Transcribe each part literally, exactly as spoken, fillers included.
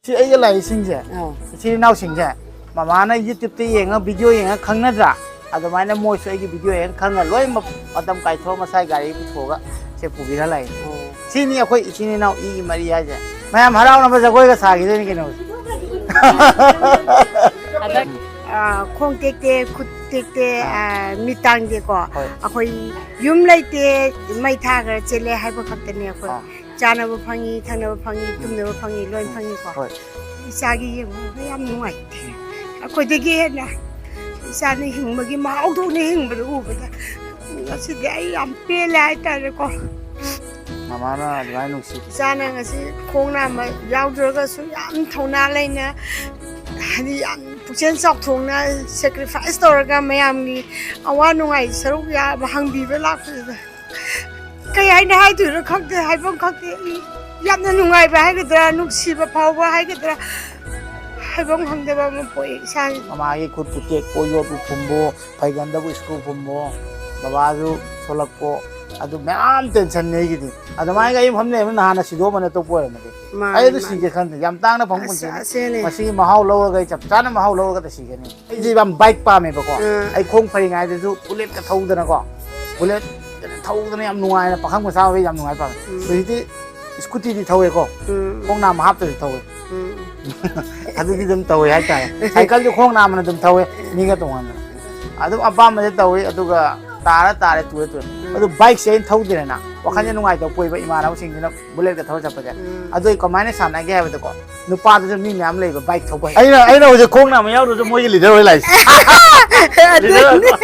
ꯁꯤ ꯑꯩꯒ ꯂꯥꯛꯏꯁꯤꯡꯁꯦ, ꯑꯧ꯫ ꯏꯆꯤꯜ ꯏꯅꯥꯎꯁꯤꯡꯁꯦ, ꯃꯃꯥꯅ YouTube-ꯇ ꯌꯦꯡꯉ, video ꯌꯦꯡꯉ ꯈꯪꯅꯗ꯭ꯔꯥ? ꯑꯗꯨꯃꯥꯏꯅ ꯃꯣꯏꯁꯨ ꯑꯩꯒꯤ video ꯌꯦꯡꯉ ꯈꯪꯉ ꯂꯣꯏꯅꯃꯛ ꯃꯇꯝ ꯀꯥꯏꯊꯣꯛꯑ ꯃꯁꯥꯒꯤ ꯒꯥꯔꯤ ꯄꯨꯊꯣꯛꯑꯒ ꯁꯦ ꯄꯨꯕꯤꯔ ꯂꯥꯛꯏꯅꯦ꯫ ꯑꯣ꯫ ꯁꯤꯅꯤ ꯑꯩꯈꯣꯏ ꯏꯆꯤꯜ ꯏꯅꯥꯎ ꯏꯒꯤ ꯃꯔꯤ ꯍꯥꯏꯁꯦ꯫ ꯃꯌꯥꯝ ꯍꯔꯥꯎꯅꯕ ꯖꯒꯣꯏꯒ ꯁꯥꯈꯤꯗꯣꯏꯅꯤ ꯀꯩꯅꯣ ꯍꯧꯖꯤꯛ꯫ ꯍꯟꯗꯛ, ꯑ, ꯈꯣꯡ ꯇꯦꯛꯇꯦ, ꯈꯨꯠ ꯇꯦꯛꯇꯦ, ꯑꯥ꯫ ꯑ, ꯃꯤꯠ ꯇꯥꯡꯗꯦꯀꯣ꯫ ꯍꯣꯏ꯫ ꯑꯩꯈꯣꯏ ꯌꯨꯝ ꯂꯩꯇꯦ, ꯃꯩ ꯊꯥꯈ꯭ꯔ ꯆꯦꯜꯂꯦ ꯍꯥꯏꯕ ꯈꯛꯇꯅꯦ ꯑꯩꯈꯣꯏ꯫ ꯑꯥ꯫ ꯆꯥꯅꯕ ꯐꯪꯉꯤ, ꯊꯛꯅꯕ ꯐꯪꯉꯤ, ꯎꯝ꯫ ꯇꯨꯝꯅꯕ ꯐꯪꯉꯤ, ꯂꯣꯏ ꯎꯝ꯫ ꯐꯪꯉꯤꯀꯣ꯫ ꯍꯣꯏ꯫ ꯏꯆꯥꯒꯤ ꯌꯦꯡꯕꯗ ꯌꯥꯝ ꯅꯨꯡꯉꯥꯏꯇꯦ꯫ ꯑꯩꯈꯣꯏꯗꯒꯤ ꯍꯦꯟꯅ ꯏꯆꯥꯅ ꯍꯤꯡꯕꯒꯤ ꯃꯍꯥꯎꯗꯧꯅ ꯍꯤꯡꯕꯗ ꯎꯕꯗ ꯉꯁꯤꯗꯤ ꯑꯩ ꯌꯥꯝ ꯄꯦꯜꯂꯦ ꯍꯥꯏꯇꯥꯔꯦꯀꯣ꯫ ꯃꯃꯥꯅ ꯑꯗꯨꯃꯥꯏꯅ ꯅꯨꯡꯁꯤ꯫ ꯏꯆꯥꯅ ꯉꯁꯤ ꯈꯣꯡ ꯅꯥꯝꯃ ꯌꯥꯎꯗ꯭ꯔꯒꯁꯨ ꯌꯥꯝ ꯊꯧꯅꯥ ꯂꯩꯅ, ꯍꯥꯏꯗꯤ ꯌꯥꯝ ꯄꯨꯛꯆꯦꯜ ꯆꯥꯎꯊꯣꯛꯅ sacrifice ꯇꯧꯔꯒ ꯃꯌꯥꯝꯒꯤ ꯑꯋꯥ ꯅꯨꯡꯉꯥꯏ ꯁꯔꯨꯛ ꯌꯥꯕ ꯍꯪꯕꯤꯕ ꯂꯥꯛꯄꯁꯤꯗ ꯀꯩ ꯍꯥꯏꯅ ꯍꯥꯏꯗꯣꯏꯅꯣ ꯈꯪꯗꯦ, ꯍꯥꯏꯐꯝ ꯈꯪꯗꯦ꯫ ꯑꯩ ꯌꯥꯝꯅ ꯅꯨꯡꯉꯥꯏꯕ ꯍꯥꯏꯒꯗ꯭ꯔꯥ, ꯅꯨꯡꯁꯤꯕ ꯐꯥꯎꯕ ꯍꯥꯏꯒꯗ꯭ꯔꯥ, ꯍꯥꯏꯐꯝ ꯈꯪꯗꯕ ꯑꯃ ꯄꯣꯛꯑꯦ ꯏꯁꯥꯁꯤꯗ꯫ ꯃꯃꯥꯒꯤ ꯈꯨꯠꯄꯨ ꯇꯦꯛꯄꯣ, ꯌꯣꯠꯄꯨ ꯐꯨꯝꯕꯣ, ꯐꯩꯒꯟꯗꯕꯨ screw ꯐꯨꯝꯕꯣ, ꯕꯕꯥꯁꯨ ꯁꯣꯜꯂꯛꯄꯣ, ꯑꯗꯨ ꯃꯌꯥꯝ tension-ꯅꯦ ꯑꯩꯒꯤꯗꯤ꯫ ꯑꯗꯨꯃꯥꯏꯅ ꯑꯩ ꯃꯐꯝ ꯂꯩꯕ ꯅꯍꯥꯟꯅ ꯁꯤꯗꯣꯛꯑꯝꯕꯅꯦ ꯑꯇꯣꯞꯄ ꯑꯣꯏꯔꯝꯃꯗꯤ꯫ ꯃꯥꯅꯦ, ꯑꯩ ꯑꯗꯨ ꯃꯥꯅꯦ꯫ ꯁꯤꯒꯦ ꯈꯟꯗꯦ꯫ ꯌꯥꯝ ꯇꯥꯡꯅ ꯐꯪꯕ ꯑꯁ, ꯄꯨꯟꯁꯤꯅꯤ꯫ ꯑꯁꯤꯅꯦ꯫ ꯃꯁꯤꯒꯤ ꯃꯍꯥꯎ ꯂꯧꯔꯒ ꯑꯩ ꯆꯞ ꯆꯥꯅ ꯃꯍꯥꯎ ꯂꯧꯔꯒ ꯁꯤꯒꯅꯤ꯫ ꯑꯩꯁꯦ ꯌꯥꯝ bike ꯄꯥꯝꯃꯦꯕꯀꯣ꯫ ꯑꯥ꯫ ꯑꯩ ꯈꯣꯡ ꯐꯔꯤꯉꯩꯗꯁꯨ bullet-ꯀ ꯊꯧꯗꯅꯀꯣ, bullet ꯊꯧꯗꯅ ꯌꯥꯝ ꯅꯨꯡꯉꯥꯏꯅ, ꯄꯥꯈꯪ ꯃꯆꯥ ꯑꯣꯏꯕꯩ ꯌꯥꯝ ꯅꯨꯡꯉꯥꯏ ꯄꯥꯝꯃꯦ꯫ ꯎꯝ꯫ ꯍꯧꯖꯤꯛꯇꯤ scooty-ꯗꯤ ꯊꯧꯋꯦꯀꯣ, ꯎꯝ꯫ ꯈꯣꯡ ꯅꯥꯝꯃ ꯍꯥꯞꯇ꯭ꯔꯁꯨ ꯊꯧꯋꯦ꯫ ꯎꯝ꯫ ꯑꯗꯨꯗꯤ ꯑꯗꯨꯝ ꯇꯧꯋꯦ ꯍꯥꯏꯇꯥꯔꯦ꯫ Cycle-ꯁꯨ ꯈꯣꯡ ꯅꯥꯝꯃꯅ ꯑꯗꯨꯝ ꯊꯧꯋꯦ, ꯃꯤꯒ ꯇꯣꯡꯍꯟꯗꯅ꯫ ꯑꯗꯨꯝ ꯑꯄꯥꯝꯕꯗ ꯇꯧꯋꯤ, ꯑꯗꯨꯒ ꯇꯥꯔ ꯇꯥꯔꯦ, ꯇꯨꯔꯦ ꯇꯨꯔꯦ꯫ ꯎꯝ꯫ ꯑꯗꯨ bike-ꯁꯦ ꯑꯩꯅ ꯊꯧꯗ꯭ꯔꯦꯅ, ꯋꯥꯈꯜꯁꯦ ꯎꯝ꯫ ꯅꯨꯡꯉꯥꯏꯇꯕ ꯀꯣꯏꯕ ꯏꯃꯥꯟꯅꯕꯁꯤꯡꯁꯤꯅ bullet-ꯀ ꯊꯧꯔ ꯆꯠꯄꯁꯦ꯫ ꯎꯝ꯫ ꯑꯗꯨ ꯑꯩ ꯀꯃꯥꯏꯅ ꯁꯥꯟꯅꯒꯦ ꯍꯥꯏꯕꯗꯀꯣ, ꯅꯨꯄꯥꯗꯨꯁꯨ ꯃꯤ ꯃꯌꯥꯝ ꯂꯩꯕ bike ꯊꯧꯕ ꯍꯩ-, ꯑꯩꯅ, ꯑꯩꯅ ꯍꯧꯖꯤꯛ ꯈꯣꯡ ꯅꯥꯝꯃ ꯌꯥꯎꯗ꯭ꯔꯁꯨ ꯃꯣꯏꯒꯤ leader ꯑꯣꯏ ꯂꯥꯛꯏꯁꯦ꯫ Leader ꯑꯣꯏ-,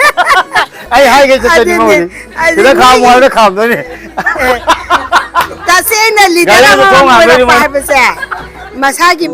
ꯑꯩ ꯍꯥꯏꯒꯦ ꯆꯠꯇꯣꯏꯅꯤ ꯑꯗꯨꯅꯦ, ꯃꯣꯏꯗꯤ꯫ ꯁꯤꯗ ꯑꯗꯨꯅꯦ꯫ ꯈꯥꯝꯃꯣ ꯍꯥꯏꯕꯗ ꯈꯥꯝꯗꯣꯏꯅꯤ꯫ ꯑꯦ, ꯇꯁꯦꯡꯅ leader ꯒꯥꯔꯤ ꯑꯃ ꯑꯃꯃꯝ ꯊꯣꯡ ꯍꯥꯡꯗꯣꯏꯅꯤ ꯑꯣꯏꯔꯛꯄ ꯃꯣꯏ꯫ ꯍꯥꯏꯕꯁꯦ ꯃꯁꯥꯒꯤ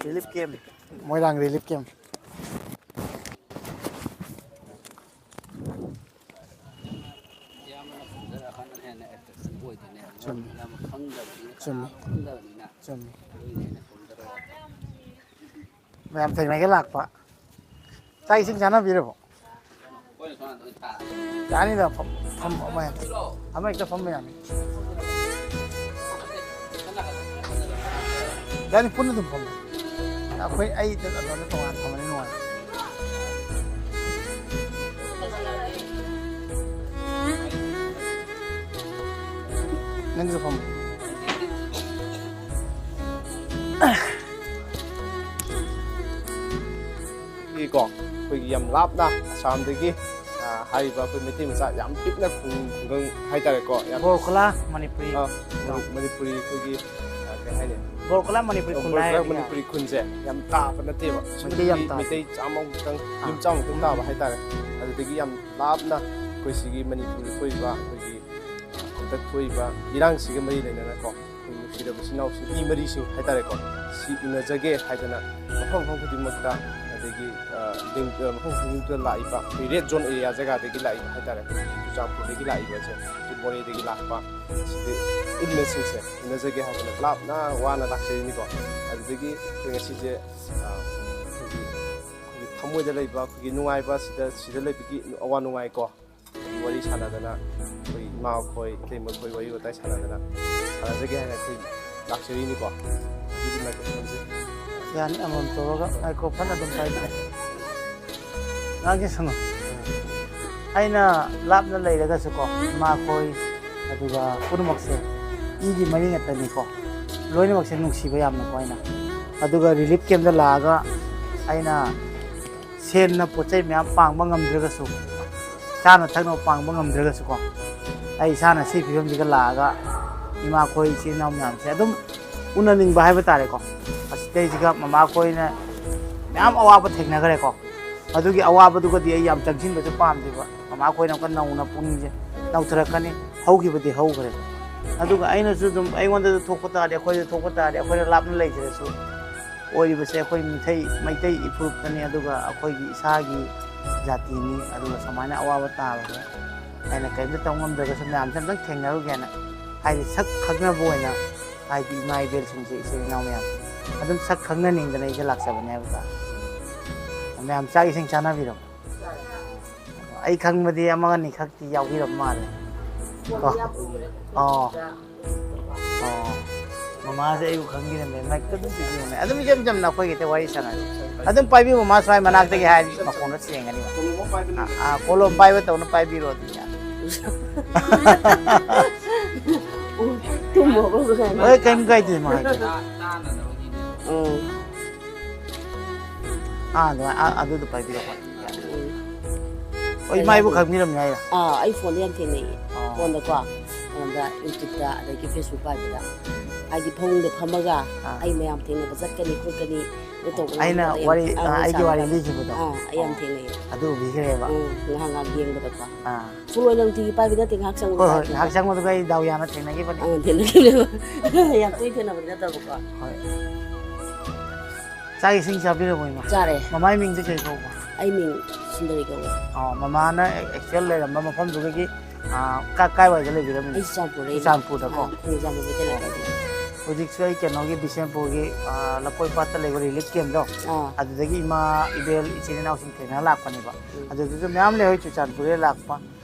Relief camp, ꯃꯣꯏꯔꯥꯡ relief camp꯫ ꯆꯨꯝꯃꯤ꯫ ꯆꯨꯝꯃꯤ꯫ ꯆꯨꯝꯃꯤ꯫ ꯃꯌꯥꯝ ꯊꯦꯡꯅꯒꯦ ꯂꯥꯛꯄ꯫ ꯆꯥꯛ ꯏꯁꯤꯡ ꯆꯥꯅꯕꯤꯔꯕꯣ? ꯌꯥꯅꯤꯗ, ꯐꯝ-, ꯐꯝ-, ꯑꯃ ꯍꯦꯛꯇ, ꯑꯃ ꯍꯦꯛꯇ ꯐꯝꯕ ꯌꯥꯅꯤ꯫ ꯌꯥꯅꯤ, ꯄꯨꯟꯅ ꯑꯗꯨꯝ ꯐꯝꯃꯣ꯫ ꯑꯩꯈꯣꯏ, ꯑꯩ ꯑꯗꯣꯝꯗ ꯇꯣꯉꯥꯟꯅ ꯐꯝꯕꯅꯤ ꯅꯨꯡꯉꯥꯏ꯫ ꯅꯪꯁꯨ ꯐꯝꯃꯣ꯫ ꯀꯣ, ꯑꯩꯈꯣꯏꯒꯤ ꯌꯥꯝ ꯂꯥꯞꯅ ꯑꯁꯥꯝꯗꯒꯤ, ꯑ, ꯍꯥꯏꯔꯤꯕ ꯑꯩꯈꯣꯏ ꯃꯩꯇꯩ ꯃꯆꯥ ꯌꯥꯝ ꯄꯤꯛꯅ ꯈꯨꯡ-, ꯈꯨꯡꯒꯪ ꯍꯥꯏꯇꯥꯔꯦꯀꯣ, ꯌꯥꯝ ꯕꯣꯔꯀꯣꯂꯥ ꯃꯅꯤꯄꯨꯔꯤ꯫ ꯑ, ꯃꯅꯤꯄꯨꯔꯤ ꯑꯩꯈꯣꯏꯒꯤ, ꯑ, ꯀꯩ ꯍꯥꯏꯅꯤ? ꯕꯣꯔꯀꯣꯂꯥ ꯃꯅꯤꯄꯨꯔꯤ ꯈꯨꯟ ꯕꯣꯔꯀꯣꯂꯥ ꯍꯥꯏꯔꯗꯤ ꯃꯅꯤꯄꯨꯔꯤ ꯈꯨꯟꯁꯦ ꯌꯥꯝ ꯇꯥꯕ ꯅꯠꯇꯦꯕ꯫ ꯁꯨꯝ ꯃꯩꯇꯩ ꯌꯥꯝ ꯃꯤ ꯇꯥꯕ꯫ ꯃꯩꯇꯩ ꯆꯥꯝꯃꯃꯨꯛꯇꯪ, ꯑꯥ꯫ ꯌꯨꯝ ꯆꯥꯝꯃꯃꯨꯛꯇꯪ ꯇꯥꯕ ꯍꯥꯏꯇꯥꯔꯦ꯫ ꯑꯗꯨꯗꯒꯤ ꯌꯥꯝ ꯂꯥꯞꯅ ꯑꯩꯈꯣꯏ ꯁꯤꯒꯤ ꯃꯅꯤꯄꯨꯔꯗ ꯊꯣꯛꯏꯕ ꯑꯩꯈꯣꯏꯒꯤ ꯍꯟꯗꯛ ꯊꯣꯛꯏꯕ ꯏꯔꯥꯡꯁꯤꯒ ꯃꯔꯤ ꯂꯩꯅꯅꯀꯣ, ꯑꯩꯈꯣꯏ ꯅꯨꯡꯁꯤꯔꯕ ꯏꯆꯤꯟ ꯏꯅꯥꯎꯁꯤꯡ ꯃꯤ ꯃꯔꯤꯁꯤꯡ ꯍꯥꯏꯇꯥꯔꯦꯀꯣ, ꯁꯤ ꯎꯅꯖꯒꯦ ꯍꯥꯏꯗꯅ ꯃꯐꯝ ꯃꯐꯝ ꯈꯨꯗꯤꯡꯃꯛꯇ, ꯑꯗꯒꯤ, ꯑ, ꯂꯦꯡ-, ꯑ, ꯃꯐꯝ ꯈꯨꯗꯤꯡꯃꯛꯇ ꯂꯥꯛꯏꯕ ꯑꯩꯈꯣꯏ red zone area ꯖꯒꯥꯗꯒꯤ ꯂꯥꯛꯏꯕ ꯍꯥꯏꯇꯥꯔꯦ, ꯑꯩꯈꯣꯏꯒꯤ ꯆꯨꯔꯆꯥꯟꯄꯨꯔꯗꯒꯤ ꯂꯥꯛꯏꯕꯁꯦ, ꯃꯣꯔꯦꯗꯒꯤ ꯂꯥꯛꯄ ꯁꯤꯗꯤ ꯏꯟꯕꯁꯤꯡꯁꯦ ꯎꯅꯖꯒꯦ ꯍꯥꯏꯗꯅ ꯂꯥꯞꯅ ꯋꯥꯅ ꯂꯥꯛꯆꯔꯤꯅꯤꯀꯣ꯫ ꯑꯗꯨꯗꯒꯤ ꯑꯩꯈꯣꯏ ꯉꯁꯤꯁꯦ, ꯑ, ꯑꯩꯈꯣꯏꯒꯤ, ꯑꯩꯈꯣꯏꯒꯤ ꯊꯃꯣꯏꯗ ꯂꯩꯕ ꯑꯩꯈꯣꯏꯒꯤ ꯅꯨꯡꯉꯥꯏꯕ ꯁꯤꯗ, ꯁꯤꯗ ꯂꯩꯕꯒꯤ ꯑꯋꯥ ꯅꯨꯡꯉꯥꯏꯀꯣ, ꯋꯥꯔꯤ ꯁꯥꯟꯅꯗꯅ, ꯑꯩꯈꯣꯏ ꯏꯃꯥꯈꯣꯏ, ꯏꯇꯩꯃꯈꯣꯏ ꯋꯥꯔꯤ ꯋꯥꯇꯥꯏ ꯁꯥꯟꯅꯗꯅ ꯁꯥꯟꯅꯖꯒꯦ ꯍꯥꯏꯅ ꯑꯩꯈꯣꯏ ꯂꯥꯛꯆꯔꯤꯅꯤꯀꯣ꯫ ꯑꯗꯨꯒꯤ microphone ꯁꯦ꯫ ꯌꯥꯅꯤ, ꯑꯃꯃꯝ ꯇꯧꯔꯒ microphone ꯑꯗꯨꯝ ꯄꯥꯏꯕꯤꯔꯣ꯫ ꯉꯥꯡꯁꯤꯁꯅꯨ꯫ ꯑꯩꯅ ꯂꯥꯞꯅ ꯂꯩꯔꯒꯁꯨꯀꯣ, ꯏꯃꯥꯈꯣꯏ, ꯑꯗꯨꯒ ꯄꯨꯝꯅꯃꯛꯁꯦ ꯏꯒꯤ ꯃꯔꯤ ꯉꯥꯛꯇꯅꯤꯀꯣ꯫ ꯂꯣꯏꯅꯃꯛꯁꯦ ꯅꯨꯡꯁꯤꯕ ꯌꯥꯝꯅꯀꯣ ꯑꯩꯅ꯫ ꯑꯗꯨꯒ relief camp ꯇ ꯂꯥꯛꯑꯒ ꯑꯩꯅ ꯁꯦꯟꯅ ꯄꯣꯠ ꯆꯩ ꯃꯌꯥꯝ ꯄꯥꯡꯕ ꯉꯝꯗ꯭ꯔꯒꯁꯨ, ꯆꯥꯅ ꯊꯛꯅꯕ ꯄꯥꯡꯕ ꯉꯝꯗ꯭ꯔꯒꯁꯨꯀꯣ, ꯑꯩ ꯏꯁꯥꯅ ꯁꯤ ꯐꯤꯕꯝꯁꯤꯒ ꯂꯥꯛꯑꯒ ꯏꯃꯥꯈꯣꯏ, ꯏꯆꯤꯜ ꯏꯅꯥꯎ ꯃꯌꯥꯝꯁꯦ ꯑꯗꯨꯝ ꯎꯅꯅꯤꯡꯕ ꯍꯥꯏꯕ ꯇꯥꯔꯦꯀꯣ꯫ ꯑꯁꯤꯗꯩꯁꯤꯒ ꯃꯃꯥꯈꯣꯏꯅ ꯃꯌꯥꯝ ꯑꯋꯥꯕ ꯊꯦꯡꯅꯈ꯭ꯔꯦꯀꯣ꯫ ꯑꯗꯨꯒꯤ ꯑꯋꯥꯕꯗꯨꯒꯗꯤ ꯑꯩ ꯌꯥꯝ ꯆꯪꯁꯤꯟꯕꯁꯨ ꯄꯥꯝꯗꯦꯕ꯫ ꯃꯃꯥꯈꯣꯏꯅ ꯑꯃꯨꯛꯀ ꯅꯧꯅ ꯄꯨꯛꯅꯤꯡꯁꯦ ꯅꯧꯊꯔꯛꯀꯅꯤ꯫ ꯍꯧꯈꯤꯕꯗꯤ ꯍꯧꯈ꯭ꯔꯦ꯫ ꯑꯗꯨꯒ ꯑꯩꯅꯁꯨ ꯑꯗꯨꯝ ꯑꯩꯉꯣꯟꯗꯁꯨ ꯊꯣꯛꯄ ꯇꯥꯔꯗꯤ, ꯑꯩꯈꯣꯏꯗ ꯊꯣꯛꯄ ꯇꯥꯔꯗꯤ, ꯑꯩꯈꯣꯏꯅ ꯂꯥꯞꯅ ꯂꯩꯖꯔꯁꯨ, ꯑꯣꯏꯔꯤꯕꯁꯦ ꯑꯩꯈꯣꯏ ꯃꯤꯇꯩ, ꯃꯩꯇꯩ ꯏꯐꯨꯔꯨꯞꯇꯅꯤ, ꯑꯗꯨꯒ ꯑꯩꯈꯣꯏꯒꯤ ꯏꯁꯥꯒꯤ ꯖꯥꯇꯤꯅꯤ꯫ ꯑꯗꯨꯒ ꯁꯨꯃꯥꯏꯅ ꯑꯋꯥꯕ ꯇꯥꯕꯁꯦ ꯑꯩꯅ ꯀꯔꯤꯝꯇ ꯇꯧ ꯉꯝꯗ꯭ꯔꯒꯁꯨ ꯃꯌꯥꯝꯁꯦ ꯑꯝꯇꯪ ꯊꯦꯡꯅꯔꯨꯒꯦꯅ ꯍꯥꯏꯗꯤ ꯁꯛ ꯈꯪꯅꯕ ꯑꯣꯏꯅ, ꯍꯥꯏꯗꯤ ꯏꯃꯥ ꯏꯕꯦꯜꯁꯤꯡꯁꯦ, ꯏꯆꯤꯜ ꯏꯅꯥꯎ ꯃꯌꯥꯝ ꯑꯗꯨꯝ ꯁꯛ ꯈꯪꯅꯅꯤꯡꯗꯅ ꯑꯩꯁꯦ ꯂꯥꯛꯆꯕꯅꯦ ꯍꯥꯏꯕ ꯇꯥꯔꯦ꯫ ꯃꯌꯥꯝ ꯆꯥꯛ ꯏꯁꯤꯡ ꯆꯥꯅꯕꯤꯔꯕꯣ? ꯑꯩ ꯈꯪꯕꯗꯤ ꯑꯃ ꯑꯅꯤ ꯈꯛꯇꯤ ꯌꯥꯎꯕꯤꯔꯕ ꯃꯥꯜꯂꯦ꯫ ꯀꯣ? ꯑꯣ꯫ ꯑꯣ꯫ ꯃꯃꯥꯁꯦ ꯑꯩꯕꯨ ꯈꯪꯕꯤꯔꯝꯃꯦ꯫ ꯃꯥꯏꯛꯇ ꯑꯗꯨꯝ ꯄꯤꯕꯤꯔꯝꯃꯦ꯫ ꯑꯗꯨꯝ ꯏꯆꯝ ꯆꯝꯅ ꯑꯩꯈꯣꯏꯒꯤ ꯋꯥꯔꯤ ꯁꯥꯟꯅꯁꯤ꯫ ꯑꯗꯨꯝ ꯄꯥꯏꯕꯤꯌꯨ, ꯃꯃꯥ ꯁ꯭ꯋꯥꯏ ꯃꯅꯥꯛꯇꯒꯤ ꯍꯥꯏꯔꯗꯤ ꯃꯈꯣꯟꯗꯣ ꯁꯦꯡꯒꯅꯤꯕ꯫ ꯑꯥ, ꯑꯥ, ꯀꯣꯂꯣꯝ ꯄꯥꯏꯕ ꯇꯧꯅ ꯄꯥꯏꯕꯤꯔꯣ ꯑꯗꯨꯝ ꯌꯥꯅꯤ꯫ ꯇꯨꯝꯃꯣ꯫ ꯍꯣꯏ, ꯀꯩꯝ ꯀꯥꯏꯗꯦ, ꯃꯥ ꯍꯥꯏꯗꯤ꯫ ꯎꯝ꯫ ꯑꯥ, ꯑꯗꯨꯃꯥꯏ-, ꯑꯥ, ꯑꯗꯨꯗꯣ ꯄꯥꯏꯕꯤꯔꯣ, ꯍꯣꯏ꯫ ꯎꯝ꯫ ꯍꯣꯏ, ꯏꯃꯥ ꯏꯕꯨ ꯈꯪꯕꯤꯔꯝꯃꯦ ꯍꯥꯏꯔꯣ? ꯑꯥ, ꯑꯩ ꯐꯣꯟꯗ ꯌꯥꯝ ꯊꯦꯡꯅꯩꯌꯦ꯫ ꯑꯣ꯫ ꯐꯣꯟꯗꯀꯣ, ꯐꯣꯟꯗ, YouTube-ꯇ, ꯑꯗꯒꯤ Facebook ꯄꯥꯏꯕꯗ꯫ ꯍꯥꯏꯗꯤ ꯐꯃꯨꯡꯗ ꯐꯝꯃꯒ ꯑꯥ꯫ ꯑꯩ ꯃꯌꯥꯝ ꯊꯦꯡꯅꯕ ꯆꯠꯀꯅꯤ ꯈꯣꯠꯀꯅꯤ, ꯑꯗꯨ ꯇꯧꯕ ꯑꯩꯅ ꯉꯥꯡꯕꯗ ꯌꯥꯝ, ꯋꯥꯔꯤ, ꯑꯥ, ꯑꯥ, ꯋꯥꯔꯤ ꯑꯩꯒꯤ ꯋꯥꯔꯤ ꯁꯥꯟꯅꯕꯗ꯫ ꯂꯤꯈꯤꯕꯗꯣ꯫ ꯑꯥ, ꯑꯩ ꯌꯥꯝ ꯑꯣ꯫ ꯊꯦꯡꯅꯩꯌꯦ꯫ ꯑꯗꯨ ꯎꯕꯤꯈ꯭ꯔꯦꯕ? ꯎꯝ, ꯉꯥꯏꯍꯥꯛ ꯉꯥꯏꯍꯥꯛ ꯌꯦꯡꯕꯗꯀꯣ꯫ ꯑꯥ꯫ Full ꯑꯣꯏꯅ ꯅꯨꯡꯇꯤꯒꯤ ꯄꯥꯏꯕ ꯅꯠꯇꯦ, ꯉꯥꯏꯍꯥꯛ ꯆꯪꯕꯗ ꯍꯣꯏ, ꯍꯣꯏ, ꯄꯥꯏꯕ꯫ ꯉꯥꯏꯍꯥꯛ ꯆꯪꯕꯗꯨꯒ ꯑꯩ ꯗꯥꯎ ꯌꯥꯅ ꯊꯦꯡꯅꯈꯤꯕꯅꯤ꯫ ꯑꯥ, ꯊꯦꯡꯅꯈꯤꯕꯅꯦꯕ꯫ ꯌꯥꯝ ꯇꯣꯏꯅ ꯊꯦꯡꯅꯕꯗꯤ ꯅꯠꯇꯕꯀꯣ꯫ ꯍꯣꯏ꯫ ꯆꯥꯛ ꯏꯁꯤꯡ ꯆꯥꯕꯤꯔꯕꯣ, ꯏꯃꯥ? ꯆꯥꯔꯦ꯫ ꯃꯃꯥꯏ ꯃꯤꯡꯗꯤ ꯀꯩ ꯀꯧꯕ? ꯑꯩ ꯃꯤꯡ ꯁꯨꯟꯗꯔꯤ ꯀꯧꯋꯦ꯫ ꯑꯣ, ꯃꯃꯥꯅ actual ꯂꯩꯔꯝꯕ ꯃꯐꯝꯗꯨꯗꯒꯤ, ꯑꯥ, ꯀꯥ-, ꯀꯥꯏꯋꯥꯏꯗ ꯂꯩꯕꯤꯔꯝꯃꯤꯅꯣ? ꯑꯩ ꯆꯨꯔꯆꯥꯟꯄꯨꯔꯗꯩꯅꯦ꯫ ꯆꯨꯔꯆꯥꯟꯄꯨꯔꯗꯀꯣ? ꯑꯥ, ꯈꯣꯡꯖꯣꯝ ꯃꯩꯇꯩ ꯑꯣ꯫ ꯂꯩꯀꯥꯏꯗꯒꯤ꯫ ꯍꯧꯖꯤꯛꯁꯨ ꯑꯩ ꯀꯩꯅꯣꯒꯤ ꯕꯤꯁꯦꯝꯄꯨꯔꯒꯤ, ꯑꯥ, ꯂꯐꯣꯏ ꯄꯥꯠꯇ ꯂꯩꯕ relief camp-ꯇꯣ, ꯑꯥ꯫ ꯑꯗꯨꯗꯒꯤ ꯏꯃꯥ ꯏꯕꯦꯜ ꯏꯆꯤꯜ ꯏꯅꯥꯎꯁꯤꯡ ꯊꯦꯡꯅ ꯂꯥꯛꯄꯅꯦꯕ꯫ ꯎꯝ꯫ ꯑꯗꯨꯗꯁꯨ ꯃꯌꯥꯝ ꯂꯩꯍꯧꯏ, ꯆꯨꯔꯆꯥꯟꯄꯨꯔꯗꯩ ꯂꯥꯛꯄ꯫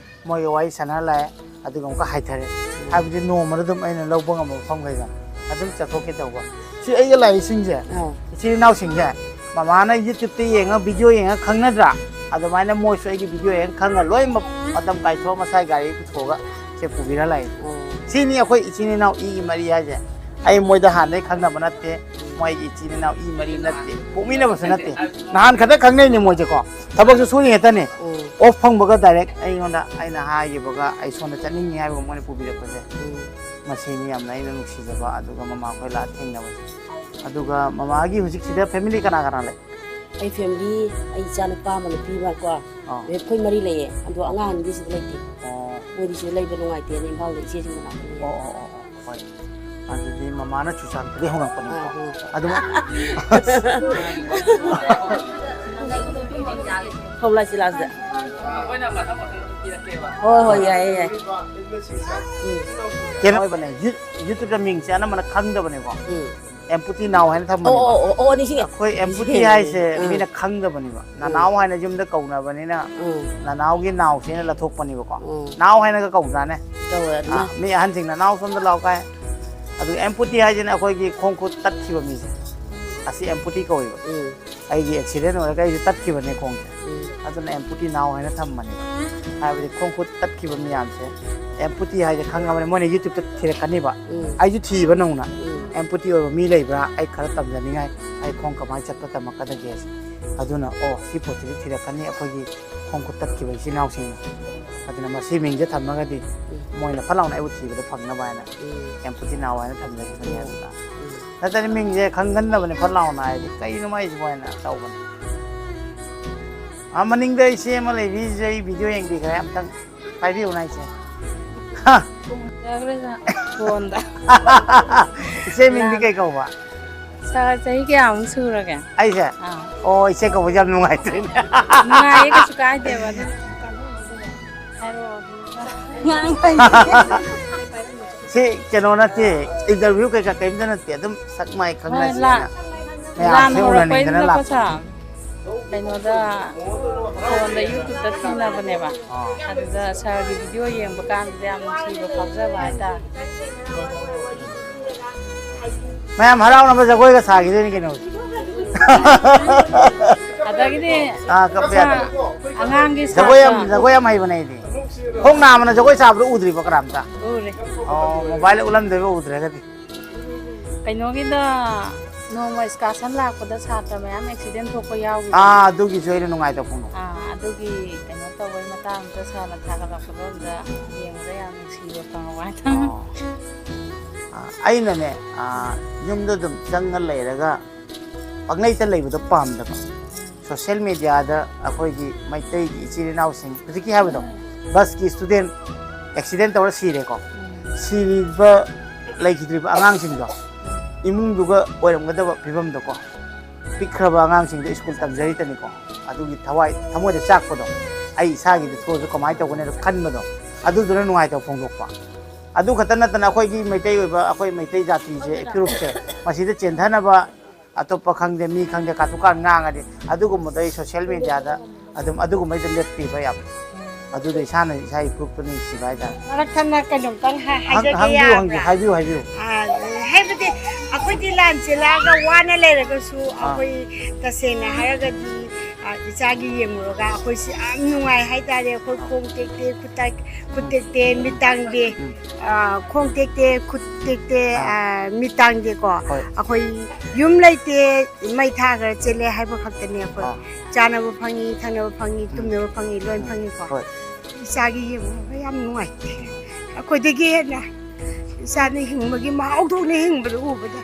ꯃꯣꯏꯒ ꯋꯥꯔꯤ ꯁꯥꯟꯅꯔ ꯂꯥꯛꯑꯦ, ꯑꯗꯨꯒ ꯑꯃꯨꯛꯀ ꯍꯥꯏꯊꯔꯦ꯫ ꯍꯥꯏꯕꯗꯤ ꯅꯣꯡꯃꯗ ꯑꯗꯨꯝ ꯑꯩꯅ ꯂꯧꯕ ꯉꯝꯕ ꯃꯐꯝꯈꯩꯗ ꯑꯗꯨꯝ ꯆꯠꯊꯣꯛꯀꯦ ꯇꯧꯕ꯫ ꯁꯤ ꯑꯩꯒ ꯂꯥꯛꯏꯁꯤꯡꯁꯦ, ꯑꯥ꯫ ꯏꯆꯤꯜ ꯏꯅꯥꯎꯁꯤꯡꯁꯦ, ꯃꯃꯥꯅ YouTube-ꯇ ꯌꯦꯡꯉ, video ꯌꯦꯡꯉ ꯈꯪꯅꯗ꯭ꯔꯥ? ꯑꯗꯨꯃꯥꯏꯅ ꯃꯣꯏꯁꯨ ꯑꯩꯒꯤ video ꯌꯦꯡꯉ ꯈꯪꯉ ꯂꯣꯏꯅꯃꯛ ꯃꯇꯝ ꯀꯥꯏꯊꯣꯛꯑ ꯃꯁꯥꯒꯤ ꯒꯥꯔꯤ ꯄꯨꯊꯣꯛꯑꯒ ꯁꯦ ꯄꯨꯕꯤꯔ ꯂꯥꯛꯏ꯫ ꯑꯣ꯫ ꯁꯤꯅꯤ ꯑꯩꯈꯣꯏ ꯏꯆꯤꯜ ꯏꯅꯥꯎ ꯏꯒꯤ ꯃꯔꯤ ꯍꯥꯏꯁꯦ꯫ ꯑꯩ ꯃꯣꯏꯗ ꯍꯥꯟꯅꯗꯩ ꯈꯪꯅꯕ ꯅꯠꯇꯦ, ꯃꯣꯏꯒꯤ ꯏꯆꯤꯜ ꯏꯅꯥꯎ ꯏ ꯃꯔꯤ ꯅꯠꯇꯦ, ꯄꯣꯛꯃꯤꯟꯅꯕꯁꯨ ꯅꯠꯇꯦ꯫ ꯅꯍꯥꯟ ꯈꯛꯇ ꯈꯪꯅꯩꯅꯦ ꯃꯣꯏꯁꯦꯀꯣ꯫ ꯊꯕꯛꯁꯨ ꯁꯨꯔꯤ ꯉꯥꯛꯇꯅꯦ꯫ ꯎꯝ꯫ Off ꯐꯪꯕꯒ direct ꯑꯩꯉꯣꯟꯗ, ꯑꯩꯅ ꯍꯥꯏꯈꯤꯕꯒ ꯑꯩ ꯁꯣꯝꯗ ꯆꯠꯅꯤꯡꯉꯤ ꯍꯥꯏꯕꯒ ꯃꯣꯏꯅ ꯄꯨꯕꯤꯔꯛꯄꯁꯦ꯫ ꯎꯝ꯫ ꯃꯁꯤꯅꯤ ꯌꯥꯝꯅ ꯑꯩꯅ ꯅꯨꯡꯁꯤꯖꯕ, ꯑꯗꯨꯒ ꯃꯃꯥꯈꯣꯏ ꯂꯥꯛꯑ ꯊꯦꯡꯅꯕꯁꯦ꯫ ꯑꯗꯨꯒ ꯃꯃꯥꯒꯤ ꯍꯧꯖꯤꯛꯁꯤꯗ family ꯀꯅꯥ ꯀꯅꯥ ꯂꯩ? ꯑꯩ family, ꯑꯩ ꯏꯆꯥ ꯅꯨꯄꯥ ꯑꯃ, ꯅꯨꯄꯤ ꯑꯃ ꯀꯣ꯫ ꯑꯥ꯫ ꯑꯩꯈꯣꯏ ꯃꯔꯤ ꯂꯩꯌꯦ꯫ ꯑꯗꯣ ꯑꯉꯥꯡ ꯑꯅꯤꯗꯤ ꯁꯤꯗ ꯂꯩꯇꯦ꯫ ꯑꯣ꯫ ꯃꯣꯏꯗꯤ ꯁꯤꯗ ꯂꯩꯕ ꯅꯨꯡꯉꯥꯏꯇꯦꯅ ꯏꯝꯐꯥꯜꯗ ꯏꯆꯦꯁꯤꯡ ꯃꯅꯥꯛꯇ ꯂꯩꯌꯦ꯫ ꯑꯣ, ꯑꯣ, ꯑꯣ, ꯑꯣ꯫ ꯍꯣꯏ꯫ ꯑꯗꯨꯗꯤ ꯃꯃꯥꯅ ꯆꯨꯔꯆꯥꯟꯄꯨꯔꯗꯩ ꯍꯧꯔꯛꯄꯅꯦꯕꯀꯣ꯫ ꯑꯥ, ꯍꯣꯏ꯫ ꯑꯗꯨꯝ ꯍꯧꯂꯥꯏ ꯁꯤꯂꯥꯁꯤꯗ꯫ ꯍꯣꯏ, ꯍꯣꯏ, ꯌꯥꯏꯌꯦ, ꯌꯥꯏ꯫ ꯎꯝ꯫ ꯀꯩꯅꯣ ꯑꯣꯏꯕꯅꯦ, ꯌꯨ-, YouTube-ꯇ ꯃꯤꯡꯁꯦ ꯑꯅꯝꯕꯅ ꯈꯪꯗꯕꯅꯦꯀꯣ꯫ ꯎꯝ꯫ ꯑꯦꯝꯄꯨꯇꯤ ꯅꯥꯎ ꯍꯥꯏꯅ ꯑꯣ, ꯊꯝꯕꯅꯦꯕ꯫ ꯑꯣ, ꯑꯣ, ꯑꯣ, ꯅꯤꯡꯁꯤꯡꯉꯦ꯫ ꯑꯩꯈꯣꯏ ꯑꯦꯝꯄꯨꯇꯤ ꯅꯤꯡꯁꯤꯡꯉꯦ, ꯍꯥꯏꯁꯦ ꯅꯤꯡꯁꯤꯡꯉꯦ꯫ ꯎꯝ꯫ ꯃꯤꯅ ꯈꯪꯗꯕꯅꯦꯕ꯫ ꯎꯝ꯫ ꯅꯅꯥꯎ ꯍꯥꯏꯅ ꯌꯨꯝꯗ ꯀꯧꯅꯕꯅꯤꯅ ꯎꯝ꯫ ꯅꯅꯥꯎꯒꯤ ꯅꯥꯎꯁꯦꯅ ꯂꯧꯊꯣꯛꯄꯅꯦꯕꯀꯣ꯫ ꯎꯝ꯫ ꯅꯥꯎ ꯍꯥꯏꯅꯒ ꯀꯧꯗ꯭ꯔꯥꯅꯦ? ꯀꯧꯋꯦ ꯑꯗꯨꯅ꯫ ꯑꯥ, ꯃꯤ ꯑꯍꯟꯁꯤꯡꯅ "ꯅꯥꯎ ꯁꯣꯝꯗ ꯂꯥꯛꯑꯣ" ꯀꯥꯏ꯫ ꯑꯗꯨꯒ ꯑꯦꯝꯄꯨꯇꯤ ꯍꯥꯏꯁꯤꯅ ꯑꯩꯈꯣꯏꯒꯤ ꯈꯣꯡ ꯈꯨꯠ ꯇꯠꯈꯤꯕ ꯃꯤꯁꯦ꯫ ꯑꯁꯤ ꯑꯦꯝꯄꯨꯇꯤ ꯀꯧꯋꯦꯕ꯫ ꯎꯝ꯫ ꯑꯩꯒꯤ ꯑꯦꯛꯁꯤꯗꯦꯟ ꯑꯣꯏꯔꯒ ꯑꯩꯁꯦ ꯇꯠꯈꯤꯕꯅꯦ ꯈꯣꯡꯁꯦ꯫ ꯎꯝ꯫ ꯑꯗꯨꯅ ꯑꯦꯝꯄꯨꯇꯤ ꯅꯥꯎ ꯍꯥꯏꯅ ꯊꯝꯕꯅꯦꯕ꯫ ꯍꯥꯏꯕꯗꯤ ꯈꯣꯡ ꯈꯨꯠ ꯇꯠꯈꯤꯕ ꯃꯌꯥꯝꯁꯦ ꯑꯦꯝꯄꯨꯇꯤ ꯍꯥꯏꯁꯦ ꯈꯪꯉꯕꯅꯤ, ꯃꯣꯏꯅ YouTube-ꯇ ꯊꯤꯔꯛꯀꯅꯤꯕ꯫ ꯎꯝ꯫ ꯑꯩꯁꯨ ꯊꯤꯕ ꯅꯧꯅ꯫ ꯎꯝ꯫ ꯑꯦꯝꯄꯨꯇꯤ ꯑꯣꯏꯕ ꯃꯤ ꯂꯩꯕ꯭ꯔꯥ? ꯑꯩ ꯈꯔ ꯇꯝꯖꯅꯤꯡꯉꯥꯏ꯫ ꯑꯩ ꯈꯣꯡ ꯀꯃꯥꯏꯅ ꯆꯠꯄ ꯇꯝꯃꯛꯀꯗꯒꯦ? ꯑꯗꯨꯅ, ꯑꯣ, ꯁꯤ ꯄꯣꯠꯁꯤꯗꯤ ꯊꯤꯔꯛꯀꯅꯤ ꯑꯩꯈꯣꯏꯒꯤ ꯈꯣꯡ ꯈꯨꯠ ꯇꯠꯈꯤꯕ ꯏꯆꯤꯜ ꯏꯅꯥꯎꯁꯤꯡꯅ꯫ ꯑꯗꯨꯅ ꯃꯁꯤ ꯃꯤꯡꯁꯦ ꯊꯝꯃꯒꯗꯤ ꯎꯝ꯫ ꯃꯣꯏꯅ ꯐꯠ ꯂꯥꯎꯅ ꯑꯩꯕꯨ ꯊꯤꯕꯗ ꯐꯪꯅꯕ ꯍꯥꯏꯅ ꯎꯝ꯫ ꯑꯦꯝꯄꯨꯇꯤ ꯅꯥꯎ ꯍꯥꯏꯅ ꯊꯝꯖꯈꯤꯕꯅꯦ ꯎꯝ꯫ ꯑꯗꯨꯅ꯫ ꯎꯝ꯫ ꯅꯠꯇ꯭ꯔꯗꯤ ꯃꯤꯡꯁꯦ ꯈꯪꯒꯟꯗꯕꯅꯤ ꯐꯠ ꯂꯥꯎꯅ ꯍꯥꯏꯗꯤ, "ꯀꯩꯅꯣ ꯃꯥꯏꯁꯤꯕꯨ?" ꯍꯥꯏꯅ ꯇꯧꯕꯅꯤ꯫ ꯑꯥ, ꯃꯅꯤꯡꯗ ꯏꯆꯦ ꯑꯃ ꯂꯩꯕꯤꯁꯦ ꯑꯩ ꯚꯤꯗꯤꯑꯣ ꯌꯦꯡꯕꯤꯈ꯭ꯔꯦ, ꯑꯝꯇꯪ ꯄꯥꯏꯕꯤꯌꯨꯅ ꯏꯆꯦ꯫ ꯍꯥ? ꯐꯣꯟꯗ꯫ ꯏꯆꯦ ꯃꯤꯡꯗꯤ ꯂꯥꯟ-, ꯀꯩ ꯀꯧꯕ? ꯁꯥꯔ, ꯆꯍꯤ ꯀꯌꯥꯃꯨꯛ ꯁꯨꯔꯒꯦ? ꯑꯩꯁꯦ? ꯑꯥ꯫ ꯑꯣ, ꯏꯆꯦ ꯀꯧꯕꯁꯦ ꯌꯥꯝ ꯅꯨꯡꯉꯥꯏꯇ꯭ꯔꯦꯅꯦ꯫ ꯅꯨꯡꯉꯥꯏꯌꯦ, ꯀꯩꯁꯨ ꯀꯥꯏꯗꯦꯕ꯫ ꯑꯗꯨ ꯍꯥꯏꯔꯛꯑꯣ, ꯑꯗꯨ ꯉꯥꯡꯕ ꯍꯩꯇꯦ꯫ ꯁꯤ ꯀꯩꯅꯣ ꯅꯠꯇꯦ, ꯏꯟꯇꯔꯚꯤꯌꯨ ꯀꯩꯀꯥ ꯀꯔꯤꯝꯇ ꯅꯠꯇꯦ, ꯑꯗꯨꯝ ꯁꯛ ꯃꯥꯏ ꯍꯣꯏ, ꯈꯪꯅꯁꯦꯅ ꯂꯥꯟ-, ꯃꯌꯥꯝꯁꯦ ꯂꯥꯟ ꯎꯅꯅꯤꯡꯗꯅ ꯍꯧꯔꯛꯄꯩꯗꯨꯗꯀꯣ ꯂꯥꯛꯄ꯫ ꯁꯥꯔ, ꯀꯩꯅꯣꯗ, ꯐꯣꯟꯗ YouTube-ꯇ ꯊꯦꯡꯅꯕꯅꯦꯕ꯫ ꯑꯥ꯫ ꯑꯗꯨꯗ ꯁꯥꯔꯒꯤ ꯚꯤꯗꯤꯑꯣ ꯌꯦꯡꯕ ꯀꯥꯟꯗ ꯌꯥꯝ ꯅꯨꯡꯁꯤꯕ ꯐꯥꯎꯖꯕ ꯍꯥꯏꯇꯥꯔꯦ꯫ ꯃꯌꯥꯝ ꯍꯔꯥꯎꯅꯕ ꯖꯒꯣꯏꯒ ꯁꯥꯈꯤꯗꯣꯏꯅꯤ ꯀꯩꯅꯣ꯫ ꯑꯗꯒꯤꯗꯤ ꯑꯥ, ꯀꯞꯄ ꯁꯥ-, ꯌꯥꯗꯕ꯫ ꯑꯉꯥꯡꯒꯤ ꯖꯒꯣꯏ ꯌꯥꯝ, ꯁꯥꯇ꯭ꯔ꯫ ꯖꯒꯣꯏ ꯌꯥꯝ ꯍꯩꯕꯅꯦ ꯑꯩꯗꯤ꯫ ꯈꯣꯡ ꯅꯥꯝꯃꯅ ꯖꯒꯣꯏ ꯁꯥꯕꯗꯣ ꯎꯗ꯭ꯔꯤꯕꯣ ꯀꯅꯥꯝꯇ? ꯎꯔꯦ꯫ ꯑꯣ, mobile-ꯗ ꯎꯠꯂꯝꯗꯣꯏꯕ ꯎꯗ꯭ꯔꯒꯗꯤ꯫ ꯀꯩꯅꯣꯒꯤꯗ ꯅꯣꯡꯃ excursion ꯂꯥꯛꯄꯗ ꯁꯥꯇ꯭ꯔ ꯃꯌꯥꯝ accident ꯊꯣꯛꯄ ꯌꯥꯎꯈꯤꯕꯗꯣ꯫ ꯑꯥ, ꯑꯗꯨꯒꯤꯁꯨ ꯑꯩꯅ ꯅꯨꯡꯉꯥꯏꯇꯕ ꯐꯣꯡꯗꯣꯛ꯫ ꯑꯥ, ꯑꯗꯨꯒꯤ ꯀꯩꯅꯣ ꯇꯧꯕꯩ ꯃꯇꯥꯡꯗ ꯁꯥꯔꯅ ꯊꯥꯒꯠꯂꯛꯄꯗꯣ ꯑꯗꯨꯗ ꯌꯦꯡꯕꯗ ꯌꯥꯝ ꯅꯨꯡꯁꯤꯕ ꯐꯥꯎꯕ ꯍꯥꯏꯇꯥꯔꯦ꯫ ꯑꯣ꯫ ꯑꯥ, ꯑꯩꯅꯅꯦ, ꯑꯥ, ꯌꯨꯝꯗ ꯑꯗꯨꯝ ꯆꯪꯉ ꯂꯩꯔꯒ ꯄꯪꯂꯩꯇ ꯂꯩꯕꯗꯣ ꯄꯥꯝꯗꯕ꯫ Social media-ꯗ ꯑꯩꯈꯣꯏꯒꯤ ꯃꯩꯇꯩꯒꯤ ꯏꯆꯤꯜ ꯏꯅꯥꯎꯁꯤꯡ, ꯍꯧꯖꯤꯛꯀꯤ ꯍꯥꯏꯕꯗꯣ, bus-ꯀꯤ student accident ꯇꯧꯔ ꯁꯤꯔꯦꯀꯣ꯫ ꯎꯝ꯫ ꯁꯤꯔꯤꯕ ꯂꯩꯈꯤꯗ꯭ꯔꯤꯕ ꯑꯉꯥꯡꯁꯤꯡꯗꯣ, ꯏꯃꯨꯡꯗꯨꯒ ꯑꯣꯏꯔꯝꯒꯗꯕ ꯐꯤꯕꯝꯗꯣꯀꯣ, ꯄꯤꯛꯈ꯭ꯔꯕ ꯑꯉꯥꯡꯁꯤꯡꯗꯣ ꯁ꯭ꯀꯨꯜ ꯇꯝꯖꯔꯤꯇꯅꯤꯀꯣ, ꯑꯗꯨꯒꯤ ꯊꯋꯥꯏ, ꯊꯃꯣꯏꯗ ꯆꯥꯛꯄꯗꯣ, ꯑꯩ ꯏꯁꯥꯒꯤꯗ ꯊꯣꯛꯑꯁꯨ ꯀꯃꯥꯏꯅ ꯇꯧꯒꯅꯤ ꯍꯥꯏꯅ ꯈꯟꯕꯗꯣ, ꯑꯗꯨꯗꯨꯅ ꯅꯨꯡꯉꯥꯏꯇꯕ ꯐꯣꯡꯗꯣꯛꯄ꯫ ꯑꯗꯨ ꯈꯛꯇ ꯅꯠꯇꯅ ꯑꯩꯈꯣꯏꯒꯤ ꯃꯩꯇꯩ ꯑꯣꯏꯕ, ꯑꯩꯈꯣꯏ ꯃꯩꯇꯩ ꯖꯥꯇꯤꯁꯦ, ꯐꯨꯔꯨꯞꯁꯦ, ꯃꯁꯤꯗ ꯆꯦꯟꯊꯅꯕ ꯑꯇꯣꯞꯄ ꯈꯪꯗꯦ, ꯃꯤ ꯈꯪꯗꯦ, ꯀꯥꯊꯣꯛ ꯀꯥꯟ ꯉꯥꯡꯉꯗꯤ ꯑꯗꯨꯒꯨꯝꯕꯗꯣ ꯑꯩ ꯁꯣꯁꯤꯌꯦꯜ ꯃꯦꯗꯤꯌꯥꯗ ꯑꯗꯨꯝ ꯑꯗꯨꯒꯨꯝꯕꯩꯗ ꯂꯦꯞꯄꯤꯕ ꯌꯥꯝ꯫ ꯑꯗꯨꯗ ꯏꯁꯥꯅ ꯏꯁꯥꯒꯤ ꯐꯨꯔꯨꯞꯇꯨ ꯅꯨꯡꯁꯤꯕ ꯍꯥꯏꯇꯥꯔꯦ꯫ ꯃꯔꯛ ꯊꯠꯅ ꯀꯩꯅꯣꯝꯇꯪ ꯍꯥ-, ꯍꯪ-, ꯍꯥꯏꯖꯒꯦ ꯍꯪꯕꯤꯌꯨ, ꯍꯪꯕꯤꯌꯨ, ꯌꯥꯕ꯭ꯔꯥ? ꯍꯥꯏꯕꯤꯌꯨ, ꯍꯥꯏꯕꯤꯌꯨ꯫ ꯑꯥ, ꯍꯥꯏꯕꯗꯤ ꯑꯩꯈꯣꯏꯗꯤ ꯂꯥꯟ ꯆꯦꯜꯂꯛꯑꯒ ꯋꯥꯅ ꯂꯩꯔꯒꯁꯨ ꯑꯥ꯫ ꯑꯩꯈꯣꯏ ꯇꯁꯦꯡꯅ ꯍꯥꯏꯔꯒꯗꯤ, ꯑꯥ, ꯏꯆꯥꯒꯤ ꯌꯦꯡꯉꯨꯔꯒ ꯑꯩꯈꯣꯏꯁꯤ ꯌꯥꯝ ꯅꯨꯡꯉꯥꯏ ꯍꯥꯏꯇꯥꯔꯦ꯫ ꯑꯩꯈꯣꯏ ꯑꯥ꯫ ꯈꯣꯡ ꯇꯦꯛꯇꯦ, ꯈꯨꯠ ꯇꯦꯛ-, ꯈꯨꯠ ꯎꯝ꯫ ꯇꯦꯛꯇꯦ, ꯃꯤꯠ ꯇꯥꯡꯗꯦ, ꯎꯝ꯫ ꯑꯥ, ꯈꯣꯡ ꯇꯦꯛꯇꯦ, ꯈꯨꯠ ꯇꯦꯛꯇꯦ, ꯑꯥ꯫ ꯑꯥ, ꯃꯤꯠ ꯇꯥꯡꯗꯦꯀꯣ꯫ ꯍꯣꯏ꯫ ꯑꯩꯈꯣꯏ ꯌꯨꯝ ꯂꯩꯇꯦ, ꯃꯩ ꯊꯥꯈ꯭ꯔ ꯆꯦꯜꯂꯦ ꯍꯥꯏꯕ ꯈꯛꯇꯅꯦ ꯑꯩꯈꯣꯏ꯫ ꯑꯥ꯫ ꯆꯥꯅꯕ ꯐꯪꯉꯤ, ꯊꯛꯅꯕ ꯐꯪꯉꯤ, ꯎꯝ꯫ ꯇꯨꯝꯅꯕ ꯐꯪꯉꯤ, ꯂꯣꯏꯅ ꯎꯝ꯫ ꯐꯪꯉꯤꯀꯣ꯫ ꯍꯣꯏ꯫ ꯏꯆꯥꯒꯤ ꯌꯦꯡꯉꯨꯔꯒ ꯌꯥꯝ ꯅꯨꯡꯉꯥꯏꯇꯦ꯫ ꯑꯩꯈꯣꯏꯗꯒꯤ ꯍꯦꯟꯅ ꯏꯆꯥꯅ ꯍꯤꯡꯕꯒꯤ ꯃꯍꯥꯎ ꯊꯣꯛꯅ ꯍꯤꯡꯕꯗꯣ ꯎꯕꯗ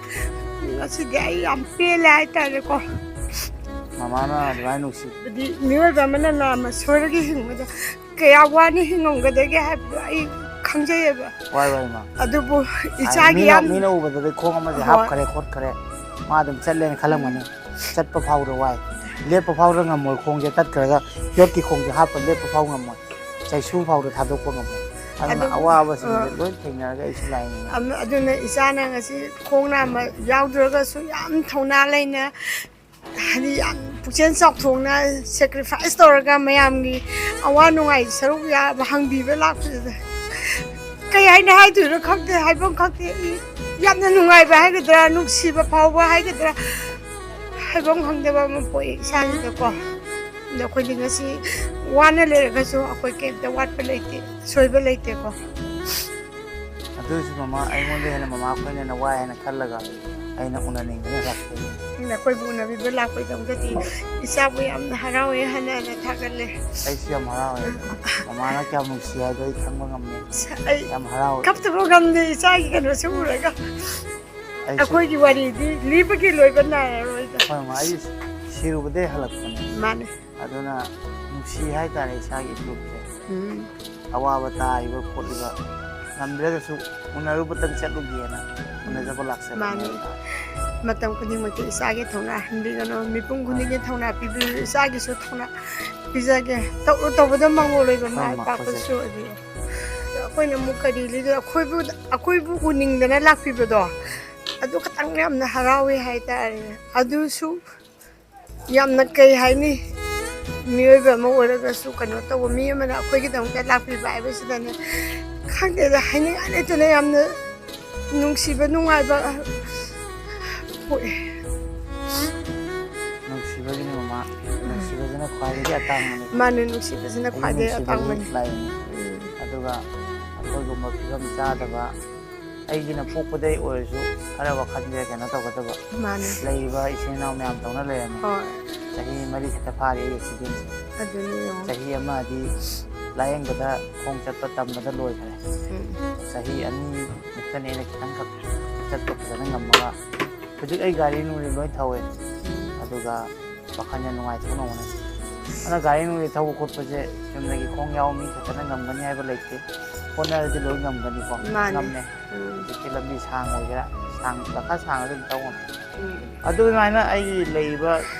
ꯉꯁꯤꯗꯤ ꯑꯩ ꯌꯥꯝ ꯄꯦꯜꯂꯦ ꯍꯥꯏꯇꯥꯔꯦꯀꯣ꯫ ꯃꯃꯥꯅ ꯑꯗꯨꯃꯥꯏꯅ ꯅꯨꯡꯁꯤ꯫ ꯍꯥꯏꯕꯗꯤ ꯃꯤꯑꯣꯏꯕ ꯑꯃꯅ ꯅꯥꯝꯃ ꯁꯣꯏꯔꯒ ꯍꯤꯡꯕꯗ ꯀꯌꯥ ꯋꯥꯅ ꯍꯤꯡꯉꯝꯒꯗꯒꯦ ꯍꯥꯏꯕꯗꯣ ꯑꯩ ꯈꯪꯖꯩꯌꯦꯕ꯫ ꯋꯥꯏ, ꯋꯥꯏ, ꯃꯥ꯫ ꯑꯗꯨꯕꯨ ꯍꯥꯏꯗꯤ ꯏꯆꯥꯒꯤ ꯃꯤꯅ, ꯌꯥꯝ ꯃꯤꯅ ꯎꯕꯗꯗꯤ ꯈꯣꯡ ꯑꯃꯁꯦ ꯍꯣꯏ꯫ ꯍꯥꯞꯈ꯭ꯔꯦ, ꯈꯣꯠꯈ꯭ꯔꯦ, ꯃꯥ ꯑꯗꯨꯝ ꯆꯠꯂꯦꯅ ꯈꯜꯂꯝꯒꯅꯤ꯫ ꯆꯠꯄ ꯐꯥꯎꯗ ꯋꯥꯏ, ꯂꯦꯞꯄ ꯐꯥꯎꯗ ꯉꯝꯃꯣꯏ, ꯈꯣꯡꯁꯦ ꯇꯠꯈ꯭ꯔꯒ ꯌꯣꯠꯀꯤ ꯈꯣꯡꯁꯦ ꯍꯥꯞꯄ ꯂꯦꯞꯄ ꯐꯥꯎ ꯉꯝꯃꯣꯏ, ꯆꯩꯁꯨ ꯐꯥꯎꯗ ꯊꯥꯗꯣꯛꯄ ꯉꯝꯃꯣꯏ꯫ ꯑꯗꯨꯅ ꯑꯗꯨꯕꯨ, ꯑꯋꯥꯕꯁꯤꯡꯁꯦ ꯑ, ꯂꯣꯏ ꯊꯦꯡꯅꯔꯒ ꯑꯩꯁꯨ ꯂꯥꯛꯏꯅꯤꯅꯦ꯫ ꯑꯝ-, ꯑꯗꯨꯅ ꯏꯆꯥꯅ ꯉꯁꯤ ꯈꯣꯡ ꯅꯥꯝꯃ ꯌꯥꯎꯗ꯭ꯔꯒꯁꯨ ꯌꯥꯝ ꯊꯧꯅꯥ ꯂꯩꯅ, ꯍꯥꯏꯗꯤ ꯌꯥꯝ ꯄꯨꯛꯆꯦꯜ ꯆꯥꯎꯊꯣꯛꯅ sacrifice ꯇꯧꯔꯒ ꯃꯌꯥꯝꯒꯤ ꯑꯋꯥ ꯅꯨꯡꯉꯥꯏ ꯁꯔꯨꯛ ꯌꯥꯕ ꯍꯪꯕꯤꯕ ꯂꯥꯛꯄꯁꯤꯗ ꯀꯩ ꯍꯥꯏꯅ ꯍꯥꯏꯗꯣꯏꯅꯣ ꯈꯪꯗꯦ, ꯍꯥꯏꯐꯝ ꯈꯪꯗꯦ꯫ ꯑꯩ ꯌꯥꯝꯅ ꯅꯨꯡꯉꯥꯏꯕ ꯍꯥꯏꯒꯗ꯭ꯔꯥ, ꯅꯨꯡꯁꯤꯕ ꯐꯥꯎꯕ ꯍꯥꯏꯒꯗ꯭ꯔꯥ, ꯍꯥꯏꯐꯝ ꯈꯪꯗꯕ ꯑꯃ ꯄꯣꯛꯑꯦ ꯏꯁꯥꯁꯤꯗꯀꯣ꯫ ꯑꯗꯣ ꯑꯩꯈꯣꯏꯗꯤ ꯉꯁꯤ ꯋꯥꯅ ꯂꯩꯔꯒꯁꯨ ꯑꯩꯈꯣꯏ ꯀꯩꯝꯇ ꯋꯥꯠꯄ ꯂꯩꯇꯦ, ꯁꯣꯏꯕ ꯂꯩꯇꯦꯀꯣ꯫ ꯑꯗꯨ ꯑꯣꯏꯔꯁꯨ ꯃꯃꯥ, ꯑꯩꯉꯣꯟꯗ ꯍꯦꯟꯅ ꯃꯃꯥ ꯑꯩꯈꯣꯏꯅ ꯍꯦꯟꯅ ꯋꯥꯏ ꯍꯥꯏꯅ ꯈꯜꯂꯒ ꯑꯩꯅ ꯎꯅꯅꯤꯡꯗꯅ ꯂꯥꯛꯆꯩ꯫ ꯅꯈꯣꯏꯕꯨ ꯎꯅꯕꯤꯕ ꯂꯥꯛꯄꯒꯤꯗꯃꯛꯇꯗꯤ ꯏꯆꯥꯕꯨ ꯌꯥꯝꯅ ꯍꯔꯥꯎꯋꯦ, ꯍꯟꯅ ꯍꯟꯅ ꯊꯥꯒꯠꯂꯦ꯫ ꯑꯩꯁꯨ ꯌꯥꯝ ꯍꯔꯥꯎꯋꯦ꯫ ꯃꯃꯥꯅ ꯀꯌꯥꯝ ꯅꯨꯡꯁꯤ ꯍꯥꯏꯗꯣ ꯑꯩ ꯈꯪꯕ ꯉꯝꯃꯦ꯫ ꯑꯩ ꯌꯥꯝ ꯍꯔꯥꯎꯋꯦ꯫ ꯀꯞꯇꯕ ꯉꯝꯗꯦ ꯏꯆꯥꯒꯤ ꯀꯩꯅꯣꯁꯦ ꯎꯔꯒ꯫ ꯑꯩꯁꯨ ꯑꯩꯈꯣꯏꯒꯤ ꯋꯥꯔꯤꯗꯤ ꯂꯤꯕꯒꯤ ꯂꯣꯏꯕ ꯅꯥꯏꯔꯔꯣꯏꯗ꯫ ꯍꯣꯏ, ꯃꯥ, ꯑꯩ ꯁꯤꯔꯨꯕꯗꯩ ꯍꯜꯂꯛꯄꯅꯦ꯫ ꯃꯥꯅꯦ꯫ ꯑꯗꯨꯅ ꯅꯨꯡꯁꯤ ꯍꯥꯏꯇꯥꯔꯦ ꯏꯁꯥꯒꯤ ꯏꯄꯨꯁꯦ꯫ ꯎꯝ꯫ ꯑꯋꯥꯕ ꯇꯥꯔꯤꯕ ꯈꯣꯠꯂꯤꯕ ꯉꯝꯗ꯭ꯔꯒꯁꯨ ꯎꯅꯔꯨꯕꯇꯪ ꯆꯠꯂꯨꯒꯦꯅ ꯎꯅꯖꯕ ꯂꯥꯛꯆꯕꯅꯦ ꯃꯥꯅꯤ꯫ ꯍꯥꯏꯇꯥꯔꯦ꯫ ꯃꯇꯝ ꯈꯨꯗꯤꯡꯃꯛꯇ ꯏꯆꯥꯒꯤ ꯊꯧꯅꯥ ꯍꯟꯕꯤꯒꯅꯨ, ꯃꯤꯄꯨꯝ ꯈꯨꯗꯤꯡꯒꯤ ꯊꯧꯅꯥ ꯄꯤꯕꯤꯌꯨ, ꯏꯆꯥꯒꯤ ꯊꯧꯅꯥ ꯄꯤꯖꯒꯦ꯫ ꯇꯧ-, ꯇꯧꯕꯗ ꯃꯥꯡꯒꯣꯜ ꯑꯣꯏꯕ ꯃꯥꯏ ꯍꯣꯏ, ꯃꯥ ꯄꯥꯛꯄ ꯐꯖꯩ꯫ ꯁꯣꯛꯑꯗꯤ꯫ ꯑꯗꯣ ꯑꯩꯈꯣꯏꯅ ꯑꯃꯨꯛ ꯀꯔꯤ ꯂꯤꯗꯣꯏ? ꯑꯩꯈꯣꯏꯕꯨ, ꯑꯩꯈꯣꯏꯕꯨ ꯎꯅꯤꯡꯗꯅ ꯂꯥꯛꯄꯤꯕꯗꯣ, ꯑꯗꯨ ꯈꯇꯪ ꯌꯥꯝꯅ ꯍꯔꯥꯎꯋꯦ ꯍꯥꯏꯇꯥꯔꯦ꯫ ꯑꯗꯨꯁꯨ ꯌꯥꯝꯅ, ꯀꯩ ꯍꯥꯏꯅꯤ, ꯃꯤꯑꯣꯏꯕ ꯑꯃ ꯑꯣꯏꯔꯒꯁꯨ ꯀꯩꯅꯣ ꯇꯧꯕ ꯃꯤ ꯑꯃꯅ ꯑꯩꯈꯣꯏꯒꯤꯗꯃꯛꯇ ꯂꯥꯛꯄꯤꯕ ꯍꯥꯏꯕꯁꯤꯗꯅꯦ, ꯈꯪꯗꯦꯗ, ꯍꯥꯏꯅꯤꯡꯉꯥꯏ ꯂꯩꯇꯅ ꯌꯥꯝꯅ ꯅꯨꯡꯁꯤꯕ, ꯅꯨꯡꯉꯥꯏꯕ ꯄꯣꯛꯑꯦ꯫ ꯅꯨꯡꯁꯤꯕꯒꯤꯅꯤ ꯃꯃꯥ, ꯅꯨꯡꯁꯤꯕꯁꯤꯅ ꯈ꯭ꯋꯥꯏꯗꯒꯤ ꯑꯇꯥꯡꯕꯅꯤ꯫ ꯃꯥꯅꯦ, ꯅꯨꯡꯁꯤꯕꯁꯤꯅ ꯑꯩꯒꯤ ꯈ꯭ꯋꯥꯏꯗꯒꯤ ꯅꯨꯡꯁꯤꯕꯒꯤ ꯑꯇꯥꯡꯕꯅꯤ꯫ ꯂꯥꯏꯅꯤ꯫ ꯎꯝ꯫ ꯑꯗꯨꯒ ꯑꯩꯈꯣꯏꯒꯨꯝꯕ ꯐꯤꯕꯝ ꯆꯥꯗꯕ, ꯑꯩꯒꯤꯅ ꯄꯣꯛꯄꯗꯩ ꯑꯣꯏꯔꯁꯨ ꯈꯔ ꯋꯥꯈꯜꯁꯦ ꯀꯩꯅꯣ ꯇꯧꯒꯗꯕ꯫ ꯃꯥꯅꯦ꯫ ꯂꯩꯔꯤꯕ ꯏꯆꯤꯟ ꯏꯅꯥꯎ ꯃꯌꯥꯝꯗꯧꯅ ꯂꯩꯔꯝꯃꯤ꯫ ꯍꯣꯏ꯫ ꯆꯍꯤ ꯃꯔꯤ ꯈꯛꯇ ꯐꯥꯔꯤ ꯑꯩ ꯑꯦꯛꯁꯤꯗꯦꯟꯁꯦ꯫ ꯑꯗꯨꯅꯤ ꯌꯦꯡꯉꯣ꯫ ꯆꯍꯤ ꯑꯃꯗꯤ ꯂꯥꯏꯌꯦꯡꯕꯗ, ꯈꯣꯡ ꯆꯠꯄ ꯇꯝꯕꯗ ꯂꯣꯏꯈ꯭ꯔꯦ꯫ ꯎꯝ꯫ ꯆꯍꯤ ꯑꯅꯤꯃꯨꯛꯇꯅꯦ ꯑꯩꯅ ꯈꯤꯇꯪꯈꯛ ꯆꯠꯄ ꯐꯖꯅ ꯉꯝꯃꯒ, ꯍꯧꯖꯤꯛ ꯑꯩ ꯒꯥꯔꯤ ꯅꯨꯡꯂꯤ ꯂꯣꯏ ꯊꯧꯋꯦ꯫ ꯑꯗꯨꯒ ꯋꯥꯈꯜ ꯌꯥꯝ ꯅꯨꯡꯉꯥꯏꯊꯣꯛꯅ ꯍꯣꯠꯅꯩ꯫ ꯑꯗꯨꯅ ꯒꯥꯔꯤ ꯅꯨꯡꯂꯤ ꯊꯧꯕ ꯈꯣꯠꯄꯁꯦ ꯆꯨꯝꯅꯒꯤ ꯈꯣꯡ ꯌꯥꯎꯕ ꯃꯤ ꯈꯛꯇꯅ ꯉꯝꯒꯅꯤ ꯍꯥꯏꯕ ꯂꯩꯇꯦ꯫ ꯍꯣꯠꯅꯔꯗꯤ ꯂꯣꯏ ꯉꯝꯒꯅꯤꯀꯣ꯫ ꯃꯥꯅꯦ꯫ ꯉꯝꯃꯦ꯫ ꯎꯝ꯫ ꯍꯧꯖꯤꯛꯇꯤ ꯂꯝꯕꯤ ꯁꯥꯡ ꯑꯣꯏꯒꯦꯔꯥ, ꯁꯥꯡ, ꯇꯪꯈꯥꯏ ꯁꯥꯡꯉꯁꯨ ꯑꯗꯨꯝ ꯊꯧ ꯉꯝꯃꯦ꯫ ꯎꯝ꯫ ꯑꯗꯨꯃꯥꯏꯅ ꯑꯩꯒꯤ ꯂꯩꯔꯤꯕ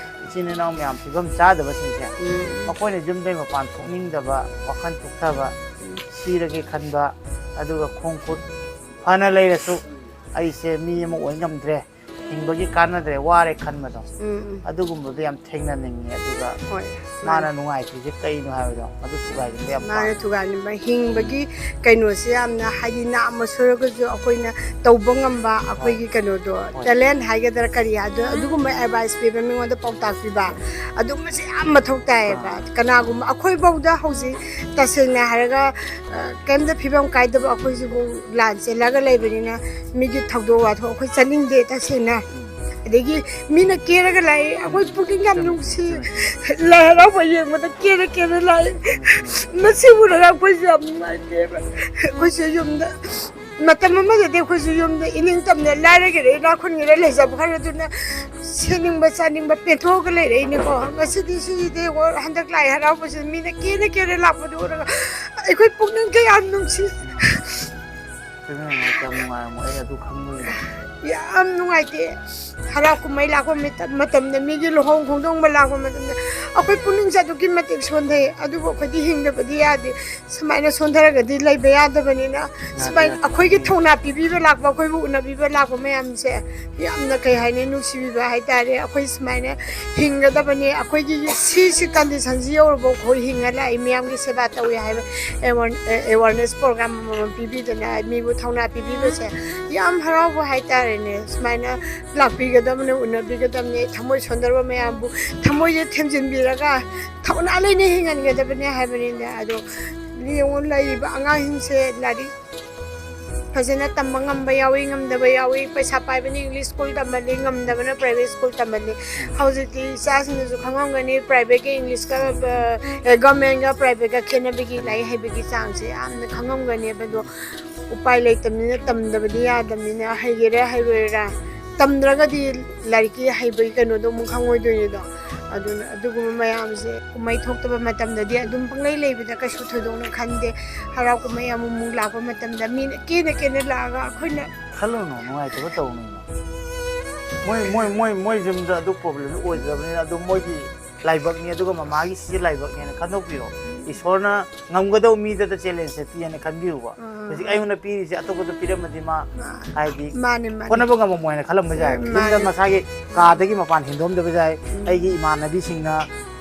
ꯏꯆꯤꯟ ꯏꯅꯥꯎ ꯃꯌꯥꯝ ꯐꯤꯕꯝ ꯆꯥꯗꯕꯁꯤꯡꯁꯦ, ꯎꯝ꯫ ꯃꯈꯣꯏꯅ ꯌꯨꯝꯗꯩ ꯃꯄꯥꯟ ꯊꯣꯛꯅꯤꯡꯗꯕ, ꯋꯥꯈꯜ ꯆꯣꯛꯊꯕ, ꯎꯝ꯫ ꯁꯤꯔꯒꯦ ꯈꯟꯕ, ꯑꯗꯨꯒ ꯈꯣꯡ ꯈꯨꯠ ꯐꯅ ꯂꯩꯔꯁꯨ ꯑꯩꯁꯦ ꯃꯤ ꯑꯃ ꯑꯣꯏ ꯉꯝꯗ꯭ꯔꯦ, ꯍꯤꯡꯕꯒꯤ ꯀꯥꯟꯅꯗ꯭ꯔꯦ, ꯋꯥꯔꯦ ꯈꯟꯕꯗꯣ, ꯎꯝ, ꯎꯝ꯫ ꯑꯗꯨꯒꯨꯝꯕꯗꯣ ꯌꯥꯝ ꯊꯦꯡꯅꯅꯤꯡꯉꯤ꯫ ꯑꯗꯨꯒ ꯍꯣꯏ, ꯃꯥꯅ ꯃꯥꯅꯦ꯫ ꯅꯨꯡꯉꯥꯏꯇ꯭ꯔꯤꯁꯦ ꯀꯩꯅꯣ ꯍꯥꯏꯕꯗꯣ, ꯑꯗꯨ ꯊꯨꯒꯥꯏꯅꯤꯡꯕ ꯌꯥꯝ ꯃꯥꯅ ꯄꯥꯝꯃꯦ꯫ ꯊꯨꯒꯥꯏꯅꯤꯡꯕ, ꯍꯤꯡꯕꯒꯤ ꯀꯩꯅꯣꯁꯦ ꯌꯥꯝꯅ, ꯍꯥꯏꯗꯤ, ꯅꯥꯝꯃ ꯁꯣꯏꯔꯒꯁꯨ ꯑꯩꯈꯣꯏꯅ ꯇꯧꯕ ꯉꯝꯕ, ꯍꯣꯏ꯫ ꯑꯩꯈꯣꯏꯒꯤ ꯀꯩꯅꯣꯗꯣ, ꯍꯣꯏ꯫ ꯇꯦꯂꯦꯟ ꯍꯥꯏꯒꯗ꯭ꯔꯥ ꯀꯔꯤ ꯍꯥꯏꯗꯣ, ꯑꯗꯨꯒꯨꯝꯕ ꯑꯦꯗꯚꯥꯏꯁ ꯄꯤꯕ, ꯃꯤꯉꯣꯟꯗ ꯄꯥꯎꯇꯥꯛ ꯄꯤꯕ, ꯑꯗꯨꯒꯨꯝꯕꯁꯦ ꯌꯥꯝ ꯃꯊꯧ ꯇꯥꯏꯌꯦꯕ꯫ ꯑꯥ꯫ ꯀꯅꯥꯒꯨꯝꯕ ꯑꯩꯈꯣꯏꯐꯧꯗ ꯍꯧꯖꯤꯛ ꯇꯁꯦꯡꯅ ꯍꯥꯏꯔꯒ, ꯑ, ꯀꯩꯝꯇ ꯐꯤꯕꯝ ꯀꯥꯏꯗꯕ ꯑꯩꯈꯣꯏꯁꯤꯕꯨ ꯂꯥꯟ ꯆꯦꯜꯂꯒ ꯂꯩꯕꯅꯤꯅ, ꯃꯤꯒꯤ ꯊꯧꯗꯣꯛ ꯋꯥꯊꯣꯛ ꯑꯩꯈꯣꯏ ꯆꯠꯅꯤꯡꯗꯦ ꯇꯁꯦꯡꯅ꯫ ꯑꯗꯒꯤ ꯃꯤꯅ ꯀꯦꯔꯒ ꯂꯥꯛꯏ, ꯑꯩꯈꯣꯏ ꯄꯨꯛꯅꯤꯡ ꯌꯥꯝ ꯅꯨꯡꯁꯤ꯫ ꯂꯥꯏ ꯍꯔꯥꯎꯕ ꯌꯦꯡꯕꯗ ꯀꯦꯔ ꯀꯦꯔ ꯂꯥꯛꯏ꯫ ꯃꯁꯤ ꯎꯔꯒ ꯑꯩꯈꯣꯏꯁꯨ ꯌꯥꯝ ꯅꯨꯡꯉꯥꯏꯇꯦꯕ꯫ ꯑꯩꯈꯣꯏꯁꯨ ꯌꯨꯝꯗ, ꯃꯇꯝ ꯑꯃꯗꯗꯤ ꯑꯩꯈꯣꯏꯁꯨ ꯌꯨꯝꯗ ꯏꯅꯤꯡ ꯇꯝꯅ ꯂꯥꯏꯔꯒꯦꯔ ꯏꯅꯥꯛ ꯈꯨꯟꯒꯦꯔ ꯂꯩꯖꯕ ꯈꯔꯗꯨꯅ ꯁꯦꯠꯅꯤꯡꯕ ꯆꯥꯅꯤꯡꯕ ꯄꯦꯟꯊꯣꯛꯑꯒ ꯂꯩꯔꯛꯏꯅꯤꯀꯣ꯫ ꯉꯁꯤꯗꯤ ꯁꯤꯒꯤꯗꯤ ꯍꯟꯗꯛ ꯂꯥꯏ ꯍꯔꯥꯎꯕꯁꯤꯗ ꯃꯤꯅ ꯀꯦꯔ ꯀꯦꯔ ꯂꯥꯛꯄꯗꯨ ꯎꯔꯒ ꯑꯩꯈꯣꯏ ꯄꯨꯛꯅꯤꯡ ꯀꯌꯥ ꯅꯨꯡꯁꯤ꯫ ꯀꯌꯥꯝ ꯅꯨꯡꯉꯥꯏꯔꯝꯃꯣ ꯑꯩ ꯑꯗꯨ ꯈꯪꯕꯒꯤꯅꯦ꯫ ꯌꯥꯝ ꯅꯨꯡꯉꯥꯏꯇꯦ꯫ ꯍꯔꯥꯎ ꯀꯨꯝꯍꯩ ꯂꯥꯛꯄ ꯃꯇꯝ- ꯃꯇꯝꯗ, ꯃꯤꯒꯤ ꯂꯨꯍꯣꯡ ꯈꯣꯡꯗꯣꯡꯕ ꯂꯥꯛꯄ ꯃꯇꯝꯗ ꯑꯩꯈꯣꯏ ꯄꯨꯛꯅꯤꯡꯁꯦ ꯑꯗꯨꯛꯀꯤ ꯃꯇꯤꯛ ꯁꯣꯟꯊꯩ꯫ ꯑꯗꯨꯕꯨ ꯑꯩꯈꯣꯏꯗꯤ ꯍꯤꯡꯗꯕꯗꯤ ꯌꯥꯗꯦ꯫ ꯁꯨꯃꯥꯏꯅ ꯁꯣꯟꯊꯔꯒꯗꯤ ꯂꯩꯕ ꯌꯥꯗꯕꯅꯤꯅ, ꯁꯨꯃꯥꯏꯅ ꯑꯩꯈꯣꯏꯒꯤ ꯊꯧꯅꯥ ꯄꯤꯕꯤꯕ ꯂꯥꯛꯄ, ꯑꯩꯈꯣꯏꯕꯨ ꯎꯅꯕꯤꯕ ꯂꯥꯛꯄ ꯃꯌꯥꯝꯁꯦ ꯌꯥꯝꯅ, ꯀꯩ ꯍꯥꯏꯅꯤ, ꯅꯨꯡꯁꯤꯕꯤꯕ ꯍꯥꯏꯇꯥꯔꯦ꯫ ꯑꯩꯈꯣꯏ ꯁꯨꯃꯥꯏꯅ ꯍꯤꯡꯒꯗꯕꯅꯤ꯫ ꯑꯩꯈꯣꯏꯒꯤ ꯁꯤ, ꯁꯤ ꯀꯟꯗꯤꯁꯟꯁꯤ ꯌꯧꯔꯕ ꯑꯩꯈꯣꯏ ꯍꯤꯡꯉ ꯂꯥꯛꯏ, ꯃꯤꯌꯥꯝꯒꯤ ꯁꯦꯕꯥ ꯇꯧꯏ ꯍꯥꯏꯕ ꯑꯦꯋꯥꯔ-, ꯑꯦꯋꯥꯔꯅꯦꯁ ꯄ꯭ꯔꯣꯒ꯭ꯔꯥꯝ ꯑꯃꯃꯝ ꯄꯤꯕꯤꯗꯅ ꯃꯤꯕꯨ ꯊꯧꯅꯥ ꯄꯤꯕꯤꯕꯁꯦ ꯌꯥꯝ ꯍꯔꯥꯎꯕ ꯍꯥꯏꯇꯥꯔꯦꯅꯦ꯫ ꯁꯨꯃꯥꯏꯅ ꯂꯥꯛꯄꯤꯒꯗꯕꯅꯤ, ꯎꯅꯕꯤꯒꯗꯕꯅꯤ꯫ ꯊꯃꯣꯏ ꯁꯣꯟꯊꯔꯕ ꯃꯌꯥꯝꯕꯨ ꯊꯃꯣꯏꯁꯦ ꯊꯦꯝꯖꯤꯟꯕꯤꯔꯒ ꯊꯧꯅꯥ ꯂꯩꯅ ꯍꯤꯡꯍꯟꯒꯗꯕꯅꯤ ꯍꯥꯏꯕꯅꯤꯗ꯫ ꯑꯗꯣ ꯌꯦꯡꯉꯨ, ꯂꯩꯔꯤꯕ ꯑꯉꯥꯡꯁꯤꯡꯁꯦ ꯂꯥꯏꯔꯤꯛ ꯐꯖꯅ ꯇꯝꯕ ꯉꯝꯕ ꯌꯥꯎꯏ, ꯉꯝꯗꯕ ꯌꯥꯎꯏ꯫ ꯄꯩꯁꯥ ꯄꯥꯏꯕꯅ ꯏꯪꯂꯤꯁ ꯁ꯭ꯀꯨꯜ ꯇꯝꯍꯜꯂꯤ, ꯉꯝꯗꯕꯅ ꯄ꯭ꯔꯥꯏꯚꯦꯠ ꯁ꯭ꯀꯨꯜ ꯇꯝꯍꯜꯂꯤ꯫ ꯍꯧꯖꯤꯛꯇꯤ ꯏꯆꯥꯁꯤꯡꯅꯁꯨ ꯈꯪꯉꯝꯒꯅꯤ, ꯄ꯭ꯔꯥꯏꯚꯦꯠꯀ ꯏꯪꯂꯤꯁꯀ, ꯑ, ꯒꯚꯔꯟꯃꯦꯟꯒ ꯄ꯭ꯔꯥꯏꯚꯦꯠꯀ ꯈꯦꯠꯅꯕꯒꯤ ꯂꯥꯏꯔꯤꯛ ꯍꯩꯕꯒꯤ ꯆꯥꯡꯁꯦ ꯌꯥꯝꯅ ꯈꯪꯉꯝꯒꯅꯦꯕ꯫ ꯑꯗꯣ ꯎꯄꯥꯏ ꯂꯩꯇꯕꯅꯤꯅ, ꯇꯝꯗꯕꯗꯤ ꯌꯥꯗꯕꯅꯤꯅ, ꯍꯩꯒꯦꯔꯥ ꯍꯩꯔꯣꯏꯔꯥ, ꯇꯝꯗ꯭ꯔꯒꯗꯤ ꯂꯥꯏꯔꯤꯛꯀꯤ ꯍꯩꯕꯒꯤ ꯀꯩꯅꯣꯗꯣ ꯑꯃꯨꯛ ꯈꯪꯉꯣꯏꯗꯣꯏꯅꯤꯗꯣ꯫ ꯑꯗꯨꯅ ꯑꯗꯨꯒꯨꯝꯕ ꯃꯌꯥꯝꯁꯦ, ꯀꯨꯝꯍꯩ ꯊꯣꯛꯇꯕ ꯃꯇꯝꯗꯗꯤ ꯑꯗꯨꯝ ꯄꯪꯂꯩ ꯂꯩꯕꯗ ꯀꯩꯁꯨ ꯊꯣꯏꯗꯣꯛꯅ ꯈꯟꯗꯦ꯫ ꯍꯔꯥꯎ ꯀꯨꯝꯍꯩ ꯑꯃꯨꯛ ꯑꯃꯨꯛ ꯂꯥꯛꯄ ꯃꯇꯝꯗ ꯃꯤꯅ ꯀꯦꯅ ꯀꯦꯅ ꯂꯥꯛꯑꯒ ꯑꯩꯈꯣꯏꯅ ꯈꯜꯂꯨꯅꯨ, ꯅꯨꯡꯉꯥꯏꯇꯕ ꯇꯧꯅꯨ꯫ ꯃꯣꯏ, ꯃꯣꯏ, ꯃꯣꯏ, ꯃꯣꯏ ꯌꯨꯝꯗ ꯑꯗꯨ ꯄ꯭ꯔꯣꯕ꯭ꯂꯦꯝꯗꯨ ꯑꯣꯏꯗ꯭ꯔꯕꯅꯤꯅ, ꯑꯗꯨ ꯃꯣꯏꯒꯤ ꯂꯥꯏꯕꯛꯅꯤ, ꯑꯗꯨꯒ ꯃꯃꯥꯒꯤ ꯁꯤꯁꯦ ꯂꯥꯏꯕꯛꯅꯦꯅ ꯈꯟꯗꯣꯛꯄꯤꯔꯣ꯫ ꯏꯁꯣꯔꯅ ꯉꯝꯒꯗꯧꯕ ꯃꯤꯗꯗ ꯆꯦꯂꯦꯟꯖꯁꯦ ꯄꯤꯌꯦꯅ ꯈꯟꯕꯤꯌꯨꯕ꯫ ꯑꯥ꯫ ꯍꯧꯖꯤꯛ ꯑꯩꯉꯣꯟꯗ ꯄꯤꯔꯤꯁꯦ ꯑꯇꯣꯞꯄꯗ ꯄꯤꯔꯝꯃꯗꯤ ꯃꯥ, ꯃꯥ-, ꯍꯥꯏꯗꯤ, ꯃꯥꯅꯦ, ꯃꯥꯅꯦ꯫ ꯍꯣꯠꯅꯕ ꯉꯝꯃꯝꯃꯣꯏꯅ ꯈꯜꯂꯝꯕ ꯌꯥꯏ꯫ ꯎꯝ, ꯌꯨꯝꯗ ꯃꯥꯅꯦ꯫ ꯃꯁꯥꯒꯤ ꯀꯥꯗꯒꯤ ꯃꯄꯥꯟ ꯍꯦꯟꯗꯣꯛꯑꯝꯗꯕ ꯌꯥꯏ꯫ ꯎꯝ꯫ ꯑꯩꯒꯤ ꯏꯃꯥꯟꯅꯕꯤꯁꯤꯡꯅ,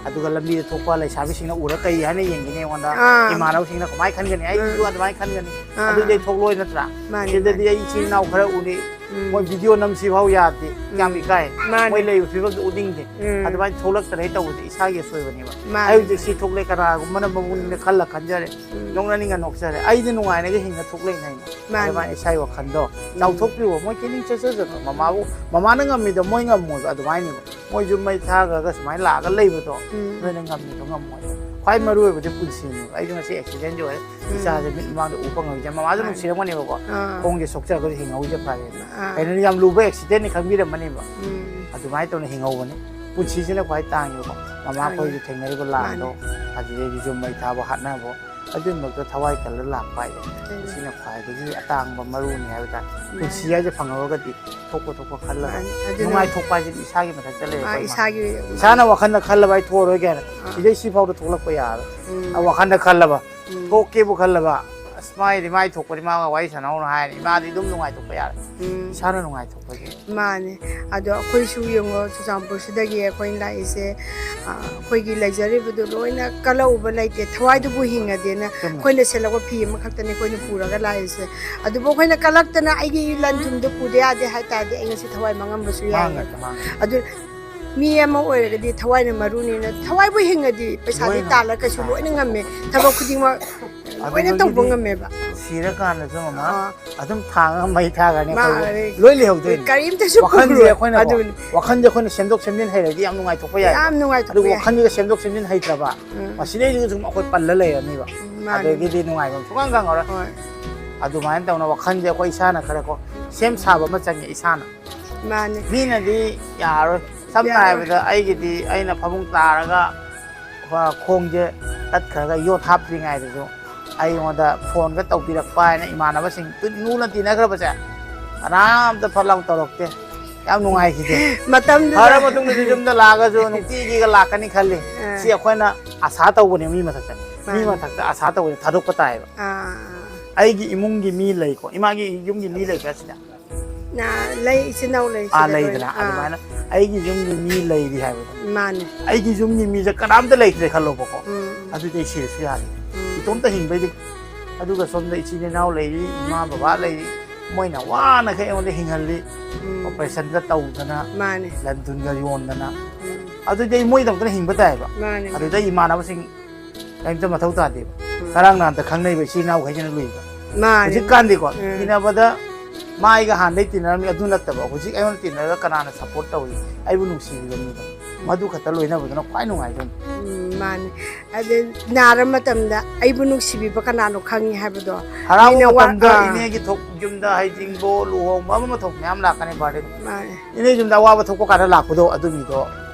ꯑꯗꯨꯒ ꯂꯝꯕꯤꯗ ꯊꯣꯛꯄ ꯂꯩꯁꯥꯕꯤꯁꯤꯡꯅ ꯎꯔ ꯀꯩ ꯍꯥꯏꯅ ꯌꯦꯡꯒꯅꯤ ꯑꯩꯉꯣꯟꯗ? ꯑꯥ꯫ ꯏꯃꯥꯟꯅꯕꯁꯤꯡꯅ ꯀꯃꯥꯏꯅ ꯈꯟꯒꯅꯤ? ꯑꯩꯁꯨ ꯎꯝ꯫ ꯑꯗꯨꯃꯥꯏꯅ ꯈꯟꯒꯅꯤ꯫ ꯑꯥ꯫ ꯑꯗꯨꯗꯤ ꯑꯩ ꯊꯣꯛꯂꯣꯏ ꯅꯠꯇ꯭ꯔꯥ? ꯃꯥꯅꯦ, ꯁꯤꯗꯗꯤ ꯃꯥꯅꯦ꯫ ꯑꯩ ꯏꯆꯤꯟ ꯏꯅꯥꯎ ꯈꯔ ꯎꯅꯤ꯫ ꯎꯝ꯫ ꯃꯣꯏ ꯚꯤꯗꯤꯑꯣ ꯅꯝꯁꯤ ꯐꯥꯎ ꯌꯥꯗꯦ꯫ ꯌꯥꯝ ꯎꯝ꯫ ꯏꯀꯥꯏ꯫ ꯃꯥꯅꯦ꯫ ꯃꯣꯏ ꯂꯩꯕ ꯐꯤꯕꯝꯗꯣ ꯎꯠꯅꯤꯡꯗꯦ꯫ ꯎꯝ꯫ ꯑꯗꯨꯃꯥꯏꯅ ꯊꯣꯛꯂꯛꯇꯅ ꯑꯩ ꯇꯧꯕꯗꯤ ꯏꯁꯥꯒꯤ ꯑꯁꯣꯏꯕꯅꯦꯕ꯫ ꯃꯥꯅꯦ꯫ ꯑꯩ ꯍꯧꯖꯤꯛ ꯁꯤ ꯊꯣꯛꯂꯦ, ꯀꯅꯥꯒꯨꯝꯕꯅ ꯃꯃꯨꯡꯗ ꯈꯜꯂ ꯈꯟꯖꯔꯦ꯫ ꯎꯝ꯫ ꯅꯣꯛꯅꯅꯤꯡꯉ ꯅꯣꯛꯆꯔꯦ꯫ ꯑꯩꯗꯤ ꯅꯨꯡꯉꯥꯏꯅꯒ ꯍꯤꯡꯉ ꯊꯣꯛꯂꯛꯏꯅꯦ ꯑꯩꯅ꯫ ꯃꯥꯅꯦ꯫ ꯑꯗꯨꯃꯥꯏꯅ ꯏꯁꯥꯒꯤ ꯋꯥꯈꯜꯗꯣ ꯎꯝ꯫ ꯆꯥꯎꯊꯣꯛꯄꯤꯌꯣ꯫ ꯃꯣꯏ ꯀꯦꯅꯤꯡ ꯆꯠꯆꯁꯅꯨ꯫ ꯃꯃꯥꯕꯨ, ꯃꯃꯥꯅ ꯉꯝꯃꯤꯗꯣ ꯃꯣꯏ ꯉꯝꯃꯣꯏꯕ꯫ ꯑꯗꯨꯃꯥꯏꯅꯦꯕ꯫ ꯃꯣꯏꯁꯨ ꯃꯩ ꯊꯥꯈ꯭ꯔꯒ ꯁꯨꯃꯥꯏꯅ ꯂꯥꯛꯑꯒ ꯂꯩꯕꯗꯣ ꯎꯝ꯫ ꯅꯣꯏꯅ ꯉꯝꯃꯤꯗꯣ ꯉꯝꯃꯣꯏ꯫ ꯈ꯭ꯋꯥꯏ ꯃꯔꯨ ꯑꯣꯏꯕꯗꯤ ꯄꯨꯟꯁꯤꯅꯦꯕ꯫ ꯑꯩꯁꯨ ꯉꯁꯤ ꯑꯦꯛꯁꯤꯗꯦꯟ ꯑꯣꯏꯔꯦ꯫ ꯎꯝ꯫ ꯏꯆꯥꯁꯦ ꯃꯤꯠ ꯃꯃꯥꯡꯗ ꯎ ꯐꯪꯉꯛꯏꯁꯦ꯫ ꯃꯃꯥꯁꯨ ꯃꯥꯅꯦ꯫ ꯅꯨꯡꯁꯤꯔꯝꯒꯅꯦꯕꯀꯣ꯫ ꯑꯥ꯫ ꯈꯣꯡꯁꯦ ꯁꯣꯛꯆꯔꯒꯁꯨ ꯍꯤꯡꯍꯧꯔꯤꯁꯦ ꯐꯔꯦꯅ꯫ ꯑꯥ꯫ ꯀꯩꯅꯣ, ꯌꯥꯝ ꯂꯨꯕ ꯑꯦꯛꯁꯤꯗꯦꯟꯅꯤ ꯈꯟꯕꯤꯔꯝꯃꯅꯦꯕ꯫ ꯎꯝ꯫ ꯑꯗꯨꯃꯥꯏꯅ ꯇꯧꯅ ꯍꯤꯡꯍꯧꯕꯅꯤ꯫ ꯄꯨꯟꯁꯤꯁꯤꯅ ꯈ꯭ꯋꯥꯏ ꯇꯥꯡꯉꯤꯕꯀꯣ꯫ ꯃꯃꯥ ꯃꯥꯅꯦ꯫ ꯑꯩꯈꯣꯏꯒꯤ ꯊꯦꯡꯅꯔꯤꯕ ꯂꯥꯟꯗꯣ, ꯃꯥꯅꯦ꯫ ꯑꯗꯨꯗꯒꯤ ꯌꯨꯝ ꯃꯩ ꯊꯥꯕ ꯍꯥꯠꯅꯕ, ꯑꯗꯨꯒꯤꯗꯃꯛꯇ ꯊꯋꯥꯏ ꯀꯜꯂ ꯂꯥꯛꯄ ꯍꯥꯏꯁꯦ, ꯎꯝ꯫ ꯃꯁꯤꯅ ꯈ꯭ꯋꯥꯏꯗꯒꯤ ꯑꯇꯥꯡꯕ ꯃꯔꯨꯅꯤ ꯍꯥꯏꯕ ꯇꯥꯔꯦ꯫ ꯎꯝ꯫ ꯄꯨꯟꯁꯤ ꯍꯥꯏꯁꯦ ꯐꯪꯍꯧꯔꯒꯗꯤ ꯊꯣꯛꯄ ꯊꯣꯛꯄ ꯈꯜꯂꯒ, ꯃꯥꯅꯤ꯫ ꯑꯗꯨꯅ ꯅꯨꯡꯉꯥꯏꯊꯣꯛꯄ ꯍꯥꯏꯁꯤꯗꯤ ꯏꯁꯥꯒꯤ ꯃꯊꯛꯇ ꯂꯩꯔꯦ, ꯃꯥ ꯑꯩꯈꯣꯏ ꯏꯃꯥ꯫ ꯏꯁꯥꯒꯤ ꯏꯁꯥꯅ ꯋꯥꯈꯜꯗ ꯈꯜꯂꯕ ꯑꯩ ꯊꯣꯛꯑꯔꯣꯏ ꯀꯥꯏꯅ, ꯑꯥ꯫ ꯁꯤꯗꯩ ꯁꯤꯐꯥꯎꯗ ꯊꯣꯛꯂꯛꯄ ꯌꯥꯔꯣꯏ꯫ ꯎꯝ꯫ ꯑ, ꯋꯥꯈꯜꯗ ꯈꯜꯂꯕ, ꯎꯝ꯫ ꯊꯣꯛꯀꯦꯕꯨ ꯈꯜꯂꯕ, "ꯑꯁ, ꯃꯥꯏꯗꯤ ꯃꯥꯏ ꯊꯣꯛꯄꯗꯤ ꯃꯥꯒ ꯋꯥꯔꯤ ꯁꯥꯟꯅꯍꯧꯅ" ꯍꯥꯏꯔꯅꯤ, ꯏꯃꯥꯗꯤ ꯑꯗꯨꯝ ꯅꯨꯡꯉꯥꯏꯊꯣꯛꯄ ꯌꯥꯔꯦ꯫ ꯎꯝ꯫ ꯏꯁꯥꯅ ꯅꯨꯡꯉꯥꯏꯊꯣꯛꯄꯒꯤ꯫ ꯃꯥꯅꯦ꯫ ꯑꯗꯣ ꯑꯩꯈꯣꯏꯁꯨ ꯌꯦꯡꯉꯣ, ꯆꯨꯔꯆꯥꯟꯄꯨꯔꯁꯤꯗꯒꯤ ꯑꯩꯈꯣꯏꯅ ꯂꯥꯛꯏꯁꯦ, ꯑ, ꯑꯩꯈꯣꯏꯒꯤ ꯂꯩꯖꯔꯤꯕꯗꯨ ꯂꯣꯏꯅ ꯀꯜꯍꯧꯕ ꯂꯩꯇꯦ, ꯊꯋꯥꯏꯗꯨꯕꯨ ꯍꯤꯡꯉꯗꯤꯅ ꯆꯨꯝꯃꯦ꯫ ꯑꯩꯈꯣꯏꯅ ꯁꯦꯠꯂꯛꯄ ꯐꯤ ꯑꯃꯈꯛꯇꯅꯤ ꯑꯩꯈꯣꯏꯅ ꯄꯨꯔꯒ ꯂꯥꯛꯏꯁꯦ꯫ ꯑꯗꯨꯕꯨ ꯑꯩꯈꯣꯏꯅ ꯀꯜꯂꯛꯇꯅ ꯑꯩꯒꯤ ꯂꯟ ꯊꯨꯝꯗꯣ ꯄꯨꯗ ꯌꯥꯗꯦ ꯍꯥꯏ ꯇꯥꯔꯗꯤ ꯑꯩ ꯉꯁꯤ ꯊꯋꯥꯏ ꯃꯥꯡꯉꯝꯕꯁꯨ ꯌꯥꯏ꯫ ꯃꯥꯡꯉꯦ, ꯃꯥꯡꯉꯦ꯫ ꯑꯗꯨ ꯃꯤ ꯑꯃ ꯑꯣꯏꯔꯒꯗꯤ ꯊꯋꯥꯏꯅ ꯃꯔꯨꯅꯤꯅ, ꯊꯋꯥꯏꯕꯨ ꯍꯤꯡꯉꯗꯤ ꯄꯩꯁꯥꯗꯤ ꯂꯣꯏꯅ ꯇꯥꯜꯂ ꯀꯩꯁꯨ ꯂꯣꯏꯅ ꯉꯝꯃꯦ, ꯊꯕꯛ ꯈꯨꯗꯤꯡꯃꯛ ꯂꯣꯏꯅ ꯇꯧꯕ ꯑꯗꯨꯗꯒꯤꯗꯤ ꯉꯝꯃꯦꯕ꯫ ꯁꯤꯔꯀꯥꯟꯗꯁꯨ ꯃꯃꯥ ꯑꯥ꯫ ꯑꯗꯨꯝ ꯊꯥꯡꯉꯒ ꯃꯩ ꯊꯥꯈ꯭ꯔꯅꯤ, ꯃꯥ-, ꯑꯩꯈꯣꯏꯕꯨ ꯂꯣꯏ ꯂꯩꯍꯧꯗꯣꯏꯅꯤ꯫ ꯀꯔꯤꯝꯇꯁꯨ ꯋꯥꯈꯜꯁꯦ ꯄꯨꯔꯣꯏ꯫ ꯑꯩꯈꯣꯏꯅꯀꯣ, ꯑꯗꯨꯅꯤ꯫ ꯋꯥꯈꯜꯁꯦ ꯑꯩꯈꯣꯏꯅ ꯁꯦꯝꯗꯣꯛ ꯁꯦꯝꯖꯤꯟ ꯍꯩꯔꯗꯤ ꯌꯥꯝ ꯅꯨꯡꯉꯥꯏꯊꯣꯛꯄ ꯌꯥꯏ꯫ ꯌꯥꯝ ꯅꯨꯡꯉꯥꯏꯊꯣꯛꯄ ꯑꯗꯨꯕꯨ ꯌꯥꯏ꯫ ꯋꯥꯈꯜꯁꯤꯒ ꯁꯦꯝꯗꯣꯛ ꯁꯦꯝꯖꯤꯟ ꯍꯩꯇ꯭ꯔꯕ, ꯎꯝ꯫ ꯃꯁꯤꯗꯩꯁꯤꯗ ꯁꯨꯝ ꯑꯩꯈꯣꯏ ꯄꯜꯂ ꯂꯩꯔꯅꯤꯕ꯫ ꯎꯝ, ꯃꯥꯅꯤ꯫ ꯑꯗꯒꯤꯗꯤ ꯅꯨꯡꯉꯥꯏꯐꯝ ꯁꯨꯡꯈꯪ ꯈꯪꯉꯔꯣꯏ꯫ ꯍꯣꯏ꯫ ꯑꯗꯨꯃꯥꯏꯅ ꯇꯧꯅ ꯋꯥꯈꯜꯁꯦ ꯑꯩꯈꯣꯏ ꯏꯁꯥꯅ ꯈꯔ ꯀꯣ ꯁꯦꯝ ꯁꯥꯕ ꯑꯃ ꯆꯪꯉꯦ ꯏꯁꯥꯅ꯫ ꯃꯥꯅꯦ꯫ ꯃꯤꯅꯗꯤ ꯌꯥꯔꯣꯏ꯫ ꯁꯝꯅ ꯌꯥꯔꯣꯏ꯫ ꯍꯥꯏꯔꯕꯗ ꯑꯩꯒꯤꯗꯤ ꯑꯩꯅ ꯐꯃꯨꯡ ꯇꯥꯔꯒ ꯈꯣꯡꯁꯦ ꯇꯠꯈ꯭ꯔꯒ ꯌꯣꯠ ꯍꯥꯞꯇ꯭ꯔꯤꯉꯩꯗꯁꯨ ꯑꯩꯉꯣꯟꯗ ꯐꯣꯟꯒ ꯇꯧꯕꯤꯔꯛꯄ ꯍꯥꯏꯅ ꯏꯃꯥꯟꯅꯕꯁꯤꯡ ꯇꯨ-, ꯂꯨꯅ ꯇꯤꯟꯅꯈ꯭ꯔꯕꯁꯦ ꯀꯅꯥꯝꯇ ꯐꯠ ꯂꯥꯎ ꯇꯧꯔꯛꯇꯦ꯫ ꯌꯥꯝ ꯅꯨꯡꯉꯥꯏꯈꯤꯗꯦ꯫ ꯃꯇꯝꯗꯨꯗ ꯐꯔ ꯃꯇꯨꯡꯗꯗꯤ ꯌꯨꯝꯗ ꯂꯥꯛꯑꯒꯁꯨ ꯅꯨꯡꯇꯤꯒꯤꯒ ꯂꯥꯛꯀꯅꯤ ꯈꯜꯂꯤ꯫ ꯑꯥ꯫ ꯁꯤ ꯑꯩꯈꯣꯏꯅ ꯑꯁꯥ ꯇꯧꯕꯅꯦ ꯃꯤ ꯃꯊꯛꯇ꯫ ꯃꯤ ꯃꯥꯅꯦ꯫ ꯃꯊꯛꯇ ꯑꯁꯥ ꯇꯧꯕꯁꯦ ꯊꯥꯗꯣꯛꯄ ꯇꯥꯏꯌꯦꯕ꯫ ꯑꯥ꯫ ꯑꯩꯒꯤ ꯏꯃꯨꯡꯒꯤ ꯃꯤ ꯂꯩꯀꯣ, ꯏꯃꯥꯒꯤ ꯌꯨꯝꯒꯤ ꯃꯤ ꯂꯩꯀꯣ ꯁꯤꯗ꯫ ꯅ-, ꯂꯩ, ꯏꯆꯤꯟ ꯏꯅꯥꯎ ꯂꯩ ꯑꯥ, ꯁꯤꯗ ꯂꯩꯗꯅ, ꯂꯣꯏꯅ꯫ ꯑꯥ꯫ ꯑꯗꯨꯃꯥꯏꯅ ꯑꯩꯒꯤ ꯌꯨꯝꯒꯤ ꯃꯤ ꯂꯩꯔꯤ ꯍꯥꯏꯕꯗꯣ꯫ ꯃꯥꯅꯦ꯫ ꯑꯩꯒꯤ ꯌꯨꯝꯒꯤ ꯃꯤꯁꯦ ꯀꯅꯥꯝꯇ ꯂꯩꯇ꯭ꯔꯦ ꯈꯜꯂꯣꯕꯀꯣ꯫ ꯎꯝ꯫ ꯑꯗꯨꯗꯤ ꯑꯩ ꯁꯤꯔꯁꯨ ꯌꯥꯔꯦ꯫ ꯎꯝ꯫ ꯏꯇꯣꯝꯇ ꯍꯤꯡꯕꯩꯗꯤ꯫ ꯑꯗꯨꯒ ꯁꯣꯝꯗ ꯏꯆꯤꯟ ꯏꯅꯥꯎ ꯂꯩꯔꯤ, ꯏꯃꯥ ꯕꯕꯥ ꯂꯩꯔꯤ, ꯃꯣꯏꯅ ꯋꯥꯅꯈꯩ ꯑꯩꯉꯣꯟꯗ ꯍꯤꯡꯍꯜꯂꯤ꯫ ꯎꯝ꯫ Operation ꯒ ꯇꯧꯗꯅ, ꯃꯥꯅꯦ꯫ ꯂꯟ ꯊꯨꯝꯒ ꯌꯣꯟꯗꯅ꯫ ꯎꯝ꯫ ꯑꯗꯨꯗꯤ ꯑꯩ ꯃꯣꯏꯗꯃꯛꯇꯅ ꯍꯤꯡꯕ ꯇꯥꯏꯌꯦꯕ꯫ ꯃꯥꯅꯦ꯫ ꯑꯗꯨꯗ ꯏꯃꯥꯟꯅꯕꯁꯤꯡ ꯀꯔꯤꯝꯇ ꯃꯊꯧ ꯇꯥꯗꯦꯕ꯫ ꯎꯝ꯫ ꯉꯔꯥꯡ ꯅꯍꯥꯟꯇ ꯈꯪꯅꯩꯕ ꯏꯆꯤꯜ ꯏꯅꯥꯎꯈꯩꯁꯤꯅ ꯂꯨꯏꯕ꯫ ꯃꯥꯅꯦ꯫ ꯍꯧꯖꯤꯛꯀꯥꯟꯗꯤꯀꯣ, ꯎꯝ꯫ ꯇꯤꯟꯅꯕꯗ ꯃꯥꯏꯒ ꯍꯥꯟꯅꯗꯩ ꯇꯤꯟꯅꯔꯝꯃꯤ ꯑꯗꯨ ꯅꯠꯇꯕ, ꯍꯧꯖꯤꯛ ꯑꯩꯉꯣꯟꯗ ꯇꯤꯟꯅꯔꯒ ꯀꯅꯥꯅ support ꯇꯧꯔꯤ, ꯑꯩꯕꯨ ꯅꯨꯡꯁꯤꯕꯤꯕ ꯃꯤꯗꯣ, ꯃꯗꯨ ꯈꯛꯇ ꯂꯣꯏꯅꯕꯗꯨꯅ ꯈ꯭ꯋꯥꯏ ꯅꯨꯡꯉꯥꯏꯗꯣꯏꯅꯤ꯫ ꯎꯝ, ꯃꯥꯅꯦ꯫ ꯑꯗꯨ ꯅꯥꯔ ꯃꯇꯝꯗ ꯑꯩꯕꯨ ꯅꯨꯡꯁꯤꯕꯤꯕ ꯀꯅꯥꯅꯣ ꯈꯪꯉꯤ ꯍꯥꯏꯕꯗꯣ ꯍꯔꯥꯎꯕ ꯃꯤꯅ ꯋꯥ-, ꯃꯇꯝꯗ ꯑꯥ꯫ ꯏꯅꯦꯒꯤ ꯊꯣꯛ-, ꯌꯨꯝꯗ ꯍꯩꯖꯤꯡꯕꯣ, ꯂꯨꯍꯣꯡꯕ ꯑꯃ ꯑꯃ ꯊꯣꯛ ꯃꯌꯥꯝ ꯂꯥꯛꯀꯅꯤ, birthday꯫ ꯃꯥꯅꯦ꯫ ꯏꯅꯦ ꯌꯨꯝꯗ ꯑꯋꯥꯕ ꯊꯣꯛꯄ ꯀꯥꯟꯗ ꯂꯥꯛꯄꯗꯣ ꯑꯗꯨ ꯃꯤꯗꯣ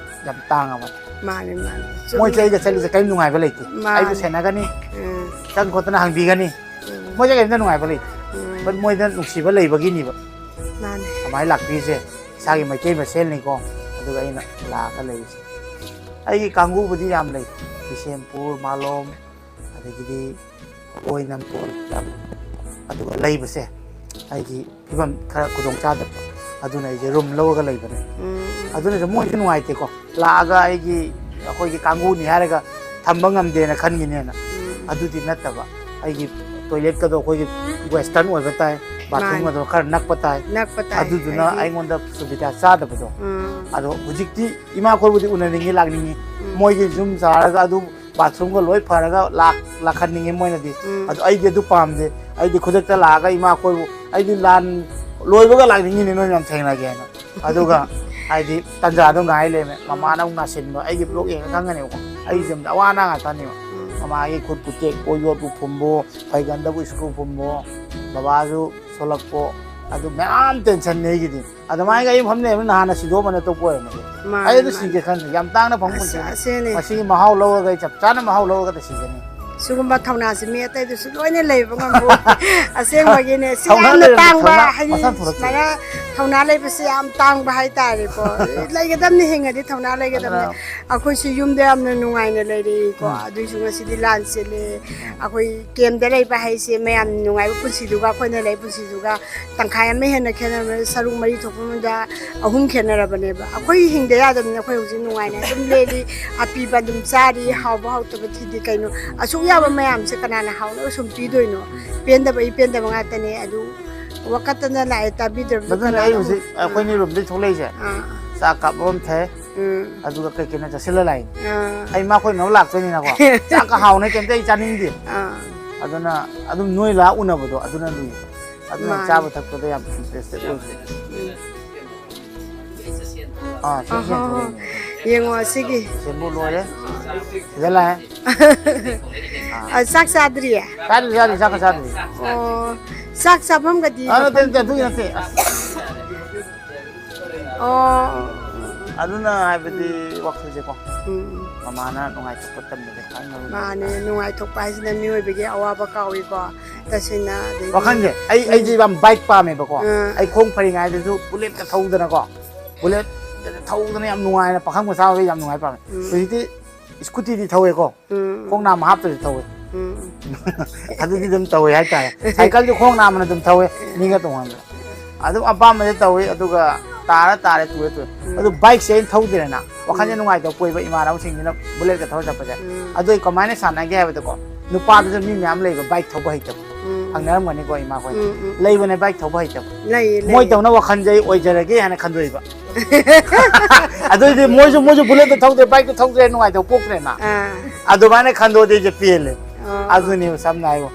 ꯌꯥꯝ ꯇꯥꯡꯉꯕꯅꯤ꯫ ꯃꯥꯅꯦ, ꯃꯥꯅꯦ꯫ ꯃꯣꯏꯁꯦ ꯆꯨꯝꯃꯤ꯫ ꯑꯩꯒ ꯆꯠꯂꯤꯁꯦ ꯀꯔꯤꯝ ꯅꯨꯡꯉꯥꯏꯕ ꯂꯩꯇꯦ꯫ ꯃꯥꯅꯦ꯫ ꯑꯩꯕꯨ ꯁꯦꯟꯅꯒꯅꯤ, ꯎꯝ꯫ ꯆꯪ ꯈꯣꯠꯇꯅ ꯍꯪꯕꯤꯒꯅꯤ꯫ ꯎꯝ꯫ ꯃꯣꯏꯁꯦ ꯀꯔꯤꯝꯇ ꯅꯨꯡꯉꯥꯏꯕ ꯂꯩꯇꯦ꯫ ꯎꯝ꯫ But ꯃꯣꯏꯗ ꯅꯨꯡꯁꯤꯕ ꯂꯩꯕꯒꯤꯅꯦꯕ꯫ ꯃꯥꯅꯦ꯫ ꯑꯗꯨꯃꯥꯏꯅ ꯂꯥꯛꯄꯤꯔꯤꯁꯦ ꯏꯁꯥꯒꯤ ꯃꯩꯇꯩ ꯃꯁꯦꯜꯅꯤꯀꯣ꯫ ꯑꯗꯨꯒ ꯑꯩꯅ ꯂꯥꯛꯑꯒ ꯂꯩꯔꯤꯁꯦ꯫ ꯑꯩꯒꯤ ꯀꯥꯡꯕꯨꯕꯨꯗꯤ ꯌꯥꯝ ꯂꯩ꯫ ꯕꯤꯁꯦꯝꯄꯨꯔ, ꯃꯥꯂꯣꯝ, ꯑꯗꯒꯤꯗꯤ ꯑꯣꯏ ꯅꯝꯄꯣꯜ ꯌꯥꯝ꯫ ꯑꯗꯨꯒ ꯂꯩꯕꯁꯦ ꯑꯩꯒꯤ ꯐꯤꯕꯝ ꯈꯔ ꯈꯨꯗꯣꯡ ꯆꯥꯗꯕ, ꯑꯗꯨꯅ ꯑꯩꯁꯦ room ꯂꯧꯔꯒ ꯂꯩꯕꯅꯦ꯫ ꯎꯝ꯫ ꯑꯗꯨꯅꯁꯨ ꯃꯣꯏꯁꯨ ꯅꯨꯡꯉꯥꯏꯇꯦꯀꯣ, ꯂꯥꯛꯑꯒ ꯑꯩꯒꯤ, ꯑꯩꯈꯣꯏꯒꯤ ꯀꯥꯡꯕꯨꯅꯤ ꯍꯥꯏꯔꯒ ꯊꯝꯕ ꯉꯝꯗꯦꯅ ꯈꯟꯈꯤꯅꯦꯅ꯫ ꯎꯝ꯫ ꯑꯗꯨꯗꯤ ꯅꯠꯇꯕ, ꯑꯩꯒꯤ toiletꯀꯗꯣ ꯑꯩꯈꯣꯏꯒꯤ western ꯑꯣꯏꯕ ꯇꯥꯏ, ꯃꯥꯅꯤ꯫ Bathroomꯒꯗꯣ ꯈꯔ ꯅꯛꯄ ꯇꯥꯏ꯫ ꯅꯛꯄ ꯇꯥꯏ꯫ ꯑꯗꯨꯗꯨꯅ ꯍꯥꯏꯗꯤ ꯑꯩꯉꯣꯟꯗ ꯁꯨꯕꯤꯗꯥ ꯆꯥꯗꯕꯗꯣ꯫ ꯎꯝ꯫ ꯑꯗꯣ ꯍꯧꯖꯤꯛꯇꯤ ꯏꯃꯥ ꯈꯣꯏꯕꯨꯗꯤ ꯎꯅꯅꯤꯡꯉꯤ, ꯂꯥꯛꯅꯤꯡꯉꯤ꯫ ꯎꯝ꯫ ꯃꯣꯏꯒꯤ ꯌꯨꯝ ꯁꯥꯔꯒ ꯑꯗꯨ bathroomꯒ ꯂꯣꯏ ꯐꯔꯒ ꯂꯥꯛ-, ꯂꯥꯛꯍꯟꯅꯤꯡꯉꯤ ꯃꯣꯏꯅꯗꯤ꯫ ꯎꯝ꯫ ꯑꯗꯣ ꯑꯩꯗꯤ ꯑꯗꯨ ꯄꯥꯝꯗꯦ꯫ ꯑꯩꯗꯤ ꯈꯨꯗꯛꯇ ꯂꯥꯛꯑꯒ ꯏꯃꯥ ꯈꯣꯏꯕꯨ, ꯑꯩꯗꯤ ꯂꯥꯟ ꯂꯣꯏꯕꯒ ꯂꯥꯛꯅꯤꯡꯉꯤꯅꯦ ꯅꯣꯏ ꯃꯌꯥꯝ ꯊꯦꯡꯅꯒꯦ ꯍꯥꯏꯅ꯫ ꯑꯗꯨꯒ ꯍꯥꯏꯗꯤ ꯇꯟꯖꯥꯗꯣ ꯉꯥꯏ ꯂꯩꯔꯝꯃꯦ꯫ ꯃꯃꯥꯅ ꯑꯃꯨꯛ ꯅꯥꯁꯤꯟꯕ, ꯑꯩꯒꯤ vlog ꯌꯦꯡꯉ ꯈꯪꯒꯅꯦꯕꯀꯣ꯫ ꯑꯩ ꯌꯨꯝꯗ ꯑꯋꯥ ꯑꯅꯥ ꯉꯥꯛꯇꯅꯦꯕ꯫ ꯎꯝ꯫ ꯃꯃꯥꯒꯤ ꯈꯨꯠ ꯄꯨꯇꯦꯛꯄꯣ, ꯌꯣꯠꯄꯨ ꯐꯨꯝꯕꯣ, ꯐꯩꯒꯟꯗꯕꯨ screw ꯐꯨꯝꯕꯣ, ꯕꯕꯥꯁꯨ ꯁꯣꯜꯂꯛꯄꯣ, ꯑꯗꯨ ꯃꯌꯥꯝ tensionꯅꯦ ꯑꯩꯒꯤꯗꯤ꯫ ꯑꯗꯨꯃꯥꯏꯅ ꯑꯩ ꯐꯝ ꯂꯩꯔꯝꯃꯦ, ꯅꯍꯥꯟꯅ ꯁꯤꯗꯣꯛꯑꯝꯃꯅꯤ ꯑꯇꯣꯞꯄ ꯑꯣꯏꯔꯝꯃꯗꯤ꯫ ꯃꯥꯅꯦ, ꯑꯩ ꯑꯗꯨ ꯃꯥꯅꯦ꯫ ꯁꯤꯒꯦ ꯈꯟꯗꯦ, ꯌꯥꯝ ꯇꯥꯡꯅ ꯐꯪꯕ ꯑꯁ, ꯄꯨꯟꯁꯤꯅꯤ꯫ ꯑꯁꯤꯅꯤ꯫ ꯃꯁꯤꯒꯤ ꯃꯍꯥꯎ ꯂꯧꯔꯒ ꯑꯩ ꯆꯞ ꯆꯥꯅ ꯃꯍꯥꯎ ꯂꯧꯔꯒ ꯁꯤꯒꯅꯤ꯫ ꯁꯤꯒꯨꯝꯕ ꯊꯧꯅꯥꯁꯤ ꯃꯤ ꯑꯇꯩꯗꯁꯨ ꯂꯣꯏꯅ ꯂꯩꯕ ꯉꯝꯕ꯫ ꯑꯁꯦꯡꯕꯒꯤꯅꯦ, ꯁꯤ ꯊꯧꯅꯥ ꯌꯥꯝꯅ ꯂꯩꯔꯗꯤ ꯇꯥꯡꯕ, ꯊꯧꯅꯥ ꯍꯥꯏꯗꯤ ꯃꯁꯥ ꯊꯣꯛꯂꯛꯇꯣꯏꯅꯤ꯫ ꯁꯨꯃꯥꯏꯅ ꯊꯧꯅꯥ ꯂꯩꯕꯁꯤ ꯌꯥꯝ ꯇꯥꯡꯕ ꯍꯥꯏꯇꯥꯔꯦꯀꯣ꯫ ꯂꯩꯒꯗꯕꯅꯤ, ꯍꯤꯡꯉꯗꯤ ꯊꯧꯅꯥ ꯂꯩꯒꯗꯕꯅꯤ꯫ ꯑꯗꯨꯅ ꯑꯩꯈꯣꯏꯁꯨ ꯌꯨꯝꯗ ꯌꯥꯝꯅ ꯅꯨꯡꯉꯥꯏꯅ ꯂꯩꯔꯛꯏꯀꯣ꯫ ꯎꯝ꯫ ꯑꯗꯨꯏꯁꯨ ꯉꯁꯤꯗꯤ ꯂꯥꯟ ꯆꯦꯜꯂꯦ꯫ ꯎꯝ꯫ ꯑꯩꯈꯣꯏ campꯇ ꯂꯩꯕ ꯍꯥꯏꯁꯦ ꯃꯌꯥꯝ ꯅꯨꯡꯉꯥꯏꯕ ꯄꯨꯟꯁꯤꯗꯨꯒ ꯑꯩꯈꯣꯏꯅ ꯂꯩ ꯄꯨꯟꯁꯤꯗꯨꯒ ꯇꯪꯈꯥꯏ ꯑꯃ ꯍꯦꯟꯅ ꯈꯦꯠꯅꯔꯕꯅꯤ, ꯁꯔꯨꯛ ꯃꯔꯤ ꯊꯣꯛꯄ ꯃꯅꯨꯡꯗ ꯑꯍꯨꯝ ꯈꯦꯠꯅꯔꯕꯅꯦꯕ꯫ ꯑꯩꯈꯣꯏ ꯍꯤꯡꯗ ꯌꯥꯗꯕꯅꯤꯅ ꯑꯩꯈꯣꯏ ꯍꯧꯖꯤꯛ ꯅꯨꯡꯉꯥꯏꯅ ꯑꯗꯨꯝ ꯂꯦꯜꯂꯤ꯫ ꯑꯄꯤꯕ ꯑꯗꯨꯝ ꯆꯥꯔꯤ, ꯎꯝ꯫ ꯍꯥꯎꯕ ꯍꯥꯎꯇꯕ ꯊꯤꯗꯤ ꯀꯩꯅꯣ꯫ ꯑꯁꯨꯛ ꯌꯥꯕ ꯃꯌꯥꯝꯁꯦ ꯀꯅꯥꯅ ꯍꯥꯎꯅꯕ ꯁꯨꯝ ꯄꯤꯗꯣꯏꯅꯣ? ꯎꯝ꯫ ꯄꯦꯟꯗꯕ, ꯏ ꯄꯦꯟꯗꯕ ꯉꯥꯛꯇꯅꯦ꯫ ꯑꯗꯨ ꯋꯥꯀꯠꯇꯅ ꯂꯥꯛꯑꯦ, ꯇꯥꯕꯤꯗ꯭ꯔꯕꯗꯤ ꯑꯗꯨꯅ ꯀꯅꯥꯅ ꯑꯩ ꯍꯧꯖꯤꯛ ꯑꯃꯨꯛ ꯑꯩꯈꯣꯏꯅꯤ roomꯗꯩ ꯊꯣꯛꯂꯛꯏꯁꯦ꯫ ꯑꯥ꯫ ꯆꯥꯛ ꯀꯥꯞꯄ ꯑꯃ ꯊꯛꯑꯦ꯫ ꯎꯝ꯫ ꯑꯗꯨꯒ ꯀꯩ ꯀꯩꯅꯣ ꯆꯥꯁꯤꯜꯂ ꯂꯥꯛꯏꯅꯦ꯫ ꯑꯥ꯫ ꯑꯩ ꯃꯈꯣꯏ ꯃꯌꯥꯝ ꯂꯥꯛꯇꯣꯏꯅꯤꯅꯀꯣ꯫ ꯆꯥꯛꯀ ꯍꯥꯎꯅ ꯀꯩꯝꯇ ꯑꯩ ꯆꯥꯅꯤꯡꯗꯦ꯫ ꯑꯥ꯫ ꯑꯗꯨꯅ ꯑꯗꯨꯝ ꯅꯣꯏ ꯂꯥꯛ ꯎꯅꯕꯗꯣ ꯑꯗꯨꯅ ꯂꯨꯏ꯫ ꯑꯗꯨꯅ ꯃꯥꯅꯦ꯫ ꯆꯥꯕ ꯊꯛꯄꯗ ꯌꯥꯝ interested ꯑꯣꯏꯕ꯫ ꯎꯝ꯫ ꯑꯥ, ꯁꯤ ꯑꯍꯣ꯫ ꯁꯦꯝꯗꯣꯛꯏꯅꯦ꯫ ꯌꯦꯡꯉꯣ ꯑꯁꯤꯒꯤ꯫ ꯁꯦꯝꯕꯨ ꯂꯣꯏꯔꯦ꯫ ꯁꯤꯗ ꯂꯥꯛꯑꯦ꯫ ꯑꯥ꯫ ꯑ, ꯆꯥꯛ ꯆꯥꯗ꯭ꯔꯤꯌꯦ? ꯆꯥꯗ꯭ꯔꯤ, ꯆꯥꯗ꯭ꯔꯤ, ꯆꯥꯛꯀ ꯆꯥꯗ꯭ꯔꯤ꯫ ꯑꯣ, ꯆꯥꯛ ꯆꯥꯐꯝꯒꯗꯤ ꯑꯥ, ꯅꯠꯇꯦ, ꯃꯐꯝ ꯅꯠꯇꯦ, ꯑꯗꯨꯒꯤ ꯅꯠꯇꯦ꯫ ꯑꯁ꯫ ꯑꯣ꯫ ꯑꯗꯨꯅ ꯍꯥꯏꯕꯗꯤ ꯋꯥꯈꯜꯁꯦꯀꯣ, ꯎꯝ꯫ ꯃꯃꯥꯅ ꯅꯨꯡꯉꯥꯏꯊꯣꯛꯄ ꯇꯝꯕꯁꯦ ꯈ꯭ꯋꯥꯏ ꯃꯔꯨ꯫ ꯃꯥꯅꯦ, ꯅꯨꯡꯉꯥꯏꯊꯣꯛꯄ ꯍꯥꯏꯁꯤꯅ ꯃꯤꯑꯣꯏꯕꯒꯤ ꯑꯋꯥꯕ ꯀꯥꯎꯏꯀꯣ, ꯇꯁꯦꯡꯅ꯫ ꯑꯗꯩꯗꯤ ꯋꯥꯈꯜꯁꯦ ꯑꯩ, ꯎꯝ꯫ ꯑꯩꯁꯦ ꯌꯥꯝ ꯕꯥꯏꯛ ꯄꯥꯝꯃꯦꯕꯀꯣ꯫ ꯑꯥ꯫ ꯑꯩ ꯈꯣꯡ ꯐꯔꯤꯉꯩꯗꯁꯨ ꯕꯨꯂꯦꯠꯀ ꯊꯧꯗꯅꯀꯣ, ꯕꯨꯂꯦꯠ ꯊꯧꯗꯅ ꯌꯥꯝ ꯅꯨꯡꯉꯥꯏꯅ, ꯄꯥꯈꯪ ꯃꯆꯥ ꯑꯣꯏꯕ ꯌꯥꯝ ꯅꯨꯡꯉꯥꯏ ꯄꯥꯝꯃꯦ꯫ ꯎꯝ꯫ ꯍꯧꯖꯤꯛꯇꯤ ꯁ꯭ꯀꯨꯇꯤꯗꯤ ꯊꯧꯋꯦꯀꯣ, ꯎꯝ꯫ ꯈꯣꯡ ꯅꯥꯝꯃ ꯍꯥꯞꯇ꯭ꯔꯁꯨ ꯊꯧꯋꯦ꯫ ꯎꯝ꯫ ꯑꯗꯨꯗꯤ ꯑꯗꯨꯝ ꯇꯧꯋꯦ ꯍꯥꯏꯇꯥꯔꯦ꯫ ꯁꯥꯏꯀꯜꯁꯨ ꯈꯣꯡ ꯅꯥꯝꯃꯅ ꯑꯗꯨꯝ ꯊꯧꯋꯦ, ꯃꯤꯒ ꯇꯣꯡꯍꯟꯕ꯫ ꯑꯗꯨꯝ ꯑꯄꯥꯝꯕꯗ ꯇꯧꯋꯤ, ꯑꯗꯨꯒ ꯇꯥꯔ ꯇꯥꯔꯦ, ꯇꯨꯔꯦ ꯇꯨꯔꯦ꯫ ꯎꯝ꯫ ꯑꯗꯨ ꯕꯥꯏꯛꯁꯦ ꯑꯩꯅ ꯊꯧꯗ꯭ꯔꯦꯅ, ꯋꯥꯈꯜꯁꯦ ꯎꯝ꯫ ꯅꯨꯡꯉꯥꯏꯇꯕ ꯀꯣꯏꯕ ꯏꯃꯥꯟꯅꯕꯁꯤꯡꯁꯤꯅ ꯕꯨꯂꯦꯠꯀ ꯊꯧꯔ ꯆꯠꯄꯁꯦ꯫ ꯎꯝ꯫ ꯑꯗꯨ ꯑꯩ ꯀꯃꯥꯏꯅ ꯁꯥꯟꯅꯒꯦ ꯍꯥꯏꯕꯗꯀꯣ, ꯅꯨꯄꯥꯗꯁꯨ ꯃꯤ ꯃꯌꯥꯝ ꯂꯩꯕ ꯕꯥꯏꯛ ꯊꯧꯕ ꯍꯩꯇꯕ꯫ ꯎꯝ꯫ ꯍꯪꯅꯔꯝꯒꯅꯤꯀꯣ ꯏꯃꯥꯈꯣꯏꯅ꯫ ꯎꯝ, ꯎꯝ꯫ ꯂꯩꯕꯅꯦ ꯕꯥꯏꯛ ꯊꯧꯕ ꯍꯩꯇꯕ꯫ ꯂꯩꯌꯦ, ꯂꯩꯌꯦ꯫ ꯃꯣꯏ ꯇꯧꯅ ꯋꯥꯈꯜꯁꯦ ꯑꯩ ꯑꯣꯏꯖꯔꯒꯦ ꯍꯥꯏꯅ ꯈꯟꯗꯣꯛꯏꯕ꯫ ꯑꯗꯨꯏꯗꯤ ꯃꯣꯏꯁꯨ, ꯃꯣꯏꯁꯨ ꯕꯨꯂꯦꯠꯇ ꯊꯧꯗ꯭ꯔꯦ, ꯕꯥꯏꯛꯇ ꯊꯧꯗ꯭ꯔꯦ, ꯅꯨꯡꯉꯥꯏꯇꯕ ꯄꯣꯛꯇ꯭ꯔꯦꯅ꯫ ꯑꯥ꯫ ꯑꯗꯨꯃꯥꯏꯅ ꯈꯟꯗꯣꯛꯑꯗꯤ ꯑꯩꯁꯦ ꯄꯦꯜꯂꯦ꯫ ꯑꯥ꯫ ꯑꯗꯨꯅꯦꯕ ꯁꯝꯅ ꯍꯥꯏꯕ꯫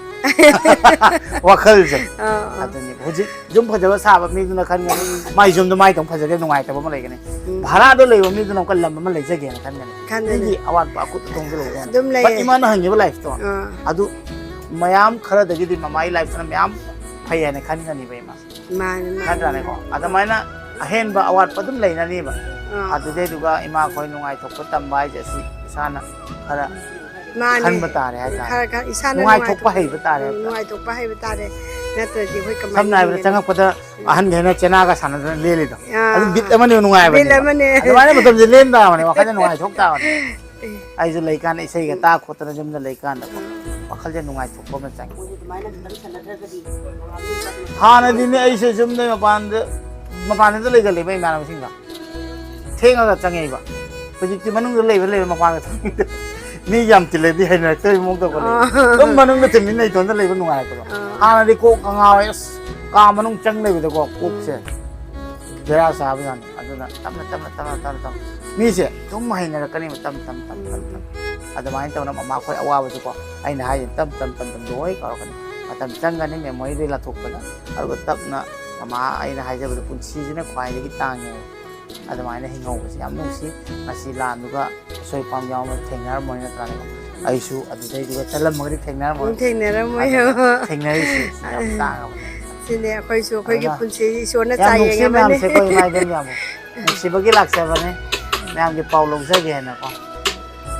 ꯋꯥꯈꯜꯁꯦ꯫ ꯑꯥ, ꯑꯥ꯫ ꯑꯗꯨꯅꯦꯕ꯫ ꯍꯧꯖꯤꯛ ꯌꯨꯝ ꯐꯖꯕ ꯁꯥꯕ ꯃꯤꯗꯨꯅ ꯈꯟꯒꯅꯤ, ꯃꯥꯏ ꯌꯨꯝꯗꯣ ꯃꯥꯏ ꯇꯧ ꯐꯖꯒꯦ, ꯅꯨꯡꯉꯥꯏꯇꯕ ꯑꯃ ꯂꯩꯒꯅꯤ꯫ ꯎꯝ꯫ ꯚꯔꯥꯗ ꯂꯩꯕ ꯃꯤꯗꯨꯅ ꯑꯃꯨꯛꯀ ꯂꯝ ꯑꯃ ꯂꯩꯖꯒꯦꯅ ꯈꯟꯒꯅꯤ꯫ ꯈꯟꯒꯅꯤ꯫ ꯃꯤꯒꯤ ꯑꯋꯥꯠꯄ ꯑꯀꯨꯠ ꯑꯇꯣꯡꯗ ꯂꯩꯒꯅꯤ꯫ ꯑꯗꯨꯝ ꯂꯩꯌꯦ꯫ But ꯏꯃꯥꯅ ꯍꯪꯉꯤꯕ ꯂꯥꯏꯐꯇꯣ, ꯑꯥ꯫ ꯑꯗꯨ ꯃꯌꯥꯝ ꯈꯔꯗꯒꯤꯗꯤ ꯃꯃꯥꯒꯤ ꯂꯥꯏꯐꯇꯨꯅ ꯃꯌꯥꯝ ꯐꯩ ꯍꯥꯏꯅ ꯈꯟꯒꯅꯤꯕ ꯏꯃꯥ꯫ ꯃꯥꯅꯦ, ꯃꯥꯅꯦ, ꯅꯠꯇ꯭ꯔꯥꯅꯦꯀꯣ? ꯃꯥꯅꯦ꯫ ꯑꯗꯨꯃꯥꯏꯅ ꯑꯍꯦꯟꯕ ꯑꯋꯥꯠꯄ ꯑꯗꯨꯝ ꯂꯩꯅꯅꯤꯕ꯫ ꯑꯥ꯫ ꯑꯗꯨꯗꯩꯗꯨꯒ ꯏꯃꯥꯈꯣꯏ ꯅꯨꯡꯉꯥꯏꯊꯣꯛꯄ ꯇꯝꯕ ꯍꯥꯏꯁꯦ ꯑꯁꯤ ꯏꯁꯥꯅ ꯈꯔ ꯃꯥꯅꯦ꯫ ꯈꯟꯕ ꯇꯥꯔꯦ ꯍꯥꯏꯇꯥꯔꯦ꯫ ꯈꯔ, ꯈꯔ ꯏꯁꯥꯅ ꯅꯨꯡꯉꯥꯏꯊꯣꯛꯄ ꯅꯨꯡꯉꯥꯏꯊꯣꯛ-, ꯍꯩꯕ ꯇꯥꯔꯦ ꯎꯝ, ꯍꯥꯏꯇꯥꯔꯦ꯫ ꯅꯨꯡꯉꯥꯏꯊꯣꯛꯄ ꯍꯩꯕ ꯇꯥꯔꯦ꯫ ꯅꯠꯇ꯭ꯔꯗꯤ ꯑꯩꯈꯣꯏ ꯀꯃꯥꯏꯅ ꯁꯝꯅ ꯍꯥꯏꯔꯕꯗ ꯍꯤꯡꯒꯅꯤ? ꯆꯪꯉꯛꯄꯗ ꯎꯝ꯫ ꯑꯍꯟꯈꯩꯅ ꯆꯦꯅꯥꯒ ꯁꯥꯟꯅꯗꯅ ꯂꯦꯜꯂꯤꯗꯣ꯫ ꯑꯥ꯫ ꯑꯗꯨꯝ ꯕꯤꯠ ꯑꯃꯅꯦ, ꯅꯨꯡꯉꯥꯏꯕꯅꯦꯕ꯫ ꯕꯤꯠ ꯑꯃꯅꯦ꯫ ꯑꯗꯨꯃꯥꯏꯅ ꯃꯇꯝꯁꯦ ꯂꯦꯟ ꯇꯥꯕꯅꯦ, ꯋꯥꯈꯜꯁꯦ ꯅꯨꯡꯉꯥꯏꯊꯣꯛ ꯇꯥꯕꯅꯦ꯫ ꯑꯦ꯫ ꯑꯩꯁꯨ ꯂꯩꯀꯥꯟꯗ ꯏꯁꯩꯒ ꯎꯝ꯫ ꯇꯥ ꯈꯣꯠꯇꯅ ꯌꯨꯝꯗ ꯂꯩꯀꯥꯟꯗꯀꯣ, ꯎꯝ꯫ ꯋꯥꯈꯜꯁꯦ ꯅꯨꯡꯉꯥꯏꯊꯣꯛꯄ ꯑꯃ ꯆꯪꯉꯤ꯫ ꯃꯣꯏꯁꯨ ꯑꯗꯨꯃꯥꯏꯅ ꯈꯤꯇꯪ ꯁꯥꯟꯅꯗ꯭ꯔꯒꯗꯤ ꯍꯥꯟꯅꯗꯤꯅꯦ ꯑꯩꯁꯦ ꯌꯨꯝꯗꯩ ꯃꯄꯥꯟꯗ, ꯃꯄꯥꯟꯗ ꯂꯩꯒꯜꯂꯦꯕ ꯏꯃꯥꯟꯅꯕꯁꯤꯡꯒ꯫ ꯊꯦꯡꯉꯒ ꯆꯪꯉꯛꯏꯕ꯫ ꯍꯧꯖꯤꯛꯇꯤ ꯃꯅꯨꯡꯗ ꯂꯩꯕ ꯂꯩꯕ ꯃꯄꯥꯟꯒ ꯊꯣꯛꯅꯤꯡꯗꯦ꯫ ꯃꯤ ꯌꯥꯝ ꯇꯤꯜꯂꯗꯤ ꯍꯩꯅꯔꯛꯇꯕꯒꯤ ꯃꯑꯣꯡ ꯇꯧꯈꯠꯂꯛꯑꯦ꯫ ꯑꯥ꯫ ꯑꯗꯨꯝ ꯃꯅꯨꯡꯗ ꯇꯨꯃꯤꯟꯅ ꯏꯇꯣꯟꯗ ꯂꯩꯕ ꯅꯨꯡꯉꯥꯏꯔꯛꯄꯗꯣ꯫ ꯑꯥ꯫ ꯍꯥꯟꯅꯗꯤ ꯀꯣꯛꯀ ꯉꯥꯎꯋꯦ꯫ ꯑꯁ, ꯀꯥ ꯃꯅꯨꯡ ꯆꯪ ꯂꯩꯕꯗꯀꯣ, ꯀꯣꯛꯁꯦ ꯎꯝ꯫ ꯕꯦꯔꯥ ꯆꯥꯕꯖꯥꯠꯅꯤ꯫ ꯑꯗꯨꯅ ꯇꯞꯅ, ꯇꯞꯅ, ꯇꯞꯅ, ꯇꯞꯅ, ꯇꯞꯅ ꯃꯤꯁꯦ ꯑꯗꯨꯝ ꯍꯩꯅꯔꯛꯀꯅꯦꯕ, ꯇꯞ, ꯇꯞ, ꯇꯞ, ꯇꯞ, ꯇꯞ꯫ ꯎꯝ꯫ ꯑꯗꯨꯃꯥꯏꯅ ꯇꯧꯅ ꯃꯃꯥꯈꯣꯏ ꯑꯋꯥꯕꯁꯨꯀꯣ, ꯑꯩꯅ ꯍꯥꯏꯁꯦ ꯇꯞ, ꯇꯞ, ꯇꯞ, ꯇꯞ ꯂꯣꯏ ꯀꯥꯎꯔꯛꯀꯅꯤ꯫ ꯃꯇꯝ ꯆꯪꯒꯅꯤ memory ꯗꯩ ꯂꯥꯊꯣꯛꯄꯗ꯫ ꯑꯗꯨꯒ ꯇꯞꯅ ꯃꯃꯥ ꯑꯩꯅ ꯍꯥꯏꯖꯕꯗꯣ ꯄꯨꯟꯁꯤꯁꯤꯅ ꯈ꯭ꯋꯥꯏꯗꯒꯤ ꯇꯥꯡꯉꯦ꯫ ꯑꯗꯨꯃꯥꯏꯅ ꯍꯤꯡꯍꯧꯕꯁꯦ ꯌꯥꯝ ꯅꯨꯡꯁꯤ꯫ ꯉꯁꯤ ꯂꯥꯟꯗꯨꯒ ꯑꯁꯣꯏ ꯑꯄꯥꯝ ꯌꯥꯎꯅ ꯊꯦꯡꯅꯔꯝꯃꯣꯏ ꯅꯠꯇ꯭ꯔꯥꯅꯦꯀꯣ? ꯑꯩꯁꯨ ꯑꯗꯨꯗꯩꯗꯨꯒ ꯆꯠꯂꯝꯃꯒꯗꯤ ꯊꯦꯡꯅꯔꯝꯃꯣꯏ꯫ ꯎꯝ, ꯊꯦꯡꯅꯔꯝꯃꯣꯏ꯫ ꯑꯗꯨꯅ ꯊꯦꯡꯅꯔꯤꯁꯦ ꯌꯥꯝ ꯇꯥꯡꯉꯕꯅꯦ꯫ ꯁꯤꯅꯦ ꯑꯩꯈꯣꯏꯁꯨ ꯑꯩꯈꯣꯏꯒꯤ ꯑꯗꯨꯅ ꯄꯨꯟꯁꯤꯁꯦ ꯏꯁꯣꯔꯅ ꯌꯥꯝ ꯅꯨꯡꯁꯤ ꯆꯥꯌꯦꯡꯉꯕꯅꯦ꯫ ꯃꯌꯥꯝꯁꯦ ꯑꯩꯈꯣꯏ ꯏꯃꯥ ꯏꯕꯦꯟ ꯃꯌꯥꯝ꯫ ꯅꯨꯡꯁꯤꯕꯒꯤ ꯂꯥꯛꯆꯕꯅꯤ, ꯃꯌꯥꯝꯒꯤ ꯄꯥꯎ ꯂꯧꯖꯒꯦ ꯍꯥꯏꯅꯀꯣ꯫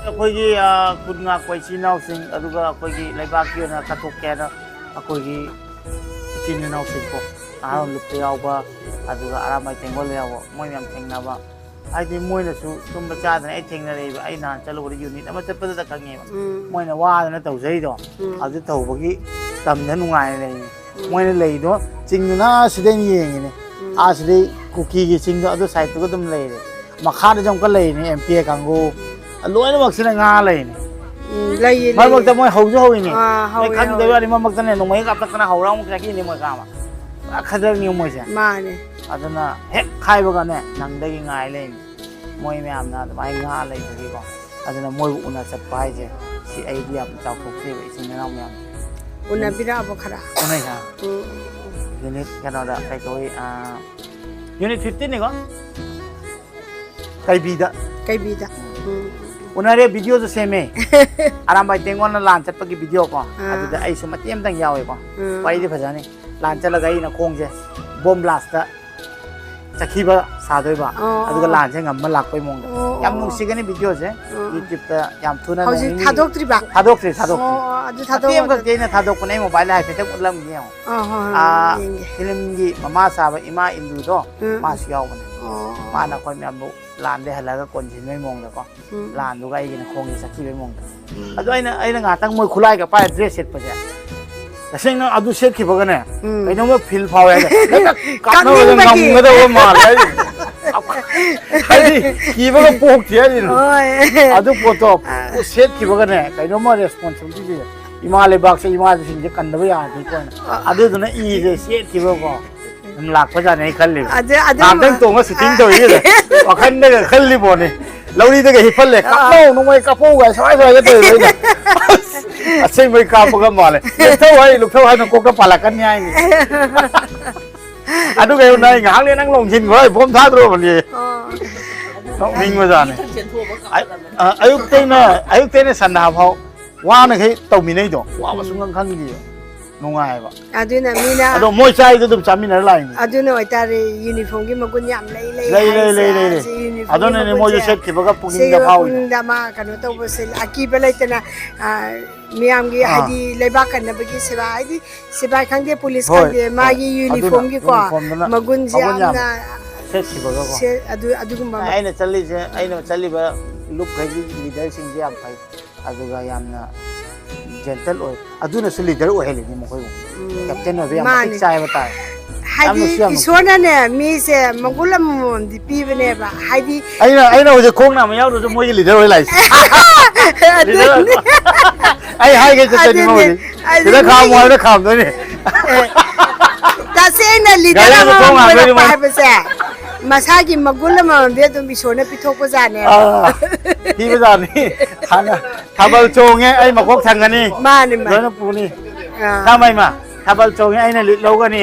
ꯑꯩꯈꯣꯏꯒꯤ, ꯑ, ꯀꯨꯟ ꯉꯥꯛꯄ ꯏꯆꯤꯟ ꯏꯅꯥꯎꯁꯤꯡ, ꯑꯗꯨꯒ ꯑꯩꯈꯣꯏꯒꯤ ꯂꯩꯕꯥꯛꯀꯤ ꯑꯣꯏꯅ ꯀꯠꯊꯣꯛꯀꯦ ꯍꯥꯏꯅ ꯑꯩꯈꯣꯏꯒꯤ ꯏꯆꯤꯟ ꯏꯅꯥꯎꯁꯤꯡꯀꯣ, ꯅꯍꯥꯔꯣꯟ ꯂꯨꯞꯇ ꯌꯥꯎꯕ, ꯑꯗꯨꯒ ꯑꯔꯥꯝꯕꯥꯏ ꯇꯦꯡꯒꯣꯜꯗ ꯌꯥꯎꯕ, ꯃꯣꯏ ꯃꯌꯥꯝ ꯊꯦꯡꯅꯕ, ꯍꯥꯏꯗꯤ ꯃꯣꯏꯅꯁꯨ ꯇꯨꯝꯕ ꯆꯥꯗꯅ ꯑꯩ ꯊꯦꯡꯅꯔꯛꯏꯕ꯫ ꯑꯩ ꯅꯍꯥꯟ ꯆꯠꯂꯨꯕꯗ ꯌꯨꯅꯤꯠ ꯑꯃ ꯆꯠꯄꯗꯨꯗ ꯈꯪꯉꯦꯕ꯫ ꯎꯝ꯫ ꯃꯣꯏꯅ ꯋꯥꯗꯅ ꯇꯧꯖꯔꯤꯗꯣ, ꯎꯝ꯫ ꯑꯗꯨ ꯇꯧꯕꯒꯤ ꯇꯝꯗ ꯅꯨꯡꯉꯥꯏꯅ ꯂꯩꯔꯤꯅꯤ꯫ ꯎꯝ꯫ ꯃꯣꯏꯅ ꯂꯩꯗꯣ ꯆꯤꯡꯗꯨꯅ ꯑꯥ ꯁꯤꯗꯩꯅ ꯌꯦꯡꯉꯤꯅꯦ꯫ ꯎꯝ꯫ ꯑꯥ ꯁꯤꯗꯩ ꯀꯨꯀꯤꯒꯤ ꯆꯤꯡꯗꯣ ꯑꯗꯨ ꯁꯥꯏꯠꯇꯨꯒ ꯑꯗꯨꯝ ꯂꯩꯔꯦ꯫ ꯃꯈꯥꯗꯁꯨ ꯑꯃꯨꯛꯀ ꯂꯩꯔꯤꯅꯦ ꯑꯦꯝ ꯄꯤ ꯑꯦ ꯀꯥꯡꯒꯨ꯫ ꯂꯣꯏꯅꯃꯛꯁꯤꯅ ꯉꯥ ꯂꯩꯔꯤꯅꯦ꯫ ꯎꯝ, ꯂꯩꯌꯦ, ꯃꯔꯛ ꯂꯩꯌꯦ꯫ ꯃꯔꯛꯇ ꯃꯣꯏ ꯍꯧꯁꯨ ꯍꯧꯋꯤꯅꯦ꯫ ꯑꯥ, ꯅꯣꯏ ꯍꯧꯋꯦ, ꯈꯪꯗꯕ ꯍꯧꯋꯦ꯫ ꯋꯥꯅꯤ, ꯃꯔꯛ ꯃꯔꯛꯇꯅꯦ ꯅꯣꯡꯃꯩꯒ ꯀꯥꯞꯊꯠꯇꯅ ꯍꯧꯔ ꯑꯃꯨꯛ ꯆꯠꯈꯤꯅꯦ ꯃꯣꯏ ꯀꯥ ꯑꯃ꯫ ꯄꯨꯔꯥ ꯈꯗ꯭ꯔꯛꯅꯤ ꯃꯣꯏꯁꯦ꯫ ꯃꯥꯅꯦ꯫ ꯑꯗꯨꯅ ꯍꯦꯛ ꯍꯥꯏꯕꯒꯅꯦ ꯅꯪꯗꯒꯤ ꯉꯥꯏ ꯂꯩꯅꯤ꯫ ꯃꯣꯏ ꯃꯌꯥꯝꯅ ꯑꯗꯨꯃꯥꯏꯅ ꯉꯥ ꯂꯩꯕꯒꯤꯀꯣ꯫ ꯑꯗꯨꯅ ꯃꯣꯏꯕꯨ ꯎꯅ ꯆꯠꯄ ꯍꯥꯏꯁꯦ, ꯁꯤ ꯑꯩꯗꯤ ꯌꯥꯝ ꯆꯥꯎꯊꯣꯛꯆꯩꯕ ꯏꯆꯤꯟ ꯏꯅꯥꯎ ꯃꯌꯥꯝ꯫ ꯎꯅꯕꯤꯔꯛꯑꯕꯣ ꯈꯔ? ꯎꯅꯩ ꯈꯔ꯫ ꯎꯝ, ꯎꯝ, ꯎꯝ꯫ ꯌꯨꯅꯤꯠ ꯀꯩꯅꯣꯗ ꯀꯩ ꯀꯧꯏ, ꯑꯥ, ꯌꯨꯅꯤꯠ ꯐꯤꯐꯇꯤꯟꯅꯤꯀꯣ? ꯀꯩꯕꯤꯗ꯫ ꯀꯩꯕꯤꯗ꯫ ꯎꯝ꯫ ꯎꯅꯔꯦ, ꯚꯤꯗꯤꯑꯣꯁꯨ ꯁꯦꯝꯃꯦ꯫ ꯑꯔꯥꯝꯕꯥꯏ ꯇꯦꯡꯒꯣꯜꯅ ꯂꯥꯟ ꯆꯠꯄꯒꯤ ꯚꯤꯗꯤꯑꯣ ꯀꯣ꯫ ꯑꯥ꯫ ꯑꯗꯨꯗ ꯑꯩꯁꯨ ꯃꯇꯦꯛ ꯑꯃꯇꯪ ꯌꯥꯎꯋꯦꯀꯣ꯫ ꯎꯝ꯫ ꯋꯥꯔꯤꯗꯤ ꯐꯖꯅꯤ꯫ ꯂꯥꯟ ꯆꯠꯂꯒ ꯑꯩꯅ ꯈꯣꯡꯁꯦ ꯕꯣꯝ ꯕ꯭ꯂꯥꯁꯇ ꯆꯠꯈꯤꯕ ꯁꯥꯗꯣꯏꯕ꯫ ꯑꯣ, ꯑꯗꯨꯒ ꯑꯣ꯫ ꯂꯥꯟꯁꯦ ꯉꯝꯃ ꯂꯥꯛꯄꯩ ꯃꯑꯣꯡꯗ꯫ ꯑꯣ, ꯌꯥꯝ ꯑꯣ꯫ ꯅꯨꯡꯁꯤꯒꯅꯤ ꯚꯤꯗꯤꯑꯣꯁꯦ꯫ ꯑꯣ, ꯑꯣ꯫ YouTube-ꯇ ꯌꯥꯝ ꯊꯨꯅ ꯍꯧꯖꯤꯛ ꯅꯣꯡ ꯅꯤꯅꯤ ꯊꯥꯗꯣꯛꯇ꯭ꯔꯤꯕ? ꯊꯥꯗꯣꯛꯇ꯭ꯔꯤ, ꯊꯥꯗꯣꯛꯇ꯭ꯔꯤ꯫ ꯑꯣ, ꯑꯣ, ꯑꯗꯨ ꯃꯇꯦꯛ ꯊꯥꯗꯣꯛꯑꯣ, ꯑꯃꯈꯛꯇꯤ ꯑꯗꯨ꯫ ꯑꯩꯅ ꯊꯥꯗꯣꯛꯄꯅꯦ, ꯑꯩ mobile-ꯗ ꯍꯥꯏꯐꯦꯠꯇꯪ ꯎꯠꯂꯝꯒꯦ ꯌꯦꯡꯉꯣ꯫ ꯑꯣ, ꯍꯣꯏ, ꯍꯣꯏ, ꯑꯥ, ꯌꯦꯡꯒꯦ꯫ Film-ꯒꯤ ꯃꯃꯥ ꯁꯥꯕ ꯏꯃꯥ ꯏꯟꯗꯨꯗꯣ, ꯎꯝ꯫ ꯃꯥꯁꯨ ꯌꯥꯎꯕꯅꯦ꯫ ꯑꯣ, ꯑꯣ, ꯑꯣ꯫ ꯃꯥꯅ ꯑꯩꯈꯣꯏ ꯃꯌꯥꯝꯕꯨ ꯂꯥꯟꯗꯩ ꯍꯜꯂꯒ ꯀꯣꯟꯁꯤꯟꯕꯩ ꯃꯑꯣꯡꯗꯀꯣ꯫ ꯎꯝ꯫ ꯂꯥꯟꯗꯨꯒ ꯑꯩꯒꯤꯅ ꯈꯣꯡꯁꯦ ꯆꯠꯈꯤꯕꯩ ꯃꯑꯣꯡꯗ꯫ ꯎꯝ꯫ ꯑꯗꯣ ꯑꯩꯅ, ꯑꯩꯅ ꯉꯥꯏꯍꯥꯛꯇꯪ ꯃꯣꯏ ꯈꯨꯠꯂꯥꯏꯒ ꯄꯥꯏꯔ dress ꯁꯦꯠꯄꯁꯦ, ꯇꯁꯦꯡꯅ ꯑꯗꯨ ꯁꯦꯠꯈꯤꯕꯒꯅꯦ, ꯎꯝ꯫ ꯀꯩꯅꯣꯝꯃ feel ꯐꯥꯎꯋꯦ ꯍꯥꯏꯗꯤ, ꯍꯦꯛꯇ ꯀꯥꯞꯅꯕꯗ ꯀꯥꯞꯅꯤꯡꯕꯒꯤ꯫ ꯉꯝꯒꯗꯕ ꯃꯥꯜꯂꯦ ꯍꯥꯏꯁꯤꯅꯦ꯫ ꯍꯥꯏꯗꯤ ꯀꯤꯕꯒ ꯄꯣꯛꯇꯦ ꯍꯥꯏꯁꯤꯅꯦ꯫ ꯍꯣꯏ꯫ ꯑꯗꯨ ꯄꯣꯠꯇꯣ ꯑꯥ꯫ ꯁꯦꯠꯈꯤꯕꯒꯅꯦ, ꯀꯩꯅꯣꯝꯃ responsibility-ꯁꯦ, ꯏꯃꯥ ꯂꯩꯕꯥꯛꯁꯦ, ꯏꯃꯥꯁꯤꯡꯁꯦ ꯀꯟꯗꯕ ꯌꯥꯗꯦꯀꯣ꯫ ꯑꯥ꯫ ꯑꯗꯨꯗꯨꯅ ꯏꯁꯦ ꯁꯦꯠꯈꯤꯕꯀꯣ꯫ ꯑꯗꯨꯝ ꯂꯥꯛꯄꯖꯥꯠꯅꯤ ꯑꯩ ꯈꯜꯂꯤꯕ꯫ ꯑꯗꯨ, ꯑꯗꯨ ꯉꯥꯏꯍꯥꯛꯇꯪ ꯑꯃ, ꯇꯣꯡꯉ shooting ꯑ, ꯇꯧꯔꯤꯁꯤꯗ ꯋꯥꯈꯜꯗꯒ ꯈꯜꯂꯤꯕꯣꯅꯤ꯫ ꯂꯧꯔꯤꯗꯒ ꯍꯤꯞꯐꯜꯂꯦ, ꯑ, "ꯀꯥꯞꯅꯧ, ꯅꯣꯡꯃꯩ ꯀꯥꯞꯄꯧ" ꯀꯥꯏ ꯁ꯭ꯋꯥꯏ ꯁ꯭ꯋꯥꯏꯗ ꯇꯧꯔꯤꯕ ꯑꯩꯅ꯫ ꯑꯁ, ꯑꯁꯦꯡꯕꯩ ꯀꯥꯞꯄꯒ ꯃꯥꯜꯂꯦ꯫ "ꯂꯨꯞꯊꯧ ꯍꯥꯏ, ꯂꯨꯞꯊꯧ ꯍꯥꯏꯅ ꯀꯣꯛꯇ ꯄꯥꯜꯂꯛꯀꯅꯤ" ꯍꯥꯏꯅꯤ꯫ ꯑꯗꯨꯒ ꯑꯩꯉꯣꯟꯗ ꯑꯩ ꯉꯥꯏꯍꯥꯛ ꯂꯩ ꯅꯪ ꯂꯣꯡꯁꯤꯟꯈ꯭ꯔꯣ, ꯑꯩ ꯕꯣꯝ ꯊꯥꯗ꯭ꯔꯣꯕꯅꯦ꯫ ꯑ꯫ ꯅꯣꯛꯅꯤꯡꯕꯖꯥꯠꯅꯤ꯫ ꯑ-, ꯑ, ꯑꯌꯨꯛꯇꯩꯅ, ꯑꯌꯨꯛꯇꯩꯅ ꯁꯟꯅꯥ ꯐꯥꯎ ꯋꯥꯅꯈꯩ ꯇꯧꯃꯤꯟꯅꯩꯗꯣ, ꯋꯥꯕ ꯎꯝ꯫ ꯁꯨꯡꯈꯪ ꯈꯪꯗꯦ꯫ ꯅꯨꯡꯉꯥꯏꯕ꯫ ꯑꯗꯨꯅ ꯃꯤꯅ ꯑꯗꯣ ꯃꯣꯏ ꯆꯥꯏꯗꯣ ꯑꯗꯨꯝ ꯆꯥꯃꯤꯟꯅꯔ ꯂꯥꯛꯏꯅꯤ꯫ ꯑꯗꯨꯅ ꯑꯣꯏꯇꯥꯔꯦ ꯌꯨꯅꯤꯐꯣꯔꯝꯒꯤ ꯃꯒꯨꯟ ꯌꯥꯝ ꯂꯩ ꯂꯩ ꯂꯩ, ꯂꯩ, ꯍꯥꯏꯁꯦ꯫ ꯂꯩ, ꯂꯩ, ꯂꯩ꯫ ꯁꯤ ꯌꯨꯅꯤꯐꯣꯔꯝꯒꯤ ꯑꯗꯨꯅꯅꯦ ꯃꯒꯨꯟꯁꯦ ꯃꯣꯏꯁꯨ ꯁꯦꯠꯈꯤꯕꯒ ꯄꯨꯛꯅꯤꯡꯗ ꯁꯤꯒꯤ ꯐꯥꯎꯔꯤꯗꯣ꯫ ꯄꯨꯛꯅꯤꯡꯗ ꯑꯃ ꯀꯩꯅꯣ ꯇꯧꯕꯁꯦ ꯑꯀꯤꯕ ꯂꯩꯇꯅ, ꯑ, ꯃꯤꯌꯥꯝꯒꯤ ꯑꯥ꯫ ꯍꯥꯏꯗꯤ ꯂꯩꯕꯥꯛ ꯀꯟꯅꯕꯒꯤ ꯁꯦꯕꯥ ꯍꯥꯏꯗꯤ ꯁꯤꯕꯥꯏ ꯈꯪꯗꯦ ꯄꯨꯂꯤꯁ ꯍꯣꯏ, ꯈꯪꯗꯦ ꯃꯥꯒꯤ ꯍꯣꯏ꯫ ꯌꯨꯅꯤꯐꯣꯔꯝꯒꯤꯀꯣ ꯑꯗꯨꯅ ꯌꯨꯅꯤꯐꯣꯔꯝꯗꯨꯅ ꯃꯒꯨꯟꯁꯦ ꯃꯒꯨꯟ ꯌꯥꯝ ꯌꯥꯝꯅ ꯁꯦꯠꯈꯤꯕꯒꯀꯣ꯫ ꯁꯦ-, ꯑꯗꯨ ꯑꯗꯨꯒꯨꯝꯕ ꯑꯃ꯫ ꯑꯩꯅ ꯆꯠꯂꯤꯁꯦ, ꯑꯩꯅ ꯆꯠꯂꯤꯕ ꯂꯨꯞꯈꯩꯒꯤ ꯂꯤꯗꯔꯁꯤꯡꯁꯦ ꯌꯥꯝ ꯐꯩ, ꯑꯗꯨꯒ ꯌꯥꯝꯅ ꯖꯦꯟꯇꯜ ꯑꯣꯏ꯫ ꯑꯗꯨꯅꯁꯨ ꯂꯤꯗꯔ ꯑꯣꯏꯍꯜꯂꯤꯅꯤ ꯃꯈꯣꯏꯕꯨ꯫ ꯀꯦꯞꯇꯦꯟ ꯑꯣꯏꯕ ꯌꯥꯝ ꯃꯇꯤꯛ ꯃꯥꯅꯤ꯫ ꯆꯥꯏ ꯍꯥꯏꯕ ꯇꯥꯔꯦ꯫ ꯍꯥꯏꯗꯤ ꯌꯥꯝꯅꯁꯨ ꯌꯥꯝ ꯏꯁꯣꯔꯅꯅꯦ ꯃꯤꯁꯦ ꯃꯒꯨꯟ ꯑꯃꯃꯝꯗꯤ ꯄꯤꯕꯅꯦꯕ꯫ ꯍꯥꯏꯗꯤ ꯑꯩꯅ ꯑꯩꯅ ꯍꯧꯖꯤꯛ ꯈꯣꯡ ꯅꯥꯝꯃ ꯌꯥꯎꯗ꯭ꯔꯁꯨ ꯃꯣꯏꯒꯤ ꯂꯤꯗꯔ ꯑꯣꯏ ꯂꯥꯛꯏꯁꯦ꯫ ꯂꯤꯗꯔ ꯑꯣꯏ꯫ ꯑꯩ ꯍꯥꯏꯒꯦ ꯆꯠꯇꯣꯏꯅꯤ ꯑꯗꯨꯅꯦ, ꯃꯣꯏ ꯍꯧꯖꯤꯛ꯫ ꯑꯗꯨꯅꯦ ꯁꯤꯗ ꯈꯥꯝꯃꯨ ꯃꯤ- ꯍꯥꯏꯕꯗ ꯈꯥꯝꯗꯣꯏꯅꯤ꯫ ꯇꯁꯦꯡꯅ ꯂꯤꯗꯔ ꯒꯥꯔꯤꯗ ꯈꯣꯡ ꯑꯃꯃꯝ ꯍꯥꯝꯗꯣꯏꯅꯤ ꯑꯣꯏꯔꯛꯄ ꯃꯣꯏ꯫ ꯍꯥꯏꯕꯁꯦ ꯃꯁꯥꯒꯤ ꯃꯒꯨꯟ ꯑꯃꯃꯝꯗꯤ ꯑꯗꯨꯝ ꯏꯁꯣꯔꯅ ꯄꯤꯊꯣꯛꯄꯖꯥꯠꯅꯦꯕ꯫ ꯑꯥ, ꯄꯤꯕꯖꯥꯠꯅꯤ꯫ ꯍꯥꯟꯅ ꯊꯥꯕꯜ ꯆꯣꯡꯉꯦ ꯑꯩ ꯃꯀꯣꯛ ꯊꯪꯒꯅꯤ꯫ ꯃꯥꯅꯤ, ꯃꯥꯅꯤ꯫ ꯂꯣꯏꯅ ꯄꯨꯅꯤ꯫ ꯑꯥ꯫ ꯇꯥꯃꯣ ꯏꯃꯥ, ꯊꯥꯕꯜ ꯆꯣꯡꯉꯦ ꯑꯩꯅ ꯂꯤꯠ ꯂꯧꯒꯅꯤ꯫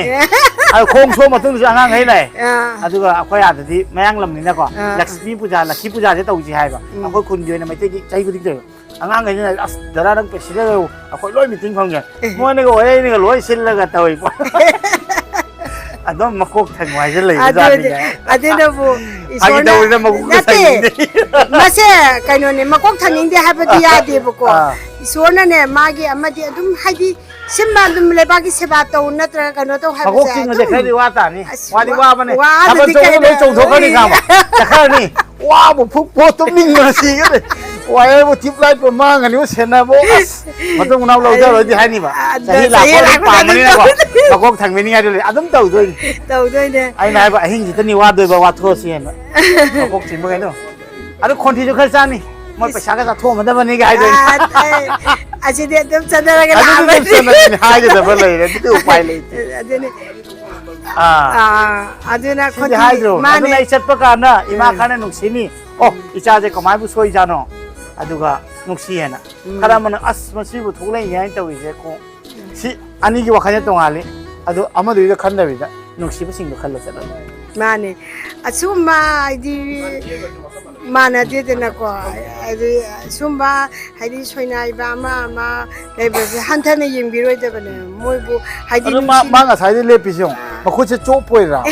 ꯑꯗꯨ ꯈꯣꯡ ꯁꯣꯛ ꯃꯇꯨꯡꯗꯁꯨ ꯑꯉꯥꯡꯈꯩ ꯂꯥꯛꯑꯦ꯫ ꯑꯥ꯫ ꯑꯗꯨꯒ ꯑꯩꯈꯣꯏ ꯑꯥꯗꯗꯤ ꯃꯌꯥꯡ ꯂꯝꯅꯤꯅꯀꯣ ꯑꯥ꯫ ꯂꯛꯁꯃꯤ ꯄꯨꯖꯥ, ꯂꯛꯈꯤ ꯄꯨꯖꯥꯁꯦ ꯇꯧꯁꯤ ꯍꯥꯏꯕ꯫ ꯑꯩꯈꯣꯏ ꯈꯨꯟꯒꯤ ꯑꯣꯏꯅ ꯃꯩꯇꯩꯒꯤ ꯆꯍꯤ ꯈꯨꯗꯤꯡ ꯇꯧꯋꯦꯕ꯫ ꯑꯉꯥꯡꯈꯩꯁꯤꯅ ꯑꯁ ꯗꯗꯥ ꯅꯪ ꯄ꯭ꯔꯦꯁꯤꯗꯦꯟ ꯑꯣꯏꯌꯨ, ꯑꯩꯈꯣꯏ ꯂꯣꯏ ꯃꯤꯇꯤꯡ ꯐꯝꯒꯦ꯫ ꯃꯣꯏꯅꯒ ꯑꯣꯏ ꯑꯩꯅꯒ ꯂꯣꯏ ꯁꯤꯜꯂꯒ ꯇꯧꯏꯀꯣ꯫ ꯑꯗꯨꯝ ꯃꯀꯣꯛ ꯊꯪꯕ ꯍꯥꯏꯁꯦ ꯂꯩꯕ ꯑꯗꯨꯅꯦ꯫ ꯖꯥꯠꯅꯤꯅꯦ꯫ ꯑꯗꯨꯅꯕꯨ ꯐꯥꯒꯤ ꯏꯁꯣꯔꯅ ꯇꯧꯕꯅꯤꯗ ꯃꯀꯣꯛꯇ ꯅꯠꯇꯦ꯫ ꯊꯪꯉꯤꯅꯦ꯫ ꯃꯁꯦ ꯀꯩꯅꯣꯅꯦ ꯃꯀꯣꯛ ꯊꯪꯅꯤꯡꯗꯦ ꯍꯥꯏꯕꯗꯤ ꯌꯥꯗꯦꯕꯀꯣ꯫ ꯑꯥ꯫ ꯏꯁꯣꯔꯅꯅꯦ ꯃꯥꯒꯤ ꯑꯃꯗꯤ ꯑꯗꯨꯝ ꯍꯥꯏꯗꯤ ꯁꯤꯃ ꯑꯗꯨꯝ ꯂꯩꯕꯥꯛꯀꯤ ꯁꯦꯕꯥ ꯇꯧ ꯅꯠꯇ꯭ꯔꯒ ꯀꯩꯅꯣ ꯇꯧ ꯍꯥꯏꯕꯁꯦ ꯃꯀꯣꯛ ꯆꯤꯡꯕꯁꯦ ꯑꯗꯨꯝ ꯈꯔꯗꯤ ꯋꯥ ꯇꯥꯅꯤ꯫ ꯑꯁ, ꯋꯥꯗꯤ ꯋꯥ-, ꯋꯥꯕꯅꯦ꯫ ꯋꯥꯗꯗꯤ ꯊꯥꯕꯜ ꯆꯣꯡꯕꯗ ꯂꯣꯏ ꯀꯩꯅꯣ ꯆꯣꯡꯊꯣꯛꯈ꯭ꯔꯅꯤ ꯍꯣꯏ꯫ ꯈꯥꯃꯣ꯫ ꯆꯠꯈ꯭ꯔꯅꯤ꯫ ꯋꯥꯕꯨ ꯐꯨꯛ ꯐꯨꯛ ꯇꯨꯝꯅꯤꯡꯕꯅ ꯁꯤꯒꯅꯤ꯫ ꯋꯥꯌꯔꯕꯨ ꯇ꯭ꯌꯨꯕ ꯂꯥꯏꯠꯄꯨ ꯃꯥꯡꯉꯅꯤꯕꯨ ꯁꯦꯟꯅꯕꯨ꯫ ꯑꯁ, ꯃꯇꯨꯡ ꯃꯅꯥꯎ ꯂꯧꯖꯔꯣꯏꯗꯤ ꯍꯥꯏꯅꯤꯕ꯫ ꯑꯗ ꯆꯍꯤ ꯆꯍꯤ ꯂꯥꯛꯄ ꯑꯗꯨꯝ ꯂꯥꯛꯄꯗ ꯑꯗꯨꯝ ꯄꯥꯝꯕꯅꯤꯅꯀꯣ꯫ ꯇꯧꯗꯣꯏꯅꯤ꯫ ꯃꯀꯣꯛ ꯊꯪꯕꯤꯅꯤꯡꯉꯥꯏꯗꯨ ꯂꯩ꯫ ꯑꯗꯨꯝ ꯇꯧꯗꯣꯏꯅꯤ꯫ ꯇꯧꯗꯣꯏꯅꯦ꯫ ꯑꯩꯅ ꯍꯥꯏꯕ ꯑꯍꯤꯡꯁꯤꯗꯅꯤ ꯋꯥꯊꯣꯛꯑꯁꯦꯅ꯫ ꯃꯀꯣꯛ ꯆꯤꯡꯕꯈꯩꯗꯣ꯫ ꯑꯗꯨ ꯈꯣꯟꯊꯤꯁꯨ ꯈꯔ ꯆꯥꯅꯤ꯫ ꯃꯣꯏ ꯄꯩꯁꯥꯒ ꯆꯥꯊꯣꯛꯑꯝꯃꯗꯕꯅꯤꯒ ꯍꯥꯏꯗꯣꯏꯅꯤ꯫ ꯑ, ꯑꯩ, ꯑꯁꯤꯗꯤ ꯑꯗꯨꯝ ꯆꯠꯅꯔꯒ ꯑꯗꯨꯗꯤ ꯑꯗꯨꯝ ꯂꯥꯛꯑꯕꯅꯤ꯫ ꯆꯠꯅꯕꯤꯅꯤ, ꯍꯥꯏꯒꯗꯕ ꯂꯩꯔꯦ, ꯑꯗꯨꯗꯤ ꯎꯄꯥꯏ ꯂꯩꯇꯦ꯫ ꯑꯗꯨꯅꯤ꯫ ꯑꯥ꯫ ꯑꯥ, ꯑꯗꯨꯅ ꯁꯤꯗꯤ ꯈꯣꯟꯊꯤ-, ꯍꯥꯏꯗ꯭ꯔꯣ? ꯃꯥꯅꯦ꯫ ꯑꯗꯨꯅ ꯑꯩ ꯆꯠꯄ ꯀꯥꯟꯗ ꯏꯃꯥ ꯈꯔꯅ ꯅꯨꯡꯁꯤꯅꯤ꯫ "ꯑꯣ, ꯏꯆꯥꯁꯦ ꯀꯃꯥꯏꯕꯨ ꯁꯣꯏꯖꯥꯠꯅꯣ?" ꯑꯗꯨꯒ ꯅꯨꯡꯁꯤꯌꯦꯅ꯫ ꯈꯔ ꯑꯃꯅ, "ꯑꯁ, ꯃꯁꯤꯕꯨ ꯊꯣꯛꯂꯛꯏꯅꯦ ꯍꯥꯏꯅ ꯇꯧꯔꯤꯁꯦ ꯈꯣꯡ-", ꯁꯤ ꯑꯅꯤꯒꯤ ꯋꯥꯈꯜꯁꯦ ꯇꯣꯡꯉꯥꯜꯂꯤ꯫ ꯑꯗꯣ ꯑꯃꯗꯨꯒꯤꯗ ꯈꯟꯗꯕꯤꯗ ꯅꯨꯡꯁꯤꯕꯁꯤꯡꯗꯣ ꯈꯜꯂ ꯆꯠꯂꯣ꯫ ꯃꯥꯅꯦ꯫ ꯑꯁꯤꯒꯨꯝꯕ ꯍꯥꯏꯗꯤ ꯃꯥꯟꯅꯗꯦꯗꯅꯀꯣ꯫ ꯍꯥꯏꯗꯤ ꯁꯨꯝꯕ, ꯍꯥꯏꯗꯤ ꯁꯣꯏꯅꯥꯏꯕ ꯑꯃ ꯑꯃ ꯂꯩꯕꯁꯦ ꯍꯟꯊꯅ ꯌꯦꯡꯕꯤꯔꯣꯏꯗꯕꯅꯦ ꯃꯣꯏꯕꯨ꯫ ꯍꯥꯏꯗꯤ ꯑꯗꯨ ꯃꯥ ꯅꯨꯡꯁꯤ- ꯃꯥ ꯉꯁꯥꯏꯗꯤ ꯂꯦꯞꯄꯤꯁꯦ ꯌꯦꯡꯉꯣ, ꯃꯈꯨꯠꯁꯦ ꯆꯣꯞꯄꯣꯏꯗ꯭ꯔꯥ?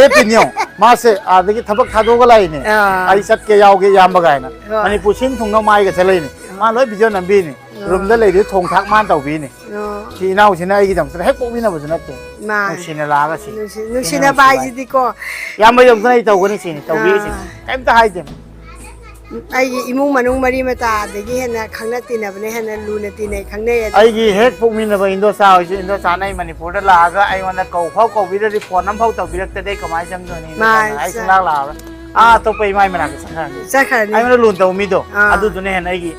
ꯂꯦꯞꯄꯤꯅꯦ ꯌꯦꯡꯉꯣ꯫ ꯃꯥꯁꯦ ꯑꯥꯗꯒꯤ ꯊꯕꯛ ꯊꯥꯗꯣꯛꯑꯒ ꯂꯥꯛꯏꯅꯦ꯫ ꯑꯥ꯫ "ꯑꯩ ꯆꯠꯀꯦ, ꯌꯥꯎꯒꯦ ꯏꯌꯥꯝꯕ" ꯀꯥꯏꯅ꯫ ꯍꯣꯏ꯫ ꯃꯅꯤꯄꯨꯔ ꯁꯤꯟ ꯊꯨꯡꯅ ꯃꯥꯏꯒ ꯆꯠꯂꯛꯏꯅꯦ꯫ ꯃꯥ ꯂꯣꯏ ꯚꯤꯗꯤꯑꯣ ꯅꯝꯕꯤꯅꯦ꯫ ꯑꯥ꯫ ꯔꯨꯝꯗ ꯂꯩꯔꯤ ꯊꯣꯡ ꯊꯥꯛ ꯃꯥꯅ ꯇꯧꯕꯤꯅꯦ꯫ ꯑꯣ꯫ ꯁꯤ ꯏꯅꯥꯎꯁꯤꯅ ꯑꯩꯒꯤꯗꯃꯛꯇ ꯍꯦꯛ ꯄꯣꯛꯃꯤꯟꯅꯕꯁꯨ ꯅꯠꯇꯦ꯫ ꯃꯥ- ꯅꯨꯡꯁꯤꯅ ꯂꯥꯛꯑꯒ ꯁꯤ꯫ ꯅꯨꯡꯁꯤ- ꯁꯤꯅ ꯅꯨꯡꯁꯤꯅꯕ ꯅꯨꯡꯁꯤꯕ ꯍꯥꯏꯁꯦ꯫ ꯍꯥꯏꯁꯤꯗꯤꯀꯣ꯫ ꯏꯌꯥꯝꯕ ꯌꯧꯗꯅ ꯑꯩ ꯇꯧꯒꯅꯤ ꯁꯤꯅꯤ ꯇꯧꯕꯤꯔꯤꯁꯤꯅꯤ꯫ ꯑꯥ꯫ ꯀꯩꯝꯇ ꯍꯥꯏꯗꯦ꯫ ꯑꯩꯒꯤ ꯏꯃꯨꯡ ꯃꯅꯨꯡ ꯃꯔꯤ ꯃꯇꯥ ꯑꯗꯒꯤ ꯍꯦꯟꯅ ꯈꯪꯅ ꯇꯤꯟꯅꯕꯅ ꯍꯦꯟꯅ ꯂꯨꯅ ꯇꯤꯟꯅꯩ ꯈꯪꯅꯩ ꯑꯗꯣ꯫ ꯑꯩꯒꯤ ꯍꯦꯛ ꯄꯣꯛꯃꯤꯟꯅꯕ ꯏꯟꯗꯣꯆꯥ ꯍꯣꯏꯁꯦ, ꯏꯟꯗꯣꯆꯥꯅ ꯑꯩ ꯃꯅꯤꯄꯨꯔꯗ ꯂꯥꯛꯑꯒ ꯑꯩꯉꯣꯟꯗ ꯀꯧ ꯐꯥꯎ ꯀꯧꯕꯤꯔꯗꯤ, ꯐꯣꯟ ꯑꯃꯐꯥꯎ ꯇꯧꯕꯤꯔꯛꯇꯗꯤ ꯑꯩ ꯀꯃꯥꯏꯅ ꯆꯪꯗꯣꯏꯅꯣ? ꯏꯟꯗꯣꯆꯥꯅ ꯃꯥꯅꯤ, ꯑꯩ ꯆ- ꯁꯨꯡꯂꯥꯛ ꯂꯥꯛꯑꯔꯣꯏ꯫ ꯑꯥ, ꯑꯇꯣꯞꯄ ꯏꯃꯥ ꯃꯅꯥꯛꯇ ꯆꯠꯈ꯭ꯔꯅꯤ꯫ ꯆꯠꯈ꯭ꯔꯅꯤ꯫ ꯑꯩꯉꯣꯟꯗ ꯂꯨꯅ ꯇꯧꯕ ꯃꯤꯗꯣ, ꯑꯥ꯫ ꯑꯗꯨꯗꯨꯅ ꯍꯦꯟꯅ ꯑꯩꯒꯤ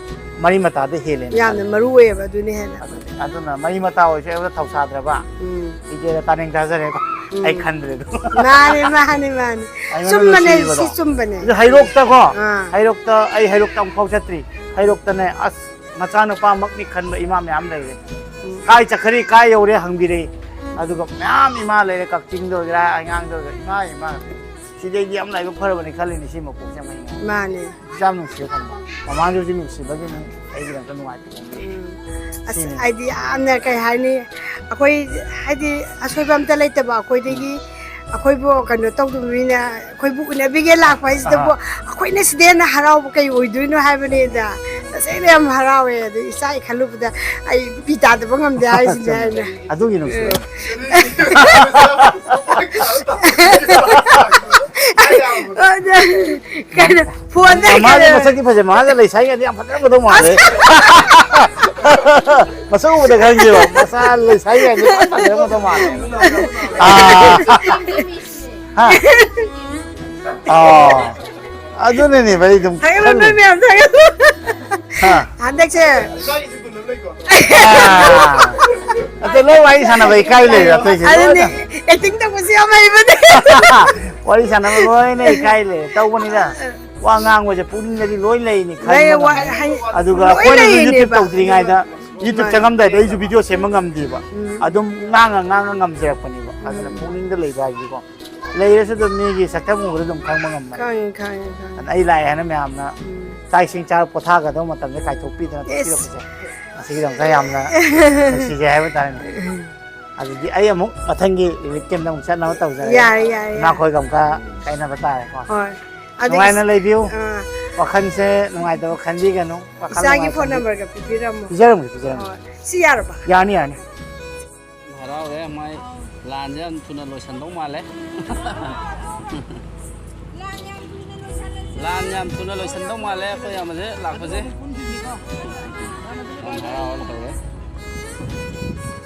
ꯃꯔꯤ ꯃꯇꯥꯗ ꯍꯦꯜꯂꯦꯅ ꯌꯥꯝꯅ ꯈꯜꯂꯦ꯫ ꯃꯔꯨ ꯑꯣꯏꯌꯦꯕ ꯑꯗꯨꯅ ꯍꯦꯟꯅ꯫ ꯑꯗꯨꯅ ꯃꯔꯤ ꯃꯇꯥ ꯑꯣꯏꯔꯁꯨ ꯑꯩꯉꯣꯟꯗ ꯊꯧꯁꯥꯗ꯭ꯔꯕ ꯎꯝ꯫ ꯏꯆꯦꯗ ꯇꯥꯅꯤꯡ ꯇꯥꯖꯔꯦ꯫ ꯎꯝ꯫ ꯑꯩ ꯈꯟꯗ꯭ꯔꯦ ꯑꯗꯨ꯫ ꯃꯥꯅꯦ, ꯃꯥꯅꯦ, ꯃꯥꯅꯦ꯫ ꯑꯩꯉꯣꯟꯗ ꯆꯨꯝꯕꯅꯦ, ꯅꯨꯡꯁꯤꯕꯗꯣ꯫ ꯁꯤ ꯆꯨꯝꯕꯅꯦ꯫ ꯑꯗꯨ ꯍꯩꯔꯣꯛꯇꯀꯣ, ꯑꯥ꯫ ꯍꯩꯔꯣꯛꯇ, ꯑꯩ ꯍꯩꯔꯣꯛꯇ ꯑꯃꯨꯛꯐꯥꯎ ꯆꯠꯇ꯭ꯔꯤ꯫ ꯍꯩꯔꯣꯛꯇꯅꯦ, ꯑꯁ, ꯃꯆꯥꯅꯨꯄꯥꯃꯛꯅꯤ ꯈꯟꯕ ꯏꯃꯥ ꯃꯌꯥꯝ ꯂꯩꯔꯦ꯫ ꯎꯝ꯫ "ꯀꯥꯏ ꯆꯠꯈ꯭ꯔꯤ, ꯀꯥꯏ ꯌꯧꯔꯦ?" ꯍꯪꯕꯤꯔꯛꯏ꯫ ꯑꯗꯨꯒ ꯃꯌꯥꯝ ꯏꯃꯥ ꯂꯩꯔꯦ, ꯀꯛꯆꯤꯡꯗ ꯑꯣꯏꯒꯦꯔꯥ, ꯑꯉꯥꯡꯗ ꯑꯣꯏꯒꯦꯔꯥ, ꯏꯃꯥ, ꯏꯃꯥ꯫ ꯁꯤꯗꯩꯗꯤ ꯌꯥꯝ ꯂꯥꯏꯕꯛ ꯐꯔꯕꯅꯤ ꯈꯜꯂꯤꯅꯤ ꯁꯤ ꯃꯄꯣꯛꯁꯦ ꯑꯃ꯫ ꯃꯥꯅꯦ꯫ ꯌꯥꯝ ꯅꯨꯡꯁꯤꯕ ꯈꯟꯕ꯫ ꯃꯃꯥꯁꯨ ꯍꯧꯖꯤꯛ ꯅꯨꯡꯁꯤꯕꯒꯤ ꯑꯃꯨꯛ ꯑꯩꯒꯤꯗꯃꯛꯇ ꯅꯨꯡꯉꯥꯏꯇꯕ ꯑꯃ ꯂꯩ꯫ ꯎꯝ꯫ ꯑꯁ, ꯁꯤꯅꯤ꯫ ꯍꯥꯏꯗꯤ ꯌꯥꯝꯅ ꯀꯩ ꯍꯥꯏꯅꯤ, ꯑꯩꯈꯣꯏ ꯍꯥꯏꯗꯤ ꯑꯁꯣꯏꯕ ꯑꯝꯇ ꯂꯩꯇꯕ ꯑꯩꯈꯣꯏꯗꯒꯤ, ꯑꯩꯈꯣꯏꯕꯨ ꯀꯩꯅꯣ ꯇꯧꯗꯕ ꯃꯤꯅ ꯑꯩꯈꯣꯏꯕꯨ ꯎꯅꯕꯤꯒꯦ ꯂꯥꯛꯄ ꯍꯥꯏꯁꯤꯗꯕꯨ ꯑꯥ꯫ ꯑꯩꯈꯣꯏꯅ ꯁꯤꯗ ꯍꯦꯟꯅ ꯍꯔꯥꯎꯕ ꯀꯩ ꯑꯣꯏꯗꯣꯏꯅꯣ ꯍꯥꯏꯕꯅꯤꯗ꯫ ꯇꯁꯦꯡꯅ ꯌꯥꯝ ꯍꯔꯥꯎꯋꯦ꯫ ꯑꯗꯨ ꯏꯆꯥ ꯈꯜꯂꯨꯕꯗ ꯑꯩ ꯄꯤ ꯇꯥꯗꯕ ꯉꯝꯗꯦ ꯍꯥꯏꯁꯤꯅꯦ ꯑꯩꯅ꯫ ꯑꯗꯨꯒꯤ ꯅꯨꯡꯁꯤꯕ꯫ ꯀꯩꯅꯣ, ꯐꯣꯟꯗ ꯃꯥꯁꯦ ꯀꯩꯅꯣ- ꯃꯁꯛꯇꯤ ꯐꯖꯩ, ꯃꯥꯁꯦ ꯂꯩꯁꯥꯏꯒꯗꯤ ꯌꯥꯝ ꯐꯖꯔꯝꯒꯗꯧ ꯃꯥꯜꯂꯦ꯫ ꯃꯁꯛ ꯎꯕꯗ ꯈꯪꯉꯦꯕ, ꯃꯁꯥ ꯂꯩꯁꯥꯏꯒꯗꯤ ꯌꯥꯝ ꯐꯖꯔꯝꯒꯗꯧ ꯃꯥꯜꯂꯦ꯫ ꯑꯥ꯫ ꯍꯥ? ꯑꯥ꯫ ꯑꯗꯨꯅꯅꯦꯕ ꯑꯩ ꯑꯗꯨꯝ ꯊꯥꯒꯠꯂꯣ, ꯈꯜꯂꯤ꯫ ꯅꯣꯏ ꯃꯌꯥꯝ ꯊꯥꯒꯠꯂꯣ꯫ ꯍꯥ? ꯍꯟꯗꯛꯁꯦ ꯑꯥ꯫ ꯑꯇꯩ ꯂꯣꯏ ꯋꯥꯔꯤ ꯁꯥꯟꯅꯕ ꯏꯀꯥꯏ ꯂꯩꯔꯦ ꯑꯇꯩꯁꯦ ꯑꯗꯨꯅꯦ, ꯂꯣꯏꯅ꯫ ꯑꯦꯛꯇꯤꯡ ꯇꯧꯕꯁꯦ ꯌꯥꯝ ꯍꯩꯕꯅꯦ꯫ ꯋꯥꯔꯤ ꯁꯥꯟꯅꯕ ꯂꯣꯏꯅ ꯏꯀꯥꯏ ꯂꯩꯔꯦ꯫ ꯇꯧꯕꯅꯤꯗ꯫ ꯋꯥ ꯉꯥꯡꯕꯁꯦ ꯄꯨꯛꯅꯤꯡꯗꯗꯤ ꯂꯣꯏ ꯂꯩꯅꯤ ꯂꯩ, ꯈꯟꯕ ꯋꯥ-, ꯉꯝꯃꯦ꯫ ꯍꯩ-, ꯑꯗꯨꯒ ꯂꯣꯏ ꯑꯩꯈꯣꯏꯅꯁꯨ YouTube ꯂꯩꯔꯤꯅꯦꯕ꯫ ꯇꯧꯗ꯭ꯔꯤꯉꯩꯗ, YouTube ꯆꯪꯉꯝꯗꯥꯏꯗ ꯑꯩꯁꯨ ꯚꯤꯗꯤꯑꯣ ꯁꯦꯝꯕ ꯉꯝꯗꯦꯕ꯫ ꯎꯝ꯫ ꯑꯗꯨꯝ ꯉꯥꯡꯉ ꯉꯥꯡꯉ ꯉꯝꯖꯔꯛꯄꯅꯦꯕ꯫ ꯑꯗꯨꯅ ꯄꯨꯛꯅꯤꯡꯗ ꯂꯩꯕ ꯍꯥꯏꯁꯤꯀꯣ, ꯂꯩꯔꯁꯨ ꯑꯗꯨꯝ ꯃꯤꯒꯤ ꯁꯛꯇꯝ ꯎꯕꯗ ꯑꯗꯨꯝ ꯈꯪꯕ ꯉꯝꯕꯅꯦ꯫ ꯈꯪꯉꯦ ꯈꯪꯉꯦ ꯈꯪꯉꯦ꯫ ꯑꯗꯨꯅ ꯑꯩ ꯂꯥꯛꯑꯦ ꯍꯥꯏꯅ ꯃꯌꯥꯝꯅ ꯎꯝ. ꯆꯥꯛ ꯏꯁꯤꯡ ꯆꯥꯔ ꯄꯣꯊꯥꯒꯗꯧꯕ ꯃꯇꯝꯗ ꯀꯥꯏꯊꯣꯛꯄꯤꯗꯅ Yes. ꯇꯧꯕꯤꯔꯛꯄꯁꯦ, ꯃꯁꯤꯒꯤꯗꯃꯛꯇ ꯌꯥꯝꯅ ꯅꯨꯡꯁꯤꯖꯩ ꯍꯥꯏꯕ ꯇꯥꯔꯦꯅꯦ꯫ ꯑꯗꯨꯗꯤ ꯑꯩ ꯑꯃꯨꯛ ꯃꯊꯪꯒꯤ ꯔꯤꯂꯤꯐ ꯀꯦꯝꯗ ꯑꯃꯨꯛ ꯆꯠꯅꯕ ꯇꯧꯖꯔꯒꯦ꯫ ꯌꯥꯔꯦ, ꯌꯥꯔꯦ, ꯌꯥꯔꯦ. ꯏꯃꯥꯈꯣꯏꯒ ꯑꯃꯨꯛꯀ ꯀꯥꯏꯅꯕ ꯇꯥꯔꯦꯀꯣ꯫ ꯍꯣꯏ. ꯑꯗꯨ ꯅꯨꯡꯉꯥꯏꯅ ꯏꯁ-, ꯂꯩꯕꯤꯌꯨ꯫ ꯑꯥ. ꯋꯥꯈꯜꯁꯦ ꯅꯨꯡꯉꯥꯏꯇꯕ ꯈꯟꯕꯤꯒꯅꯨ꯫ ꯋꯥꯈꯜ ꯏꯆꯥꯒꯤ ꯅꯨꯡꯉꯥꯏ ꯐꯣꯟ ꯈꯟꯕꯤ-, ꯅꯝꯕꯔꯒ ꯄꯤꯕꯤꯔꯝꯃꯣ. ꯄꯤꯖꯔꯝꯒꯦ, ꯄꯤꯖꯔꯝꯒꯦ꯫ ꯍꯣꯏ. ꯁꯤ ꯌꯥꯔꯕ? ꯌꯥꯅꯤ, ꯌꯥꯅꯤ꯫ ꯍꯔꯥꯎꯔꯦ, ꯃꯥꯏ ꯂꯥꯟꯁꯦ ꯌꯥꯝ ꯊꯨꯅ ꯂꯣꯏꯁꯟꯗꯧ ꯃꯥꯜꯂꯦ꯫ ꯂꯥꯟ ꯌꯥꯝ ꯊꯨꯅ ꯂꯣꯏꯁꯟꯗꯧ ꯃꯥꯜꯂꯦ ꯑꯩꯈꯣꯏ ꯌꯥꯝꯕꯁꯦ ꯂꯥꯛꯄꯁꯦ꯫ ꯌꯥꯝ ꯍꯔꯥꯎ ꯍꯔꯥꯎ ꯇꯧꯔꯦ꯫